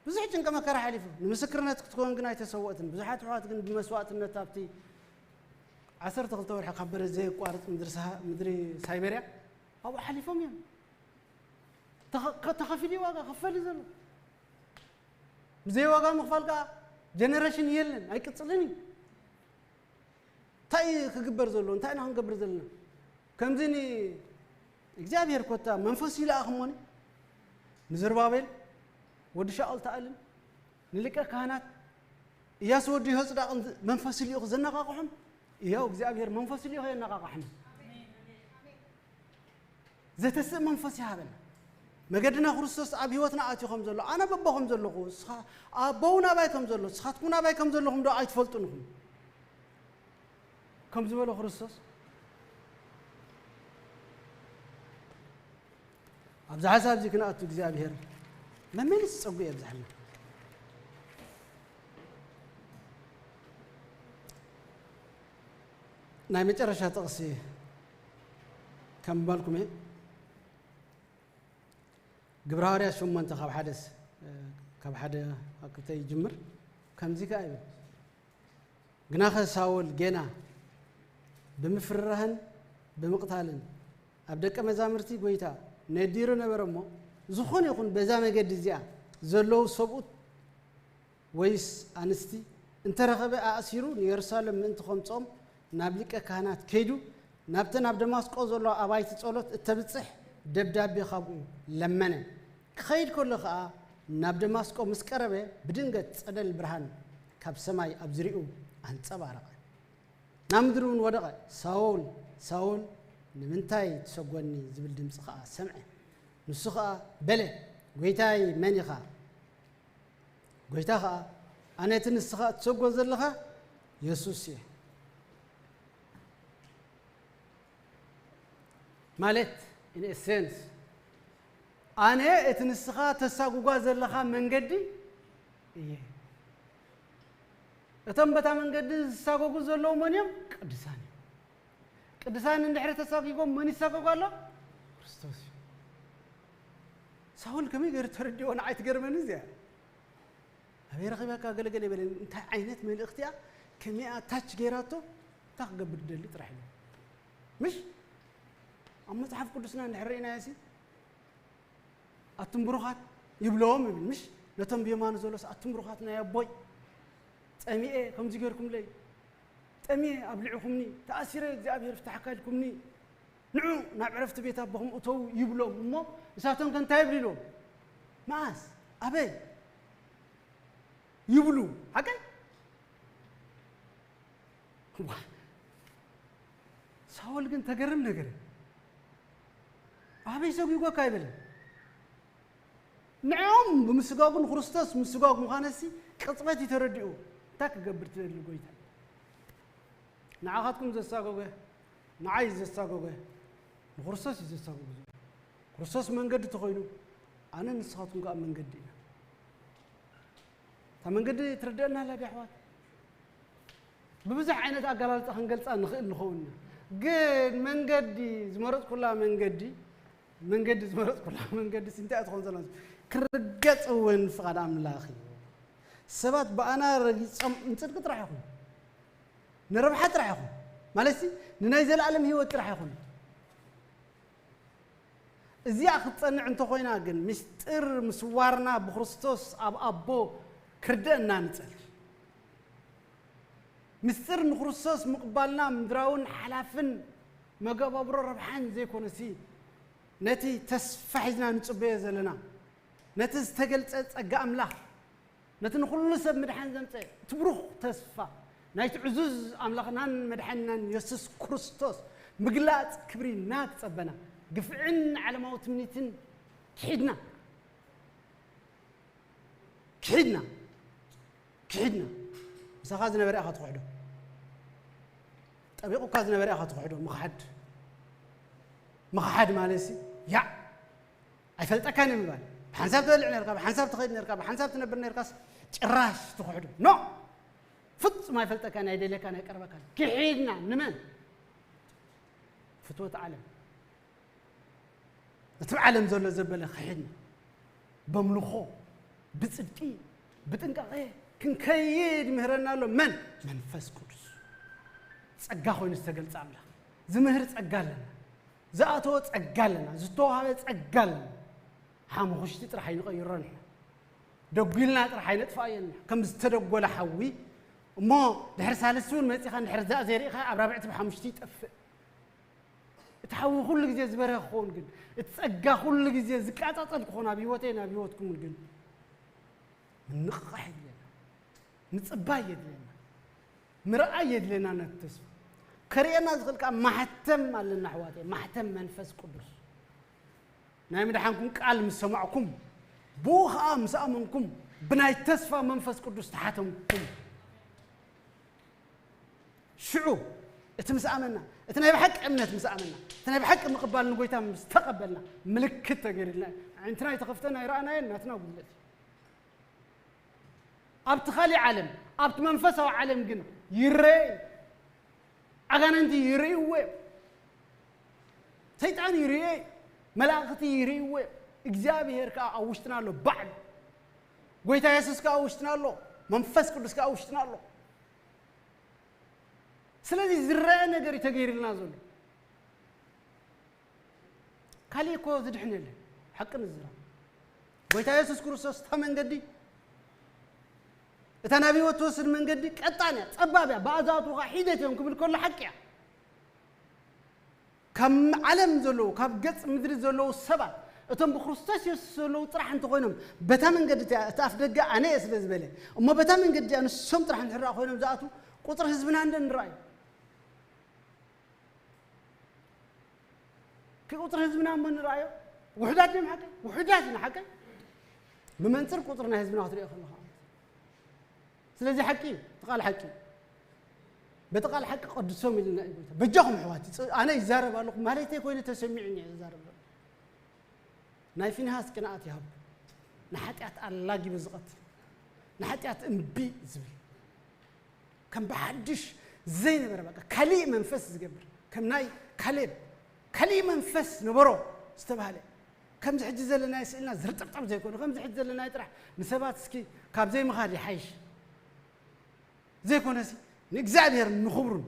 ብዙሕ ጭንቂ መከራ ሓሊፉ። ንምስክርነት ክትኮን ግን ኣይተሰወእትን። ብዙሓት ኣሕዋት ግን ብመስዋእትነት ኣብቲ ዓሰርተ ክልተ ወርሒ ካብ በረድ ዘየቋርጽ ምድሪ ሰሃ-፣ ምድሪ ሳይቤርያ ኣብኡ ሓሊፎም እዮም። ተኸ-፣ ከ-፣ ተኸፊሉ እዩ ዋጋ፣ ክፈል እዩ ዘሎ። ብዘይ ዋጋ ምኽፋል ከኣ ጀነሬሽን የለን፣ ኣይቅጽልን እዩ። እንታይ እዩ ክግበር ዘለዎ? እንታይ ኢና ክንገብር ዘለና? ከምዚ ን-፣ እግዚኣብሔር ኮታ መንፈስ ይልኣኽ እሞኒ፣ ንዘሩባቤል ወዲ ሻኦል ተኣልን፣ ንሊቀ ካህናት እያሱ ወዲ ይሆጽዳቕን መንፈስ ይልእኹ ዘነቓቕሖም፣ እያው እግዚኣብሔር መንፈስ ይልእኹ የነቓቕሖም። ዘተስእ መንፈስ ይሃበና። መገድና ክርስቶስ ኣብ ህይወትና ኣትዩ ከም ዘሎ፣ ኣነ በቦ ከም ዘለኹ፣ እስኻ ኣቦው ናባይ ከም ዘሎ፣ እስኻትኩም ናባይ ከም ዘለኹም ዶ ኣይትፈልጡን ኢኹም? ከም ዝበሎ ክርስቶስ፣ ኣብዚ ሓሳብ እዚ ክንኣቱ እግዚኣብሔር መመሊስ ጸጉ የብዝሓልና። ናይ መጨረሻ ጥቕሲ ከም ባልኩም እየ። ግብረ ሃዋርያት ሸሞንተ ካብ ሓደ ስ-፣ ካብ ሓደ ኣክብተ ይጅምር። ከምዚ ከኣ ይብል፣ ግናኸ ሳውል ጌና ብምፍርራህን ብምቕታልን ኣብ ደቀ መዛሙርቲ ጐይታ ነዲሩ ነበረ እሞ፣ ዝኾነ ይኹን በዛ መገዲ እዚኣ ዘለዉ ሰብኡት ወይስ ኣንስቲ እንተረኸበ ኣእሲሩ ንየሩሳሌም ምእንቲ ኸምጽኦም ናብ ሊቀ ካህናት ከይዱ፣ ናብተን ኣብ ደማስቆ ዘለዋ ኣባይቲ ጸሎት እተብጽሕ ደብዳቤ ኻብኡ ለመነ። ክኸይድ ከሎ ኸኣ ናብ ደማስቆ ምስ ቀረበ ብድንገት ጸለል ብርሃን ካብ ሰማይ ኣብ ዝርይኡ ኣንጸባረቐ። ናብ ምድሪ እውን ወደቐ። ሳውል ሳውል ንምንታይ ትሰጎኒ ዝብል ድምፂ ኸዓ ሰምዐ። ንሱ ኸዓ በለ ጎይታይ መን ኢኻ? ጎይታ ኸዓ ኣነ እቲ ንስኻ እትሰጎ ዘለኻ የሱስ እየ። ማለት in a sense ኣነ እቲ ንስኻ ተሳጉጓ ዘለኻ መንገዲ እየ። እቶም በታ መንገዲ ዝሳጎጉ ዘለዉ መን እዮም? ቅዱሳን እዮም። ቅዱሳን እንድሕሪ ተሳጊጎም መን ይሳጎጉ ኣሎ? ክርስቶስ እዩ። ሳውል ከመይ ገይሩ ተረዲኦ? ንዓይ ትገርመኒ እዚኣ። ኣበይ ረኺበካ ገለገለ ይበለኒ። እንታይ ዓይነት መልእኽቲ እያ? ከመይ ኣታች ገይራቶ? እንታይ ክገብር ትደሊ ጥራሕ ኢሉ። ምሽ ኣብ መጽሓፍ ቅዱስና እንድሕር ርኢናዮ ሲ ኣቱም ብሩኻት ይብሎም ይብል። ምሽ ነቶም ብየማኑ ዘሎስ ኣቱም ብሩኻት ናይ ኣቦይ፣ ጸሚኤ ከምዚ ገይርኩምለይ፣ ጠምየ ኣብሊዕኹምኒ፣ ተኣሲረ እግዚኣብሔር ፍታሕካ ኢልኩምኒ፣ ንዑ ናብ ዕረፍቲ ቤት ኣቦኹም እተዉ ይብሎም። እሞ ንሳቶም ከ እንታይ ይብሉ ኢልዎም? መኣስ? ኣበይ? ይብሉ። ሓቀይ? ዋ። ሳውል ግን ተገርም ነገር። ኣበይ ሰጒጎካ ኣይበለን። ንዕኦም ብምስጋጉ ንክርስቶስ ምስጋግ ምዃነሲ ቅጽበት እዩ ተረዲኡ። እንታይ ክገብር ትደሊ ጎይታ? ንዓኻትኩም ዘሳጎገ፣ ንዓይ ዘሳጎገ፣ ንክርስቶስ እዩ ዘሳጎጉ ዘሎ። ክርስቶስ መንገዲ ተኾይኑ፣ ኣነ ንስኻትኩም ከኣ መንገዲ ኢና። እታ መንገዲ ትርደአና ኣላ ድያ ኣሕዋት? ብብዙሕ ዓይነት ኣገላልጻ ክንገልጻ ንኽእል ንኸውን ኢና። ግን መንገዲ ዝመረጽኩላ መንገዲ፣ መንገዲ ዝመረጽኩላ መንገዲ እንታይ እያ ትኾን ዘላ? ክርገጽ እውን ፍቓድ ኣምላኽ እዩ። ሰባት ብኣና ረጊጾም ንጽድቂ ጥራሕ ይኹን፣ ንረብሓ ጥራሕ ይኹን፣ ማለት ሲ ንናይ ዘለኣለም ህይወት ጥራሕ ይኹን። እዚኣ ክትጸንዕ እንተኾይና ግን፣ ምስጢር ምስዋርና ብክርስቶስ ኣብ ኣቦ ክርደአና ንጸሊ። ምስጢር ንክርስቶስ ምቕባልና ምድራውን ሓላፍን መገባብሮ ረብሓን ዘይኮነሲ፣ ነቲ ተስፋ ሒዝና ንጽበዮ ዘለና፣ ነቲ ዝተገልጸ ጸጋ ኣምላኽ፣ ነቲ ንኹሉ ሰብ ምድሓን ዘምጸ እቲ ብሩኽ ተስፋ ናይቲ ዕዙዝ ኣምላኽናን መድሓኒናን የሱስ ክርስቶስ ምግላጽ ክብሪ እናተጸበና፣ ግፍዕን ዓለማዊ ትምኒትን ክሒድና፣ ክሒድና፣ ክሒድና። ምሳኻ ዝነበረ ኢኻ ትኽሕዶ። ጠቢቑካ ዝነበረ ኢኻ ትኽሕዶ። ምኽሓድ፣ ምኽሓድ ማለት ሲ፣ ያዕ፣ ኣይፈልጠካን እየ ምባል። ብሓንሳብ ትበልዕ ነርካ፣ ብሓንሳብ ትኸይድ ነርካ፣ ብሓንሳብ ትነብር ነርካስ ጭራሽ ትኽሕዶ። ኖ! ፍጹም ኣይፈልጠካን፣ ኣይደልየካን፣ ኣይቀርበካን። ክሒድና። ንመን? ፍትወት ዓለም። እቲ ኣብ ዓለም ዘሎ ዘበለ ክሒድና። በምልኾ፣ ብጽድቂ፣ ብጥንቃቐ ክንከይድ ይምህረና ኣሎ። መን? መንፈስ ቅዱስ። ጸጋ ኮይኑ ዝተገልጸ ኣምላኽ። ዝምህር ጸጋ ኣለና። ዝኣተወ ጸጋ ኣለና። ዝተዋህበ ጸጋ ኣለና። ሓሙኽሽቲ ጥራሕ ኣይንቐይሮ ንሕና። ደጒልና ጥራሕ ኣይነጥፍኣዮ ንሕና። ከም ዝተደጎለ ሓዊ እሞ ድሕሪ ሳልስቲ እውን መጺኻ እንድሕር ዛእ ዘይርኢኻ ኣብ ራብዕቲ ብሓሙሽቲ ይጠፍእ። እቲ ሓዊ ኩሉ ግዜ ዝበርሀ ክኸውን ግን፣ እቲ ጸጋ ኩሉ ግዜ ዝቃጻጸል ክኾን ኣብ ህይወተይን ኣብ ህይወትኩምን ግን ምንቕቓሕ የድልየና። ምጽባይ የድልየና። ምርኣይ የድልየና ነቲ ተስፋ። ከርእየና ዝኽእል ከኣ ማሕተም ኣለና ኣሕዋተይ፣ ማሕተም መንፈስ ቅዱስ። ናይ ምድሓንኩም ቃል ምስ ሰማዕኩም፣ ብኡ ኸኣ ምስ ኣመንኩም፣ ብናይ ተስፋ መንፈስ ቅዱስ ተሓተምኩም። ሽዑ እቲ ምስ ኣመና፣ እቲ ናይ ብሓቂ እምነት ምስ ኣመና፣ እቲ ናይ ብሓቂ ምቕባል ንጎይታ ምስ ተቐበልና፣ ምልክት ተገይሩልና እዩ። ኣዒንትና ኣይተኸፍተን ኣይረኣናዮን፣ ናትና ጉድለት እዩ። ኣብቲ ካሊእ ዓለም፣ ኣብቲ መንፈሳዊ ዓለም ግን ይረአ እዩ። ኣጋንንቲ ይርእይዎ እዮም። ሰይጣን ይርእዮ እዩ። መላእኽቲ ይርእይዎ እዮም። እግዚኣብሔር ከኣ ኣብ ውሽጥና ኣሎ ባዕሉ። ጎይታ የሱስ ከኣ ኣብ ውሽጥና ኣሎ። መንፈስ ቅዱስ ከኣ ኣብ ውሽጥና ኣሎ። ስለዚ ዝረአ ነገር እዩ ተገይሩልና ዘሎ። ካሊእ እኮ ዝድሕን የለን። ሓቂ ንዝራብ። ጎይታ የሱስ ክርስቶስ እታ መንገዲ፣ እታ ናብ ህይወት ትወስድ መንገዲ ቀጣን እያ፣ ጸባብ እያ፣ ብኣዛቱ ኸዓ ሒደት እዮም ክብል ከሎ ሓቂ እያ። ካብ ዓለም ዘለዉ፣ ካብ ገጽ ምድሪ ዘለዉ ሰባት፣ እቶም ብክርስቶስ የሱስ ዘለዉ ጥራሕ እንተኾይኖም፣ በታ መንገዲ እቲኣ፣ እቲ ኣፍ ደገ ኣነ እየ ስለ ዝበለ፣ እሞ በታ መንገዲ እቲኣ ንሶም ጥራሕ እንድሕር ደኣ ኮይኖም ዝኣትዉ፣ ቁጽሪ ህዝብና እንደ ንረኣዩ። ቁጽሪ ህዝብና እሞ ንረኣዮ። ውሑዳት ድዮም ሓቀይ? ውሑዳት ኢና ሓቀይ? ብመንጽር ቁጽሪ ናይ ህዝብና ክትሪኦ ከለኻ ማለት እዩ። ስለዚ ሓቂ እዩ፣ እቲ ቃል ሓቂ እዩ። በቲ ቃል ሓቂ ቀድሶም ኢልና እዩ ጎይታ። በጃኹም ኣሕዋት፣ ጽ-፣ ኣነ ይዛረብ ኣለኹ ማለተይ ኮይኑ ተሰሚዑኒ እየ ዝዛረብ ዘለኹ። ናይ ፊንሃስ ቅንኣት ይሃብኩም። ንሓጢኣት ኣላጊቡ ዝቐትል፣ ንሓጢኣት እምቢ ዝብል፣ ከም ብሓድሽ ዘይነበረ በቃ ካሊእ መንፈስ ዝገብር፣ ከም ናይ ካሌብ ካሊእ መንፈስ ነበሮ ዝተባህለ፣ ከምዚ ሕጂ ዘለናዮ ስእልና ዝርጥብጠብ ዘይኮነ፣ ከምዚ ሕጂ ዘለናዮ ጥራሕ ንሰባት እስኪ ካብ ዘይምኻድ ይሓይሽ ዘይኮነሲ ንእግዚኣብሔር ንኽብሩን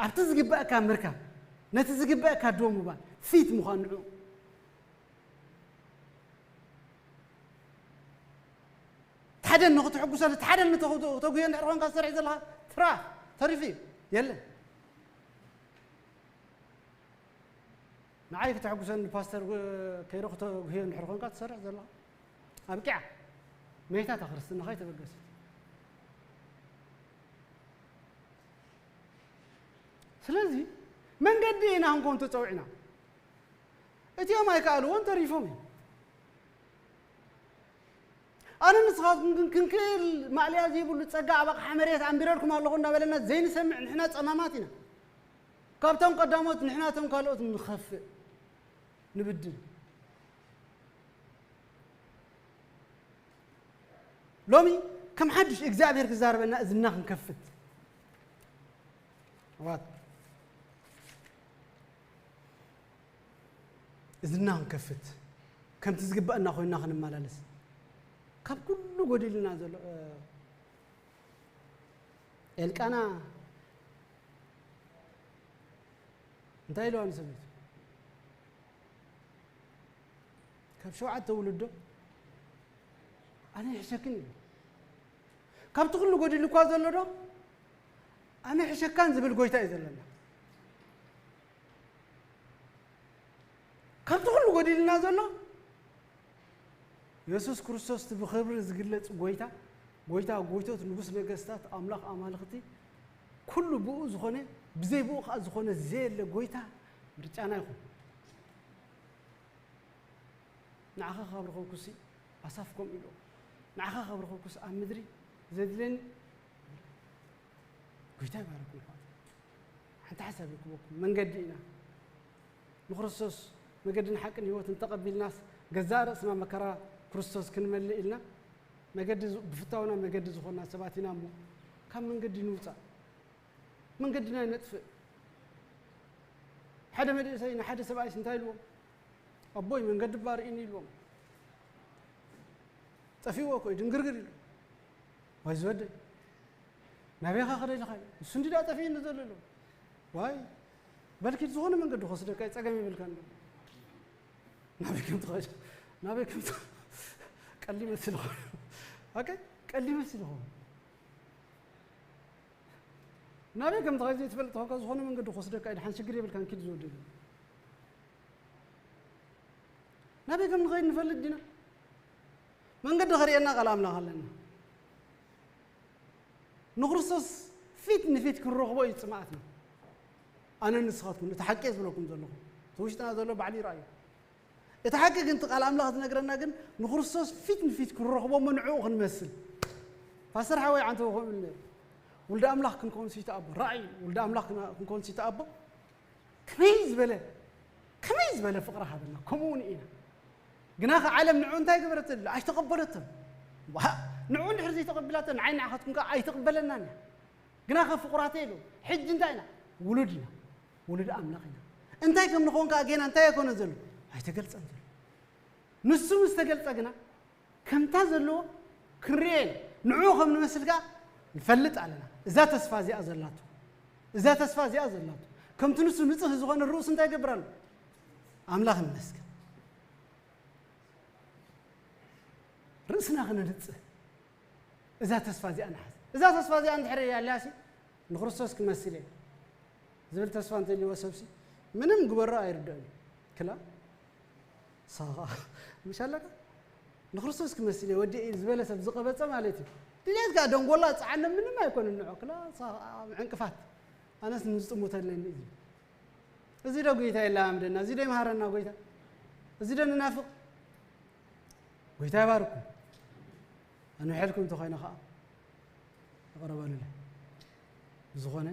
ኣብቲ ዝግበኣካ ምርካብ፣ ነቲ ዝግበኣካ ደው ምባል፣ ፊት ምዃን ንዑ። ሓደ ንኽትሕጉሰሉ፣ ሓደ ንተጉ-፣ ተጉዮ እንድሕር ኮንካ ትሰርሕ ዘለኻ፣ ትራፍ፣ ተሪፉ እዩ። የለን። ንዓይ ክተሕጉሰኒ ፓስተር፣ እ፣ ከይደ ክተጉህዮ እንድሕር ኮንካ ትሰርሕ ዘለኻ። ኣብቂዓ። መይታ እታ ክርስትናኻ ኣይተበገሰት። ስለዚ መንገዲ ኢና ክንከውን ተጸዊዕና። እቲኦም ኣይከኣልዎን ተሪፎም እዮም። ኣነ ንስኻትኩም ግን ክንክእል ማእለያ ዘይብሉ ጸጋ ኣብ ኣቕሓ መሬት ኣንቢረልኩም ኣለኹ እንዳበለና ዘይንሰምዕ ንሕና ጸማማት ኢና። ካብቶም ቀዳሞት ንሕና እቶም ካልኦት ንኸፍእ ንብድል። ሎሚ ከም ሓድሽ እግዚኣብሔር ክዛረበና እዝና ክንከፍት። ኣሕዋት፣ እዝና ክንከፍት፣ ከምቲ ዝግበኣና ኮይንና ክንመላለስ፣ ካብ ኩሉ ጎዲልና ዘሎ፣ እ፣ ኤልቃና እንታይ ኢልዋ ንሰበይቱ? ካብ ሸውዓተ ውልዶ ኣነ ይሕሸክን ኢሉ። ካብቲ ኩሉ ጎዲሉ እኳ ዘሎ ዶ ኣነ ይሕሸካን ዝብል ጎይታ እዩ ዘለና። ካብቲ ኩሉ ጎዲልና ዘሎ የሱስ ክርስቶስ እቲ ብኽብሪ ዝግለጽ ጎይታ፣ ጎይታ ጎይቶት፣ ንጉስ ነገስታት፣ ኣምላኽ ኣማልኽቲ፣ ኩሉ ብኡ ዝኾነ፣ ብዘይ ብኡ ከኣ ዝኾነ ዘየለ ጎይታ ምርጫና ይኹን። ንዓኻ ካብ ረኸብኩሲ ኣሳፍ ከምኡ ኢሉ። ንዓኻ ካብ ረኸብኩስ ኣብ ምድሪ ዘድልየኒ ጎይታ ይባረኩም። ሓንቲ ሓሳብ ይክበኩም። መንገዲ ኢና። ንክርስቶስ መገድን ሓቅን ህይወትን ተቐቢልናስ ገዛእ ርእስና መከራ ክርስቶስ ክንመልእ ኢልና መገዲ ዝ-፣ ብፍታውና መገዲ ዝኾንና ሰባት ኢና እሞ ካብ መንገዲ ንውፃእ። መንገድና ይነጥፍእ። ሓደ መንእሰይ ንሓደ ሰብኣይስ እንታይ ኢልዎም? ኣቦይ መንገዲ እባ ርኢኒ ኢልዎም። ጠፊእዎ እኮ እዩ ድንግርግር ኢሉ። ዋይ ዝወደይ፣ ናበይ ኢኻ ክደ ኢልኻ? ንሱ እንዲ ደኣ ጠፊእኒ ዘሎ ኢልዎም። ዋይ በልኪ ዝኾነ መንገዲ ክወስደካ እዩ፣ ጸገም የብልካን ኢልዎም። ናበይ ከም ትኸይድ፣ ናበይ ከም ትኸ-፣ ቀሊ ይመስል ይኸውን። ኦኬ፣ ቀሊ ይመስል ይኸውን። ናበይ ከም ትኸይድ ዘይትፈልጥ ተኾንካ ዝኾነ መንገዲ ክወስደካ እዩ፣ ድሓን ሽግር የብልካን፣ ኪድ ዝወደይ ኢልዎም። ናበይ ከም ንኸይድ ንፈልጥ ዲና? መንገዲ ኸርእየና ቃል ኣምላኽ ኣለና። ንክርስቶስ ፊት ንፊት ክንረኽቦ እዩ ጽምኣትና። ኣነ ንስኻትኩም እቲ ሓቂ እየ ዝብለኩም ዘለኹ። እቲ ውሽጥና ዘሎ ባዕሉ ይረኣዩ። እቲ ሓቂ ግን እቲ ቃል ኣምላኽ ዝነግረና ግን ንክርስቶስ ፊት ንፊት ክንረኽቦ እሞ ንዕኡ ክንመስል። ፓስተር ሓወይ ዓንተቦ ከምኡ ኢሉ ነይሩ። ወልደ ኣምላኽ ክንከውን ሲተኣቦ፣ ራእይ ወልደ ኣምላኽ ክና-፣ ክንከውን ሲተኣቦ ከመይ ዝበለ፣ ከመይ ዝበለ ፍቕሪ ሃበና። ከምኡ እውን ኢና። ግናኸ ዓለም ንዕኡ እንታይ ገበረት? ኣይተቐበለቶን። ዋ፣ ንዕኡ እንድሕር ዘይተቐቢላቶ ንዓይ ንዓኻትኩም ከኣ ኣይትቕበለናን እያ። ግናኸ ፍቑራተይ ኢሉ፣ ሕጂ እንታይ ኢና? ውሉድ ኢና። ውሉድ ኣምላኽ ኢና። እንታይ ከም ንኸውን ከኣ ጌና እንታይ ኣይኮነን ዘሎ? ኣይተገልጸን ዘሎ። ንሱ ምስ ተገልጸ ግና ከምታ ዘለዎ ክንርእዮ ኢና። ንዕኡ ከም ንመስል ከኣ ንፈልጥ ኣለና። እዛ ተስፋ እዚኣ ዘላቶ፣ እዛ ተስፋ እዚኣ ዘላቶ፣ ከምቲ ንሱ ንጽህ ዝኾነ ርእሱ እንታይ ይገብር ኣሎ? ኣምላኽ ይመስገን። ርእስና ክነንጽህ እዛ ተስፋ እዚኣ ንሓዝ። እዛ ተስፋ እዚኣ እንድሕር ያላሲ ንክርስቶስ ክመስል እየ ዝብል ተስፋ እንተልዎ ሰብሲ ምንም ግበሮ ኣይርድኦን እዩ። ክላ ሳኻ ምሽ ኣለካ ንክርስቶስ ክመስል እየ ወዲ ዝበለ ሰብ ዝቐበጸ ማለት እዩ። ድሌት ጋር ደንጎላ ጸዓነ ምንም ኣይኮንን ንዖ ክላ ሳኻ ዕንቅፋት ኣነስ ንዝጥሙተለኒ እዩ። እዚ ዶ ጎይታ የለማምደና? እዚ ዶ ይምሃረና ጎይታ? እዚ ዶ ንናፍቕ? ጎይታ ይባርኩም። ኣንውሐልኩም እንተኾይነ ከዓ ይቕረ በሉለይ። ብዝኾነ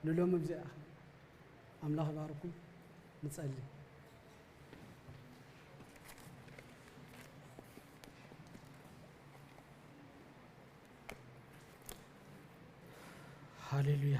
ንሎሚ ብዚኣ ኣምላኽ ይባርኩም። ንጸሊ። ሃሌሉያ።